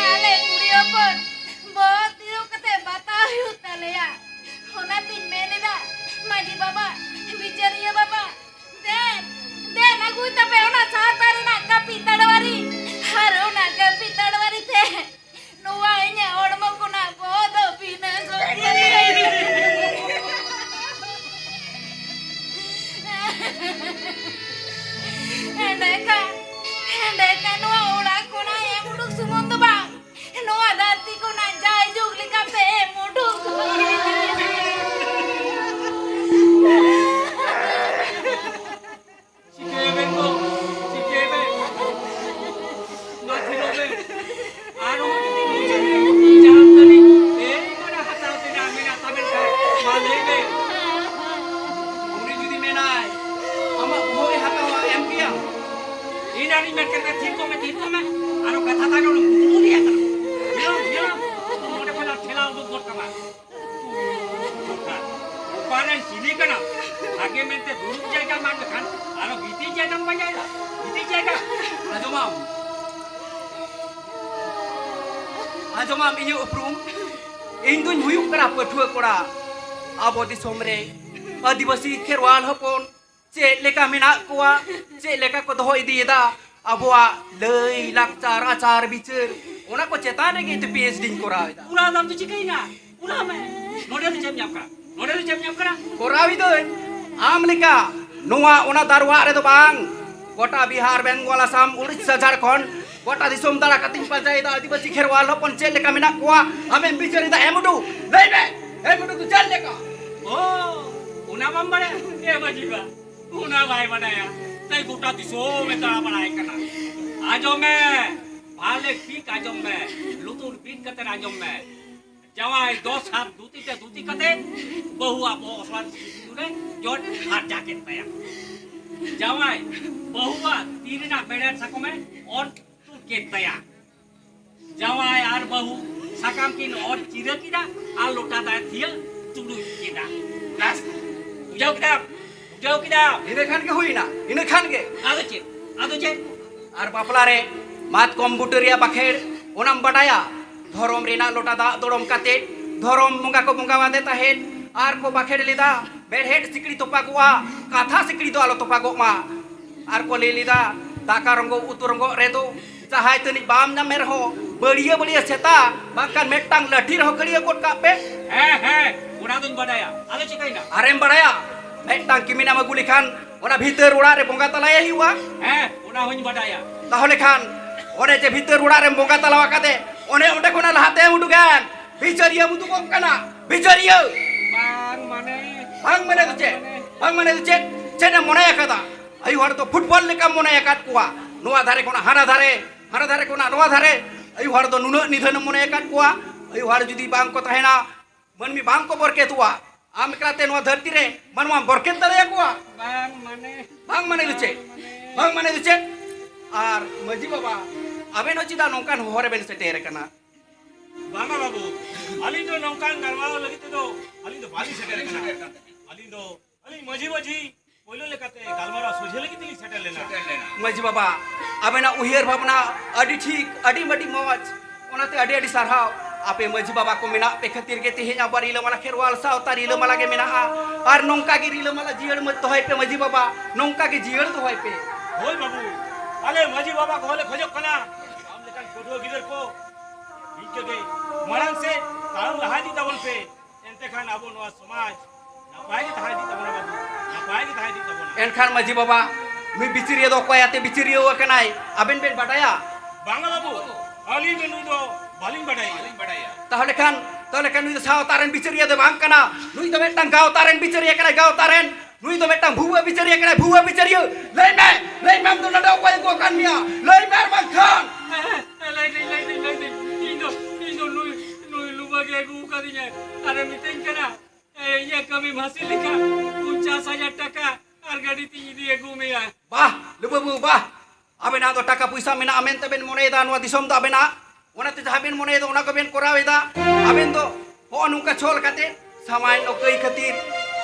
ᱟᱸᱡᱚᱢᱟᱢ ᱤᱧᱟᱹᱜ ᱩᱯᱨᱩᱢ? ᱤᱧ ᱫᱩᱧ ᱦᱩᱭᱩᱜ ᱠᱟᱱᱟ ᱯᱟᱹᱴᱷᱩᱣᱟᱹ ᱠᱚᱲᱟ᱾ ᱟᱵᱚ ᱫᱤᱥᱚᱢ ᱨᱮ ᱟᱹᱫᱤᱵᱟᱹᱥᱤ ᱠᱷᱮᱨᱣᱟᱞ ᱦᱚᱯᱚᱱ ᱪᱮᱫ ᱞᱮᱠᱟ ᱢᱮᱱᱟᱜ ᱠᱚᱣᱟ, ᱪᱮᱫ ᱞᱮᱠᱟ ᱠᱚ ᱫᱚᱦᱚ ᱤᱫᱤᱭᱮᱫᱟ ᱟᱵᱚᱣᱟᱜ ᱞᱟᱹᱭ ᱞᱟᱠᱪᱟᱨ, ᱟᱪᱟᱨ ᱵᱤᱪᱟᱹᱨ, ᱚᱱᱟ ᱠᱚ ᱪᱮᱛᱟᱱ ᱨᱮᱜᱮ ᱤᱧ ᱫᱚ ᱯᱤ ᱮᱭᱤᱪ ᱰᱤᱧ ᱠᱚᱨᱟᱣ ᱮᱫᱟ᱾ ᱯᱩᱨᱟᱹ ᱫᱟᱢ ᱫᱚ ᱪᱤᱠᱟᱹᱭᱮᱱᱟ? ᱯᱩᱨᱟᱹ ᱢᱮ᱾ ᱱᱚᱰᱮ ᱫᱚ ᱪᱮᱫ ᱮᱢ ᱧᱟᱢ ᱠᱟᱱᱟ? ᱱᱚᱰᱮ ᱫᱚ ᱪᱮᱫ ᱮᱢ ᱧᱟᱢ ᱠᱟᱱᱟ? ᱠᱚᱨᱟᱣ ᱤᱫᱟᱹᱧ ᱟᱢ ᱞᱮᱠᱟ᱾ ᱱᱚᱣᱟ ᱚᱱᱟ ᱫᱟᱨᱣᱟᱜ ᱨᱮᱫᱚ ᱵᱟᱝ, ᱜᱚᱴᱟ ᱵᱤᱦᱟᱨ, ᱵᱮᱝᱜᱚᱞ, ᱟᱥᱟᱢ, ᱩᱲᱤᱥᱥᱟ, ᱡᱷᱟᱲᱠᱷᱚᱸᱰ, ᱜᱚᱴᱟ ᱫᱤᱥᱚᱢ ᱫᱟᱬᱟ ᱠᱟᱛᱮᱧ ᱯᱟᱸᱡᱟᱭᱮᱫᱟ ᱟᱹᱫᱤᱵᱟᱹᱥᱤ ᱠᱷᱮᱨᱣᱟᱞ ᱦᱚᱯᱚᱱ ᱪᱮᱫ ᱞᱮᱠᱟ ᱢᱮᱱᱟᱜ ᱠᱚᱣᱟ᱾ ᱟᱢᱮᱢ ᱵᱤᱪᱟᱹᱨᱮᱫᱟ, ᱮᱢ ᱩᱰᱩᱠ, ᱞᱟᱹᱭ ᱢᱮ, ᱮᱢ ᱩᱰᱩᱠ ᱫᱚ ᱪᱮᱫ ᱞᱮᱠᱟ? ᱚ, ᱚᱱᱟ ᱵᱟᱢ ᱵᱟᱲᱟᱭᱟ? ᱮ ᱢᱟᱹᱡᱷᱤ ᱵᱟ, ᱚᱱᱟ ᱵᱟᱭ ᱵᱟᱰᱟᱭᱟ᱾ ᱛᱟᱭ ᱜᱚᱴᱟ ᱫᱤᱥᱚᱢᱮ ᱫᱟᱬᱟ ᱵᱟᱲᱟᱭ ᱠᱟᱱᱟ᱾ ᱟᱸᱡᱚᱢ ᱢᱮ, ᱵᱷᱟᱞᱮ ᱴᱷᱤᱠ ᱟᱸᱡᱚᱢ ᱢᱮ, ᱞᱩᱛᱩᱨ ᱵᱤᱫ ᱠᱟᱛᱮ ᱟᱸᱡᱚᱢ ᱢᱮ᱾ ᱡᱟᱶᱟᱭ ᱫᱚᱥ ᱦᱟᱛ ᱫᱷᱩᱛᱤ ᱛᱮ ᱫᱷᱩᱛᱤ ᱠᱟᱛᱮ ᱵᱟᱹᱦᱩᱣᱟᱜ ᱵᱚᱦᱚᱜ ᱥᱚᱨ ᱨᱮ ᱡᱚᱴ ᱦᱟᱨᱡᱟ ᱠᱮᱫ ᱛᱟᱭᱟ᱾ ᱡᱟᱶᱟᱭ ᱵᱟᱹᱦᱩᱣᱟᱜ ᱛᱤ ᱨᱮᱱᱟᱜ ᱢᱮᱬᱦᱮᱫ ᱥᱟᱠᱚᱢᱮ ᱚᱨ ᱛᱩᱫ ᱠᱮᱫ ᱛᱟᱭᱟ᱾ ᱡᱟᱶᱟᱭ ᱟᱨ ᱵᱟᱹᱦᱩ ᱥᱟᱠᱟᱢ ᱠᱤᱱ ᱚᱨ ᱪᱤᱨᱟᱹ ᱠᱮᱫᱟ ᱟᱨ ᱞᱚᱴᱟ ᱫᱟᱜ ᱛᱷᱤᱭᱟᱹ ᱪᱩᱰᱩᱡ ᱠᱮᱫᱟ᱾ ᱵᱟᱥ, ᱵᱩᱡᱷᱟᱹᱣ ᱠᱮᱫᱟᱢ? ᱵᱩᱡᱷᱟᱹᱣ ᱠᱮᱫᱟᱢ? ᱤᱱᱟᱹ ᱠᱷᱟᱱ ᱜᱮ ᱦᱩᱭᱱᱟ, ᱤᱱᱟᱹ ᱠᱷᱟᱱ ᱜᱮ᱾ ᱟᱫᱚ ᱪᱮᱫ? ᱟᱫᱚ ᱪᱮᱫ? ᱟᱨ ᱵᱟᱯᱞᱟ ᱨᱮ ᱢᱟᱛᱠᱚᱢ ᱵᱩᱴᱟᱹ ᱨᱮᱭᱟᱜ ᱵᱟᱠᱷᱮᱲ ᱚᱱᱟᱢ ᱵᱟᱰᱟᱭᱟ? ᱫᱷᱚᱨᱚᱢ ᱨᱮᱱᱟᱜ ᱞᱚᱴᱟ ᱫᱟᱜ ᱫᱚᱲᱚᱢ ᱠᱟᱛᱮ ᱫᱷᱚᱨᱚᱢ ᱵᱚᱸᱜᱟ ᱠᱚ ᱵᱚᱸᱜᱟ ᱟᱫᱮ ᱛᱟᱦᱮᱸᱫ ᱟᱨ ᱠᱚ ᱵᱟᱠᱷᱮᱲ ᱞᱮᱫᱟ, ᱢᱮᱲᱦᱮᱫ ᱥᱤᱠᱲᱤ ᱛᱚᱯᱟᱜᱚᱜᱼᱟ, ᱠᱟᱛᱷᱟ ᱥᱤᱠᱲᱤ ᱫᱚ ᱟᱞᱚ ᱛᱚᱯᱟᱜᱚᱜ ᱢᱟ᱾ ᱟᱨ ᱠᱚ ᱞᱟᱹᱭ ᱞᱮᱫᱟ, ᱫᱟᱠᱟ ᱨᱚᱸᱜᱚ ᱩᱛᱩ ᱨᱚᱸᱜᱚ ᱨᱮᱫᱚ ᱡᱟᱦᱟᱸᱭ ᱛᱟᱹᱱᱤᱡ ᱵᱟᱢ ᱧᱟᱢᱮ ᱨᱮᱦᱚᱸ, ᱵᱟᱹᱲᱤᱭᱟᱹ ᱵᱟᱹᱲᱤᱭᱟᱹ ᱥᱮᱛᱟ ᱵᱟᱝᱠᱷᱟᱱ ᱢᱤᱫᱴᱟᱝ ᱞᱟᱹᱴᱷᱤ ᱨᱮᱦᱚᱸ ᱠᱷᱟᱹᱲᱭᱟᱹ ᱜᱚᱫ ᱠᱟᱜ ᱯᱮ᱾ ᱦᱮᱸ, ᱦᱮᱸ, ᱚᱱᱟ ᱫᱚᱧ ᱵᱟᱰᱟᱭᱟ᱾ ᱟᱫᱚ ᱪᱤᱠᱟᱹᱭᱮᱱᱟ? ᱟᱨᱮᱢ ᱵᱟᱲᱟᱭᱟ, ᱢᱤᱫᱴᱟᱝ ᱠᱤᱢᱤᱱᱮᱢ ᱟᱹᱜᱩ ᱞᱮᱠᱷᱟᱱ ᱚᱱᱟ ᱵᱷᱤᱛᱟᱹᱨ ᱚᱲᱟᱜ ᱨᱮ ᱵᱚᱸᱜᱟ ᱛᱟᱞᱟᱭᱮ ᱦᱩᱭᱩᱜᱼᱟ᱾ ᱦᱮᱸ, ᱚᱱᱟ ᱦᱚᱧ ᱵᱟᱰᱟᱭᱟ᱾ ᱛᱟᱦᱚᱞᱮ ᱠᱷᱟᱱ ᱚᱱᱮ ᱡᱮ ᱵᱷᱤᱛᱟᱹᱨ ᱚᱲᱟᱜ ᱨᱮᱢ ᱵᱚᱸᱜᱟ ᱛᱟᱞᱟ ᱟᱠᱟᱫᱮ, ᱚᱱᱮ ᱚᱸᱰᱮ ᱠᱷᱚᱱᱟᱜ ᱞᱟᱦᱟᱛᱮᱢ ᱩᱰᱩᱠᱮᱱ, ᱵᱤᱪᱟᱹᱨᱤᱭᱟᱹᱢ ᱩᱫᱩᱜᱚᱜ ᱠᱟᱱᱟ, ᱵᱤᱪᱟᱹᱨᱤᱭᱟᱹ᱾ ᱵᱟᱝ ᱢᱟᱱᱮ᱾ ᱵᱟᱝ ᱢᱟᱱᱮ ᱫᱚ ᱪᱮᱫ? ᱵᱟᱝ ᱢᱟᱱᱮ ᱫᱚ ᱪᱮᱫ? ᱪᱮᱫ ᱮᱢ ᱢᱚᱱᱮ ᱟᱠᱟᱫᱟ? ᱟᱭᱩ ᱦᱚᱲ ᱫᱚ ᱯᱷᱩᱴᱵᱚᱞ ᱞᱮᱠᱟᱢ ᱢᱚᱱᱮ ᱟᱠᱟᱫ ᱠᱚᱣᱟ, ᱱᱚᱣᱟ ᱫᱷᱟᱨᱮ ᱠᱷᱚᱱᱟᱜ ᱦᱟᱱᱟ ᱫᱷᱟᱨᱮ, ᱦᱟᱱᱟ ᱫᱷᱟᱨᱮ ᱠᱷᱚᱱᱟᱜ ᱱᱚᱣᱟ ᱫᱷᱟᱨᱮ᱾ ᱟᱭᱩ ᱦᱚᱲ ᱫᱚ ᱱᱩᱱᱟᱹᱜ ᱱᱤᱫᱷᱟᱹᱱᱮᱢ ᱢᱚᱱᱮ ᱟᱠᱟᱫ ᱠᱚᱣᱟ᱾ ᱟᱭᱩ ᱦᱚᱲ ᱡᱩᱫᱤ ᱵᱟᱝ ᱠᱚ ᱛᱟᱦᱮᱱᱟ, ᱢᱟᱹᱱᱢᱤ ᱵᱟᱝ ᱠᱚ ᱵᱚᱨᱠᱮᱛᱚᱜᱼᱟ᱾ ᱟᱢ ᱮᱠᱞᱟᱛᱮ ᱱᱚᱣᱟ ᱫᱷᱟᱹᱨᱛᱤ ᱨᱮ ᱢᱟᱱᱣᱟᱢ ᱵᱚᱨᱠᱮᱛ ᱫᱟᱲᱮᱭᱟᱠᱚᱣᱟ? ᱵᱟᱝ ᱢᱟᱱᱮ᱾ ᱵᱟᱝ ᱢᱟᱱᱮ ᱫᱚ ᱪᱮᱫ? ᱵᱟᱝ ᱢᱟᱱᱮ ᱫᱚ ᱪᱮᱫ? ᱟᱨ ᱢᱟᱹᱡᱷᱤ ᱵᱟᱵᱟ, ᱟᱵᱮᱱ ᱦᱚᱸ ᱪᱮᱫᱟᱜ ᱱᱚᱝᱠᱟᱱ ᱦᱚᱦᱚ ᱨᱮᱵᱮᱱ ᱥᱮᱴᱮᱨ ᱟᱠᱟᱱᱟ? ᱵᱟᱝᱟ ᱵᱟᱹᱵᱩ, ᱟᱹᱞᱤᱧ ᱫᱚ ᱱᱚᱝᱠᱟᱱ ᱜᱟᱞᱢᱟᱨᱟᱣ ᱞᱟᱹᱜᱤᱫ ᱛᱮᱫᱚ ᱟᱹᱞᱤᱧ ᱫᱚ ᱵᱟᱹᱞᱤᱧ ᱥᱮᱴᱮᱨ ᱟᱠᱟᱱᱟ᱾ ᱟᱹᱞᱤᱧ ᱫᱚ ᱟᱹᱞᱤᱧ ᱢᱟᱹᱡᱷᱤ ᱢᱟᱹᱡᱷᱤ ᱯᱳᱭᱞᱳ ᱞᱮᱠᱟᱛᱮ ᱜᱟᱞᱢᱟᱨᱟᱣ ᱥᱚᱡᱷᱮ ᱞᱟᱹᱜᱤᱫ ᱛᱮᱞᱤᱧ ᱥᱮᱴᱮᱨ ᱞᱮᱱᱟ᱾ ᱢᱟᱹᱡᱷᱤ ᱵᱟᱵᱟ, ᱟᱵᱮᱱᱟᱜ ᱩᱭᱦᱟᱹᱨ ᱵᱷᱟᱵᱽᱱᱟ ᱟᱹᱰᱤ ᱴᱷᱤᱠ, ᱟᱹᱰᱤ, ᱟᱹᱰᱤ ᱢᱚᱡᱽ᱾ ᱚᱱᱟᱛᱮ ᱟᱹᱰᱤ ᱟᱹᱰᱤ ᱥᱟᱨᱦᱟᱣ᱾ ᱟᱯᱮ ᱢᱟᱹᱡᱷᱤ ᱵᱟᱵᱟ ᱠᱚ ᱢᱮᱱᱟᱜ ᱯᱮ ᱠᱷᱟᱹᱛᱤᱨ ᱜᱮ ᱛᱮᱦᱮᱧ ᱟᱵᱚᱣᱟᱜ ᱨᱤᱞᱟᱹᱢᱟᱞᱟ ᱠᱷᱮᱨᱣᱟᱞ ᱥᱟᱶᱛᱟ ᱨᱤᱞᱟᱹᱢᱟᱞᱟ ᱜᱮ ᱢᱮᱱᱟᱜᱼᱟ᱾ ᱟᱨ ᱱᱚᱝᱠᱟ ᱜᱮ ᱨᱤᱞᱟᱹᱢᱟᱞᱟ ᱡᱤᱭᱟᱹᱲ ᱢᱟᱹ-, ᱫᱚᱦᱚᱭ ᱯᱮ ᱢᱟᱹᱡᱷᱤ ᱵᱟᱵᱟ, ᱱᱚᱝᱠᱟ ᱜᱮ ᱡᱤᱭᱟᱹᱲ ᱫᱚᱦᱚᱭ ᱯᱮ᱾ ᱦᱳᱭ ᱵᱟᱹᱵᱩ, ᱟᱞᱮ ᱢᱟᱹᱡᱷᱤ ᱵᱟᱵᱟ ᱠᱚᱦᱚᱸ ᱞᱮ ᱠᱷᱚᱡᱚᱜ ᱠᱟᱱᱟ, ᱟᱢ ᱞᱮᱠᱟᱱ ᱯᱟᱹᱴᱷᱩᱣᱟᱹ ᱜᱤᱫᱟᱹᱨ ᱠᱚ ᱱᱤᱝᱠᱟᱹ ᱜᱮ ᱢᱟᱲᱟᱝ ᱥᱮᱫ ᱛᱟᱲᱟᱢ ᱞᱟᱦᱟ ᱤᱫᱤ ᱛᱟᱵᱚᱱ ᱯᱮ᱾ ᱮᱱᱛᱮ ᱠᱷᱟᱱ ᱟᱵᱚ ᱱᱚᱣᱟ ᱥᱚᱢᱟᱡᱽ ᱱᱟᱯᱟᱭ ᱜᱮ ᱛᱟᱦᱮᱸ ᱤᱫᱤᱜ ᱛᱟᱵᱚᱱᱟ ᱵᱟᱹᱵᱩ, ᱱᱟᱯᱟᱭ ᱜᱮ ᱛᱟᱦᱮᱸ ᱤᱫᱤᱜ ᱛᱟᱵᱚᱱᱟ᱾ ᱮᱱᱠᱷᱟᱱ ᱢᱟᱹᱡᱷᱤ ᱵᱟᱵᱟ, ᱱᱩᱭ ᱵᱤᱪᱟᱹᱨᱤᱭᱟᱹ ᱫᱚ ᱚᱠᱚᱭ ᱟᱛᱮ ᱵᱤᱪᱟᱹᱨᱤᱭᱟᱹ ᱟᱠᱟᱱᱟᱭ, ᱟᱵᱮᱱ ᱵᱮᱱ ᱵᱟᱰᱟᱭᱟ? ᱵᱟᱝᱟ ᱵᱟᱹᱵᱩ, ᱟᱹᱞᱤᱧ ᱫᱚ ᱱᱩᱭ ᱫᱚ ᱵᱟᱹᱞᱤᱧ ᱵᱟᱰᱟᱭᱟ᱾ ᱵᱟᱹᱞᱤᱧ ᱵᱟᱰᱟᱭᱟ᱾ ᱛᱟᱦᱚᱞᱮ ᱠᱷᱟᱱ, ᱛᱟᱦᱚᱞᱮ ᱠᱷᱟᱱ ᱱᱩᱭ ᱫᱚ ᱥᱟᱶᱛᱟ ᱨᱮᱱ ᱵᱤᱪᱟᱹᱨᱤᱭᱟᱹ ᱫᱚ ᱵᱟᱝ ᱠᱟᱱᱟ, ᱱᱩᱭ ᱫᱚ ᱢᱤᱫᱴᱟᱝ ᱜᱟᱶᱛᱟ ᱨᱮᱱ ᱵᱤᱪᱟᱹᱨᱤᱭᱟᱹ ᱠᱟᱱᱟᱭ, ᱜᱟᱶᱛᱟ ᱨᱮᱱ᱾ ᱱᱩᱭ ᱫᱚ ᱢᱤᱫᱴᱟᱝ ᱵᱷᱩᱣᱟᱹ ᱵᱤᱪᱟᱹᱨᱤᱭᱟᱹ ᱠᱟᱱᱟᱭ, ᱵᱷᱩᱣᱟᱹ ᱵᱤᱪᱟᱹᱨᱤᱭᱟᱹ᱾ ᱞᱟᱹᱭ ᱢᱮ, ᱞᱟᱹᱭ ᱢᱮ, ᱟᱢ ᱫᱚ ᱱᱚᱰᱮ ᱚᱠᱚᱭ ᱟᱹᱜᱩ ᱟᱠᱟᱫ ᱢᱮᱭᱟ? ᱞᱟᱹᱭ ᱢᱮ ᱟᱨ ᱵᱟᱝᱠᱷᱟᱱ᱾ ᱦᱮᱸ, ᱦᱮᱸ, ᱞᱟᱹᱭ ᱫᱟᱹᱧ, ᱞᱟᱹᱭ ᱫᱟᱹᱧ, ᱞᱟᱹᱭ ᱫᱟᱹᱧ᱾ ᱤᱧ ᱫᱚ, ᱤᱧ ᱫᱚ ᱱᱩᱭ, ᱱᱩᱭ ᱞᱩᱵᱟᱹ ᱜᱮ ᱟᱹᱜᱩ ᱟᱠᱟᱫᱤᱧᱟᱭ᱾ ᱟᱨᱮ ᱢᱤᱛᱟᱹᱧ ᱠᱟᱱᱟ, "ᱮ, ᱤᱧᱟᱹᱜ ᱠᱟᱹᱢᱤ ᱢᱟᱹᱥᱤ ᱞᱮᱠᱟ ᱯᱚᱧᱪᱟᱥ ᱦᱟᱡᱟᱨ ᱴᱟᱠᱟ ᱟᱨ ᱜᱟᱹᱰᱤ ᱛᱤᱧ ᱤᱫᱤ ᱟᱹᱜᱩ ᱢᱮᱭᱟ᱾" ᱵᱟᱦ, ᱞᱩᱵᱟᱹ ᱵᱟᱹᱵᱩ, ᱵᱟᱦ᱾ ᱟᱵᱮᱱᱟᱜ ᱫᱚ ᱴᱟᱠᱟ ᱯᱚᱭᱥᱟ ᱢᱮᱱᱟᱜᱼᱟ ᱢᱮᱱᱛᱮ ᱵᱮᱱ ᱢᱚᱱᱮᱭᱮᱫᱟ, ᱱᱚᱣᱟ ᱫᱤᱥᱚᱢ ᱫᱚ ᱟᱵᱮᱱᱟᱜ᱾ ᱚᱱᱟᱛᱮ ᱡᱟᱦᱟᱸ ᱵᱮᱱ ᱢᱚᱱᱮᱭᱮᱫᱟ, ᱚᱱᱟ ᱠᱚᱵᱮᱱ ᱠᱚᱨᱟᱣ ᱮᱫᱟ᱾ ᱟᱵᱮᱱ ᱫᱚ ᱦᱚᱸᱜᱼᱚ ᱱᱚᱝᱠᱟ ᱪᱷᱚᱞ ᱠᱟᱛᱮ, ᱥᱟᱢᱟᱱ ᱚᱠᱚᱭ ᱠᱷᱟᱹᱛᱤᱨ,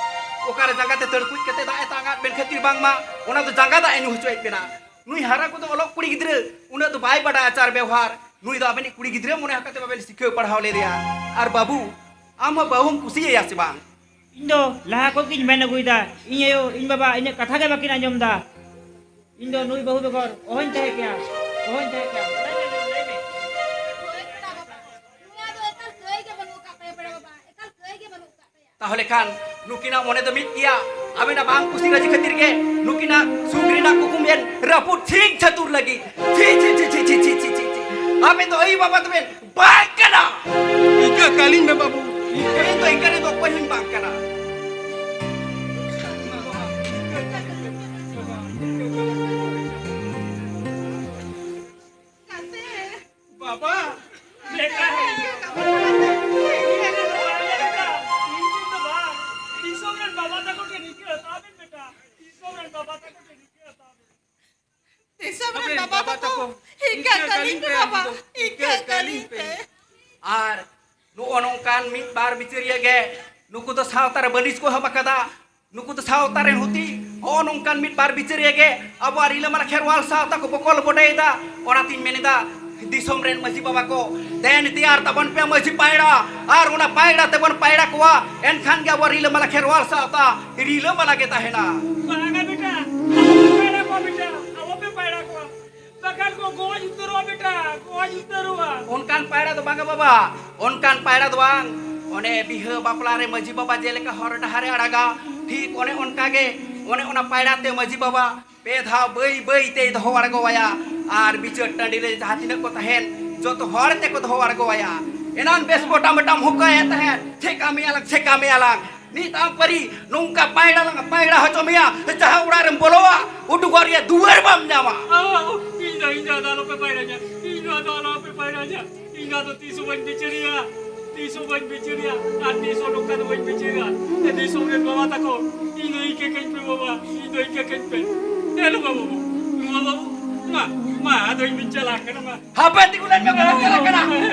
ᱚᱠᱟᱨᱮ ᱡᱟᱸᱜᱟ ᱛᱮ ᱛᱟᱹᱲᱠᱩᱡ ᱠᱟᱛᱮ ᱫᱟᱜ ᱮ ᱛᱟᱸᱜᱟᱫ ᱵᱮᱱ ᱠᱷᱟᱹᱛᱤᱨ, ᱵᱟᱝᱢᱟ ᱚᱱᱟ ᱫᱚ ᱡᱟᱸᱜᱟ ᱫᱟᱜ ᱮ ᱧᱩ ᱦᱚᱪᱚᱭᱮᱫ ᱵᱮᱱᱟ᱾ ᱱᱩᱭ ᱦᱟᱨᱟ ᱠᱚᱫᱚ ᱚᱞᱚᱜ ᱠᱩᱲᱤ ᱜᱤᱫᱽᱨᱟᱹ, ᱩᱱᱟᱹᱜ ᱫᱚ ᱵᱟᱭ ᱵᱟᱰᱟᱭᱟ ᱟᱪᱟᱨ ᱵᱮᱣᱦᱟᱨ᱾ ᱱᱩᱭ ᱫᱚ ᱟᱵᱮᱱᱤᱡ ᱠᱩᱲᱤ ᱜᱤᱫᱽᱨᱟᱹ ᱢᱚᱱᱮ ᱠᱟᱛᱮ ᱵᱟᱵᱮᱱ ᱥᱤᱠᱷᱟᱹᱣ ᱯᱟᱲᱦᱟᱣ ᱞᱮᱫᱮᱭᱟ᱾ ᱟᱨ ᱵᱟᱹᱵᱩ, ᱟᱢ ᱦᱚᱸ ᱵᱟᱹᱦᱩᱢ ᱠᱩᱥᱤᱭᱟᱭᱟ ᱥᱮ ᱵᱟᱝ? ᱤᱧ ᱫᱚ ᱞᱟᱦᱟ ᱠᱷᱚᱱ ᱜᱤᱧ ᱢᱮᱱ ᱟᱹᱜᱩᱭᱮᱫᱟ, ᱤᱧ ᱟᱭᱳ, ᱤᱧ ᱵᱟᱵᱟ ᱤᱧᱟᱹᱜ ᱠᱟᱛᱷᱟ ᱜᱮ ᱵᱟᱹᱠᱤᱱ ᱟᱸᱡᱚᱢ ᱮᱫᱟ᱾ ᱤᱧ ᱫᱚ ᱱᱩᱭ ᱵᱟᱹᱦᱩ ᱵᱮᱜᱚᱨ ᱚᱦᱚᱧ ᱛᱟᱦᱮᱸ ᱠᱮᱭᱟ, ᱚᱦᱚᱧ ᱛᱟᱦᱮᱸ ᱠᱮᱭᱟ᱾ ᱱᱚᱣᱟ ᱫᱚ ᱮᱠᱟᱞ ᱠᱟᱹᱭ ᱜᱮ ᱵᱟᱹᱱᱩᱜ ᱟᱠᱟᱫ ᱛᱟᱭᱟ, ᱯᱮᱲᱟ ᱵᱟᱵᱟ, ᱮᱠᱟᱞ ᱠᱟᱹᱭ ᱜᱮ ᱵᱟᱹᱱᱩᱜ ᱟᱠᱟᱫ ᱛᱟᱭᱟ᱾ ᱛᱟᱦᱚᱞᱮ ᱠᱷᱟᱱ ᱱᱩᱠᱤᱱᱟᱜ ᱢᱚᱱᱮ ᱫᱚ ᱢᱤᱫ ᱜᱮᱭᱟ᱾ ᱟᱵᱮᱱᱟᱜ ᱵᱟᱝ ᱠᱩᱥᱤ ᱨᱟᱹᱡᱤ ᱠᱷᱟᱹᱛᱤᱨ ᱜᱮ ᱱᱩᱠᱤᱱᱟᱜ ᱥᱩᱠ ᱨᱮᱱᱟᱜ ᱠᱩᱠᱢᱩ ᱵᱮᱱ ᱨᱟᱹᱯᱩᱫ ᱴᱷᱤᱠ ᱪᱷᱟᱹᱛᱩᱨ ᱞᱟᱹᱜᱤᱫ᱾ ᱪᱷᱤ, ᱪᱷᱤ, ᱪᱷᱤ᱾ ᱟᱵᱮᱱ ᱫᱚ ᱟᱭᱳ ᱵᱟᱵᱟ ᱫᱚᱵᱮᱱ ᱵᱟᱝ ᱠᱟᱱᱟ᱾ ᱤᱠᱟᱹ ᱠᱟᱹᱞᱤᱧ ᱢᱮ ᱵᱟᱹᱵᱩ᱾ ᱤᱧ ᱫᱚ ᱤᱱᱠᱟᱹ ᱨᱮᱫᱚ ᱚᱠᱚᱭ ᱦᱚᱸᱧ ᱵᱟᱝ ᱠᱟᱱᱟ᱾ ᱵᱟᱵᱟ, ᱵᱮᱴᱟ, ᱤᱧ ᱫᱚ ᱵᱟᱝ, ᱫᱤᱥᱚᱢ ᱨᱮᱱ ᱵᱟᱵᱟ ᱛᱟᱠᱚ ᱴᱷᱮᱱ ᱤᱠᱟᱹ ᱦᱟᱛᱟᱣ ᱵᱮᱱ ᱵᱮᱴᱟ, ᱫᱤᱥᱚᱢ ᱨᱮᱱ ᱵᱟᱵᱟ ᱛᱟᱠᱚ ᱴᱷᱮᱱ ᱤᱠᱟᱹ ᱦᱟᱛᱟᱣ ᱵᱮᱱ᱾ ᱫᱤᱥᱚᱢ ᱨᱮᱱ ᱟᱵᱮᱱ ᱵᱟᱵᱟ ᱵᱟᱵᱟ ᱛᱟᱠᱚ, ᱛᱟᱠᱚ, ᱤᱠᱟᱹ ᱤᱠᱟᱹ ᱠᱟᱹᱞᱤᱧ ᱠᱟᱹᱞᱤᱧ ᱯᱮ ᱯᱮ ᱵᱟᱵᱟ, ᱟᱢ ᱫᱚ, ᱤᱠᱟᱹ ᱤᱠᱟᱹ ᱠᱟᱹᱞᱤᱧ ᱠᱟᱹᱞᱤᱧ ᱯᱮ᱾ ᱯᱮ᱾ ᱟᱨ ᱱᱚᱜᱼᱚ ᱱᱚᱝᱠᱟᱱ ᱢᱤᱫ ᱵᱟᱨ ᱵᱤᱪᱟᱹᱨᱤᱭᱟᱹ ᱜᱮ ᱱᱩᱠᱩ ᱫᱚ ᱥᱟᱶᱛᱟ ᱨᱮ ᱵᱟᱹᱱᱤᱡ ᱠᱚ ᱮᱦᱚᱵ ᱟᱠᱟᱫᱟ᱾ ᱱᱩᱠᱩ ᱫᱚ ᱥᱟᱶᱛᱟ ᱨᱮᱱ ᱦᱩᱛᱤ᱾ ᱱᱚᱜᱼᱚ ᱱᱚᱝᱠᱟᱱ ᱢᱤᱫ ᱵᱟᱨ ᱵᱤᱪᱟᱹᱨᱤᱭᱟᱹ ᱜᱮ ᱟᱵᱚᱣᱟᱜ ᱨᱤᱞᱟᱹᱢᱟᱞᱟ ᱠᱷᱮᱨᱣᱟᱞ ᱥᱟᱶᱛᱟ ᱠᱚ ᱵᱚᱠᱚᱞ ᱵᱚᱰᱮᱭᱮᱫᱟ᱾ ᱚᱱᱟᱛᱤᱧ ᱢᱮᱱᱮᱫᱟ, ᱫᱤᱥᱚᱢ ᱨᱮᱱ ᱢᱟᱹᱡᱷᱤ ᱵᱟᱵᱟ ᱠᱚ, ᱫᱮᱱ ᱛᱮᱭᱟᱨ ᱛᱟᱵᱚᱱ ᱯᱮ ᱢᱟᱹᱡᱷᱤ ᱯᱟᱭᱲᱟ, ᱟᱨ ᱚᱱᱟ ᱯᱟᱭᱲᱟ ᱛᱮᱵᱚᱱ ᱯᱟᱭᱲᱟ ᱠᱚᱣᱟ, ᱮᱱᱠᱷᱟᱱ ᱜᱮ ᱟᱵᱚ ᱨᱤᱞᱟᱹᱢᱟᱞᱟ ᱠᱷᱮᱨᱣᱟᱞ ᱥᱟᱶᱛᱟ ᱨᱤᱞᱟᱹᱢᱟᱞᱟ ᱜᱮ ᱛᱟᱦᱮᱱᱟ᱾ ᱵᱟᱝᱟ ᱵᱮᱴᱟ, ᱟᱞᱚᱯᱮ ᱯᱟᱭᱲᱟ ᱠᱚᱣᱟ ᱵᱮᱴᱟ, ᱟᱞᱚᱯᱮ ᱯᱟᱭᱲᱟ ᱠᱚᱣᱟ, ᱵᱟᱠᱷᱟᱱ ᱠᱚ ᱜᱚᱡ ᱩᱛᱟᱹᱨᱚᱜᱼᱟ ᱵᱮᱴᱟ, ᱜᱚᱡ ᱩᱛᱟᱹᱨᱚᱜᱼᱟ᱾ ᱚᱱᱠᱟᱱ ᱯᱟᱭᱲᱟ ᱫᱚ ᱵᱟᱝᱟ ᱵᱟᱵᱟ, ᱚᱱᱠᱟᱱ ᱯᱟᱭᱲᱟ ᱫᱚ ᱵᱟᱝ᱾ ᱚᱱᱮ ᱵᱤᱦᱟᱹ ᱵᱟᱯᱞᱟ ᱨᱮ ᱢᱟᱹᱡᱷᱤ ᱵᱟᱵᱟ ᱡᱮᱞᱮᱠᱟ ᱦᱚᱨ ᱰᱟᱦᱟᱨᱮ ᱟᱲᱟᱜᱟ, ᱴᱷᱤᱠ ᱚᱱᱮ ᱚᱱᱠᱟ ᱜᱮ, ᱚᱱᱮ ᱚᱱᱟ ᱯᱟᱭᱲᱟ ᱛᱮ ᱢᱟᱹᱡᱷᱤ ᱵᱟᱵᱟ ᱯᱮ ᱫᱷᱟᱣ ᱵᱟᱹᱭ ᱵᱟᱹᱭ ᱛᱮᱭ ᱫᱚᱦᱚ ᱟᱬᱜᱚᱣᱟᱭᱟ᱾ ᱟᱨ ᱵᱤᱪᱟᱹᱨ ᱴᱟᱺᱰᱤ ᱨᱮ ᱡᱟᱦᱟᱸ ᱛᱤᱱᱟᱹᱜ ᱠᱚ ᱛᱟᱦᱮᱱ, ᱡᱚᱛᱚ ᱦᱚᱲ ᱛᱮᱠᱚ ᱫᱚᱦᱚ ᱟᱬᱜᱚᱣᱟᱭᱟ᱾ ᱮᱱᱟᱱ ᱵᱮᱥ ᱢᱚᱴᱟ ᱢᱚᱴᱟᱢ ᱦᱩᱠᱟᱭᱮᱫ ᱛᱟᱦᱮᱸᱫ, ᱪᱷᱮᱠᱟ ᱢᱮᱭᱟ ᱞᱟᱝ, ᱪᱷᱮᱠᱟ ᱢᱮᱭᱟ ᱞᱟᱝ᱾ ᱱᱤᱛ ᱟᱢ ᱯᱟᱹᱨᱤ ᱱᱚᱝᱠᱟ ᱯᱟᱭᱲᱟ ᱞᱟᱝ ᱯᱟᱭᱲᱟ ᱦᱚᱪᱚ ᱢᱮᱭᱟ, ᱡᱟᱦᱟᱸ ᱚᱲᱟᱜ ᱨᱮᱢ ᱵᱚᱞᱚᱣᱟ, ᱩᱰᱩᱠᱚᱜ ᱨᱮᱭᱟᱜ ᱫᱩᱣᱟᱹᱨ ᱵᱟᱢ ᱧᱟᱢᱟ᱾ ᱟᱣ, ᱤᱧ ᱫᱚ, ᱤᱧ ᱫᱚ ᱟᱫᱚ ᱟᱞᱚᱯᱮ ᱯᱟᱭᱲᱟᱧᱟ, ᱤᱧ ᱫᱚ ᱟᱫᱚ ᱟᱞᱚᱯᱮ ᱯᱟᱭᱲᱟᱧᱟ᱾ ᱤᱧ ᱫᱚ ᱟᱫᱚ ᱛᱤᱥ ᱦᱚᱸ ᱵᱟᱹᱧ ᱵᱤᱪᱟᱹᱨᱤᱭᱟ, ᱛᱤᱥ ᱦᱚᱸ ᱵᱟᱹᱧ ᱵᱤᱪᱟᱹᱨᱤᱭᱟ᱾ ᱟᱨ ᱛᱤᱥ ᱦᱚᱸ ᱱᱚᱝᱠᱟ ᱫᱚ ᱵᱟᱹᱧ ᱵᱤᱪᱟᱹᱨᱤᱭᱟ᱾ ᱮ ᱫᱤᱥᱚᱢ ᱨᱮᱱ ᱵᱟᱵᱟ ᱛᱟᱠᱚ, ᱤᱧ ᱫᱚ ᱤᱠᱟᱹ ᱠᱟᱹᱧ ᱯᱮ ᱵᱟᱵᱟ, ᱤᱧ ᱫᱚ ᱤᱠᱟᱹ ᱠᱟᱹᱧ ᱯᱮ᱾ ᱮ ᱞᱚ ᱵᱟᱵᱩ, ᱞᱚ ᱵᱟᱵᱩ, ᱢᱟ, ᱢᱟ, ᱟᱫᱚ ᱤᱧ ᱫᱚᱧ ᱪᱟᱞᱟᱜ ᱠᱟᱱᱟ, ᱢᱟ᱾ ᱦᱟᱯᱮ ᱛᱤᱸᱜᱩ ᱞᱮᱱ ᱢᱮ, ᱵᱟᱹᱧ ᱪᱟᱞᱟᱜ ᱠᱟᱱᱟ᱾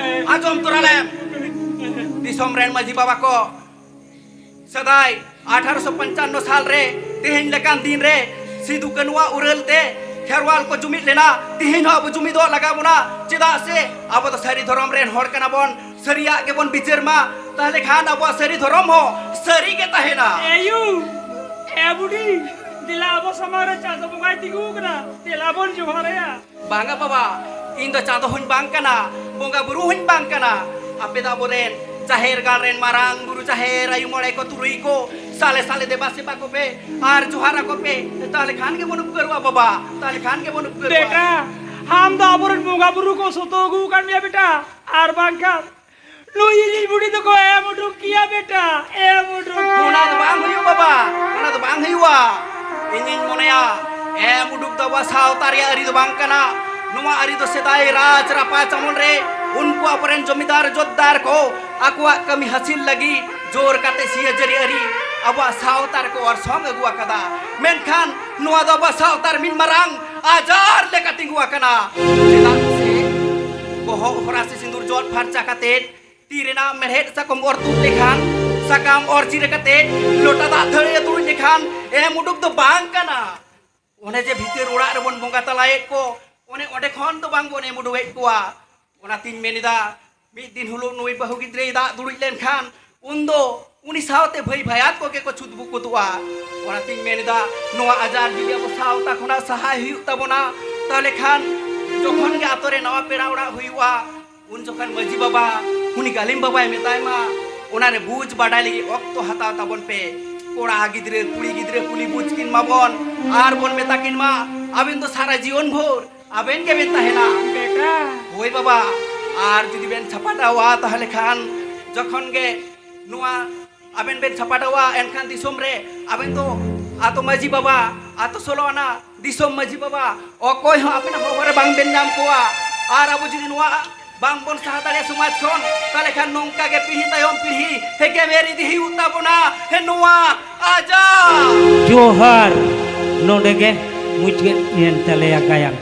ᱟᱸᱡᱚᱢ ᱛᱚᱨᱟ ᱞᱮᱢ᱾ ᱫᱤᱥᱚᱢ ᱨᱮᱱ ᱢᱟᱹᱡᱷᱤ ᱵᱟᱵᱟ ᱠᱚ, ᱥᱮᱫᱟᱭ ᱟᱴᱷᱟᱨᱚᱥᱚ ᱯᱚᱧᱪᱟᱱᱱᱚ ᱥᱟᱞ ᱨᱮ ᱛᱮᱦᱮᱧ ᱞᱮᱠᱟᱱ ᱫᱤᱱ ᱨᱮ ᱥᱤᱫᱩ ᱠᱟᱹᱱᱩᱣᱟᱜ ᱩᱨᱟᱹᱞ ᱛᱮ ᱠᱷᱮᱨᱣᱟᱞ ᱠᱚ ᱡᱩᱢᱤᱫ ᱞᱮᱱᱟ᱾ ᱛᱮᱦᱮᱧ ᱦᱚᱸ ᱟᱵᱚ ᱡᱩᱢᱤᱫᱚᱜ ᱞᱟᱜᱟᱣ ᱵᱚᱱᱟ, ᱪᱮᱫᱟᱜ ᱥᱮ ᱟᱵᱚ ᱫᱚ ᱥᱟᱹᱨᱤ ᱫᱷᱚᱨᱚᱢ ᱨᱮᱱ ᱦᱚᱲ ᱠᱟᱱᱟ ᱵᱚᱱ᱾ ᱥᱟᱹᱨᱤᱭᱟᱜ ᱜᱮᱵᱚᱱ ᱵᱤᱪᱟᱹᱨ ᱢᱟ, ᱛᱟᱦᱞᱮ ᱠᱷᱟᱱ ᱟᱵᱚᱣᱟᱜ ᱥᱟᱹᱨᱤ ᱫᱷᱚᱨᱚᱢ ᱦᱚᱸ ᱥᱟᱹᱨᱤ ᱜᱮ ᱛᱟᱦᱮᱱᱟ᱾ ᱮᱭᱩ, ᱮ ᱵᱩᱰᱷᱤ, ᱫᱮᱞᱟ ᱟᱵᱚ ᱥᱟᱢᱟᱝ ᱨᱮ ᱪᱟᱸᱫᱚ ᱵᱚᱸᱜᱟᱭ ᱛᱤᱸᱜᱩ ᱟᱠᱟᱱᱟ, ᱫᱮᱞᱟ ᱵᱚᱱ ᱡᱚᱦᱟᱨᱟᱭᱟ᱾ ᱵᱟᱝᱟ ᱵᱟᱵᱟ, ᱤᱧ ᱫᱚ ᱪᱟᱸᱫᱚ ᱦᱚᱸᱧ ᱵᱟᱝ ᱠᱟᱱᱟ, ᱵᱚᱸᱜᱟ ᱵᱩᱨᱩ ᱦᱚᱸᱧ ᱵᱟᱝ ᱠᱟᱱᱟ᱾ ᱟᱯᱮ ᱫᱚ ᱟᱵᱚᱨᱮᱱ ᱡᱟᱦᱮᱨ ᱜᱟᱲ ᱨᱮᱱ ᱢᱟᱨᱟᱝ ᱵᱩᱨᱩ, ᱡᱟᱦᱮᱨ ᱟᱭᱳ, ᱢᱚᱬᱮ ᱠᱚ, ᱛᱩᱨᱩᱭ ᱠᱚ ᱥᱟᱞᱮ ᱥᱟᱞᱮ ᱫᱮᱵᱟ ᱥᱮᱵᱟ ᱠᱚᱯᱮ ᱟᱨ ᱡᱚᱦᱟᱨ ᱟᱠᱚ ᱯᱮ, ᱛᱟᱦᱞᱮ ᱠᱷᱟᱱ ᱜᱮᱵᱚᱱ ᱩᱯᱠᱟᱹᱨᱚᱜᱼᱟ ᱵᱟᱵᱟ, ᱛᱟᱦᱞᱮ ᱠᱷᱟᱱ ᱜᱮᱵᱚᱱ ᱩᱯᱠᱟᱹᱨᱚᱜᱼᱟ᱾ ᱵᱮᱴᱟ, ᱟᱢ ᱫᱚ ᱟᱵᱚᱨᱮᱱ ᱵᱚᱸᱜᱟ ᱵᱩᱨᱩ ᱠᱚ ᱥᱚᱛᱚ ᱟᱹᱜᱩ ᱟᱠᱟᱫ ᱢᱮᱭᱟ ᱵᱮᱴᱟ, ᱟᱨ ᱵᱟᱝᱠᱷᱟᱱ ᱱᱩᱭ ᱤᱧᱤᱡ ᱵᱩᱰᱷᱤ ᱫᱚᱠᱚ ᱮᱢ ᱩᱰᱩᱠ ᱠᱮᱭᱟ ᱵᱮᱴᱟ, ᱮᱢ ᱩᱰᱩᱠ ᱠᱮᱭᱟ᱾ ᱚᱱᱟ ᱫᱚ ᱵᱟᱝ ᱦᱩᱭᱩᱜᱼᱟ ᱵᱟᱵᱟ, ᱚᱱᱟ ᱫᱚ ᱵᱟᱝ ᱦᱩᱭᱩᱜᱼᱟ᱾ ᱤᱧᱤᱧ ᱢᱚᱱᱮᱭᱟ, ᱮᱢ ᱩᱰᱩᱠ ᱫᱚ ᱟᱵᱚᱣᱟᱜ ᱥᱟᱶᱛᱟ ᱨᱮᱭᱟᱜ ᱟᱹᱨᱤ ᱫᱚ ᱵᱟᱝ ᱠᱟᱱᱟ᱾ ᱱᱚᱣᱟ ᱟᱹᱨᱤ ᱫᱚ ᱥᱮᱫᱟᱭ ᱨᱟᱡᱽ ᱨᱟᱯᱟᱡᱽ ᱟᱢᱚᱞ ᱨᱮ ᱩᱱᱠᱩ ᱟᱵᱚᱨᱮᱱ ᱡᱚᱢᱤᱫᱟᱨ ᱡᱳᱛᱫᱟᱨ ᱠᱚ ᱟᱠᱚᱣᱟᱜ ᱠᱟᱹᱢᱤ ᱦᱟᱹᱥᱤᱞ ᱞᱟᱹᱜᱤᱫ ᱡᱳᱨ ᱠᱟᱛᱮ ᱥᱤᱭᱟᱹ ᱡᱟᱹᱨᱤ ᱟᱹᱨᱤ ᱟᱵᱚᱣᱟᱜ ᱥᱟᱶᱛᱟ ᱨᱮᱠᱚ ᱚᱨᱥᱚᱝ ᱟᱹᱜᱩ ᱟᱠᱟᱫᱟ᱾ ᱢᱮᱱᱠᱷᱟᱱ ᱱᱚᱣᱟ ᱫᱚ ᱟᱵᱚᱣᱟᱜ ᱥᱟᱶᱛᱟ ᱨᱮ ᱢᱤᱫ ᱢᱟᱨᱟᱝ ᱟᱡᱟᱨ ᱞᱮᱠᱟ ᱛᱤᱸᱜᱩ ᱟᱠᱟᱱᱟ᱾ ᱪᱮᱫᱟᱜ ᱥᱮ ᱵᱚᱦᱚᱜ ᱦᱚᱨᱟᱥ ᱥᱤᱸᱫᱩᱨ ᱡᱚᱫ ᱯᱷᱟᱨᱪᱟ ᱠᱟᱛᱮ, ᱛᱤ ᱨᱮᱱᱟᱜ ᱢᱮᱲᱦᱮᱫ ᱥᱟᱠᱚᱢ ᱚᱨ ᱛᱩᱫ ᱞᱮᱠᱷᱟᱱ, ᱥᱟᱠᱟᱢ ᱚᱨ ᱪᱤᱨᱟᱹ ᱠᱟᱛᱮ, ᱞᱚᱴᱟ ᱫᱟᱜ ᱛᱷᱟᱹᱲᱤ ᱨᱮ ᱫᱩᱲᱩᱵ ᱞᱮᱠᱷᱟᱱ ᱮᱢ ᱩᱰᱩᱠ ᱫᱚ ᱵᱟᱝ ᱠᱟᱱᱟ᱾ ᱚᱱᱮ ᱡᱮ ᱵᱷᱤᱛᱟᱹᱨ ᱚᱲᱟᱜ ᱨᱮᱵᱚᱱ ᱵᱚᱸᱜᱟ ᱛᱟᱞᱟᱭᱮᱫ ᱠᱚ, ᱚᱱᱮ ᱚᱸᱰᱮ ᱠᱷᱚᱱ ᱫᱚ ᱵᱟᱝ ᱵᱚᱱ ᱮᱢ ᱩᱰᱩᱠᱮᱫ ᱠᱚᱣᱟ᱾ ᱚᱱᱟᱛᱤᱧ ᱢᱮᱱ ᱮᱫᱟ, ᱢᱤᱫ ᱫᱤᱱ ᱦᱤᱞᱳᱜ ᱱᱩᱭ ᱵᱟᱹᱦᱩ ᱜᱤᱫᱽᱨᱟᱹᱭ ᱫᱟᱜ ᱫᱩᱲᱩᱡ ᱞᱮᱱᱠᱷᱟᱱ, ᱩᱱᱫᱚ ᱩᱱᱤ ᱥᱟᱶᱛᱮ ᱵᱷᱟᱹᱭ ᱵᱷᱟᱭᱟᱛ ᱠᱚᱜᱮ ᱠᱚ ᱪᱷᱩᱛ ᱵᱩᱠᱩᱛᱚᱜᱼᱟ᱾ ᱚᱱᱟᱛᱤᱧ ᱢᱮᱱ ᱮᱫᱟ, ᱱᱚᱣᱟ ᱟᱡᱟᱨ ᱡᱩᱫᱤ ᱟᱵᱚ ᱥᱟᱶᱛᱟ ᱠᱷᱚᱱᱟᱜ ᱥᱟᱦᱟᱭ ᱦᱩᱭᱩᱜ ᱛᱟᱵᱚᱱᱟ, ᱛᱟᱦᱚᱞᱮ ᱠᱷᱟᱱ ᱡᱚᱠᱷᱚᱱ ᱜᱮ ᱟᱛᱳ ᱨᱮ ᱱᱟᱣᱟ ᱯᱮᱲᱟ ᱚᱲᱟᱜ ᱦᱩᱭᱩᱜᱼᱟ, ᱩᱱ ᱡᱚᱠᱷᱚᱱ ᱢᱟᱹᱡᱷᱤ ᱵᱟᱵᱟ, ᱩᱱᱤ ᱜᱟᱹᱞᱤᱢ ᱵᱟᱵᱟᱭ ᱢᱮᱛᱟᱭ ᱢᱟ, ᱚᱱᱟᱨᱮ ᱵᱩᱡᱽ ᱵᱟᱰᱟᱭ ᱞᱟᱹᱜᱤᱫ ᱚᱠᱛᱚ ᱦᱟᱛᱟᱣ ᱛᱟᱵᱚᱱ ᱯᱮ᱾ ᱠᱚᱲᱟ ᱜᱤᱫᱽᱨᱟᱹ, ᱠᱩᱲᱤ ᱜᱤᱫᱽᱨᱟᱹ ᱠᱩᱞᱤ ᱵᱩᱡᱽ ᱠᱤᱱ ᱢᱟᱵᱚᱱ, ᱟᱨ ᱵᱚᱱ ᱢᱮᱛᱟ ᱠᱤᱱ ᱢᱟ, ᱟᱵᱮᱱ ᱫᱚ ᱥᱟᱨᱟ ᱡᱤᱭᱚᱱ ᱵᱷᱳᱨ ᱟᱵᱮᱱ ᱜᱮᱵᱮᱱ ᱛᱟᱦᱮᱱᱟ᱾ ᱵᱮᱴᱟ᱾ ᱦᱳᱭ ᱵᱟᱵᱟ, ᱟᱨ ᱡᱩᱫᱤ ᱵᱮᱱ ᱪᱷᱟᱯᱟᱰᱟᱣᱟ, ᱛᱟᱦᱚᱞᱮ ᱠᱷᱟᱱ ᱡᱚᱠᱷᱚᱱ ᱜᱮ ᱱᱚᱣᱟ ᱟᱵᱮᱱ ᱵᱮᱱ ᱪᱷᱟᱯᱟᱰᱟᱣᱟ, ᱮᱱᱠᱷᱟᱱ ᱫᱤᱥᱚᱢ ᱨᱮ ᱟᱵᱮᱱ ᱫᱚ ᱟᱛᱳ ᱢᱟᱹᱡᱷᱤ ᱵᱟᱵᱟ, ᱟᱛᱳ ᱥᱳᱞᱳ ᱟᱱᱟ ᱫᱤᱥᱚᱢ ᱢᱟᱹᱡᱷᱤ ᱵᱟᱵᱟ, ᱚᱠᱚᱭ ᱦᱚᱸ ᱟᱵᱮᱱᱟᱜ ᱦᱚᱦᱚ ᱨᱮ ᱵᱟᱝ ᱵᱮᱱ ᱧᱟᱢ ᱠᱚᱣᱟ᱾ ᱟᱨ ᱟᱵᱚ ᱡᱩᱫᱤ ᱱᱚᱣᱟ ᱵᱟᱝ ᱵᱚᱱ ᱥᱟᱦᱟ ᱫᱟᱲᱮᱭᱟᱜᱼᱟ ᱥᱚᱢᱟᱡᱽ ᱠᱷᱚᱱ, ᱛᱟᱦᱚᱞᱮ ᱠᱷᱟᱱ ᱱᱚᱝᱠᱟ ᱜᱮ ᱯᱤᱲᱦᱤ ᱛᱟᱭᱚᱢ ᱯᱤᱲᱦᱤ ᱦᱮᱸ ᱜᱮᱢᱮᱨ ᱤᱫᱤ ᱦᱩᱭᱩᱜ ᱛᱟᱵᱚᱱᱟ᱾ ᱦᱮᱸ, ᱱᱚᱣᱟ ᱟᱡᱟᱨ᱾ ᱡᱚᱦᱟᱨ᱾ ᱱᱚᱰᱮ ᱜᱮ ᱢᱩᱪᱟᱹᱫ ᱮᱱ ᱛᱟᱞᱮᱭᱟ ᱜᱟᱭᱟᱱ᱾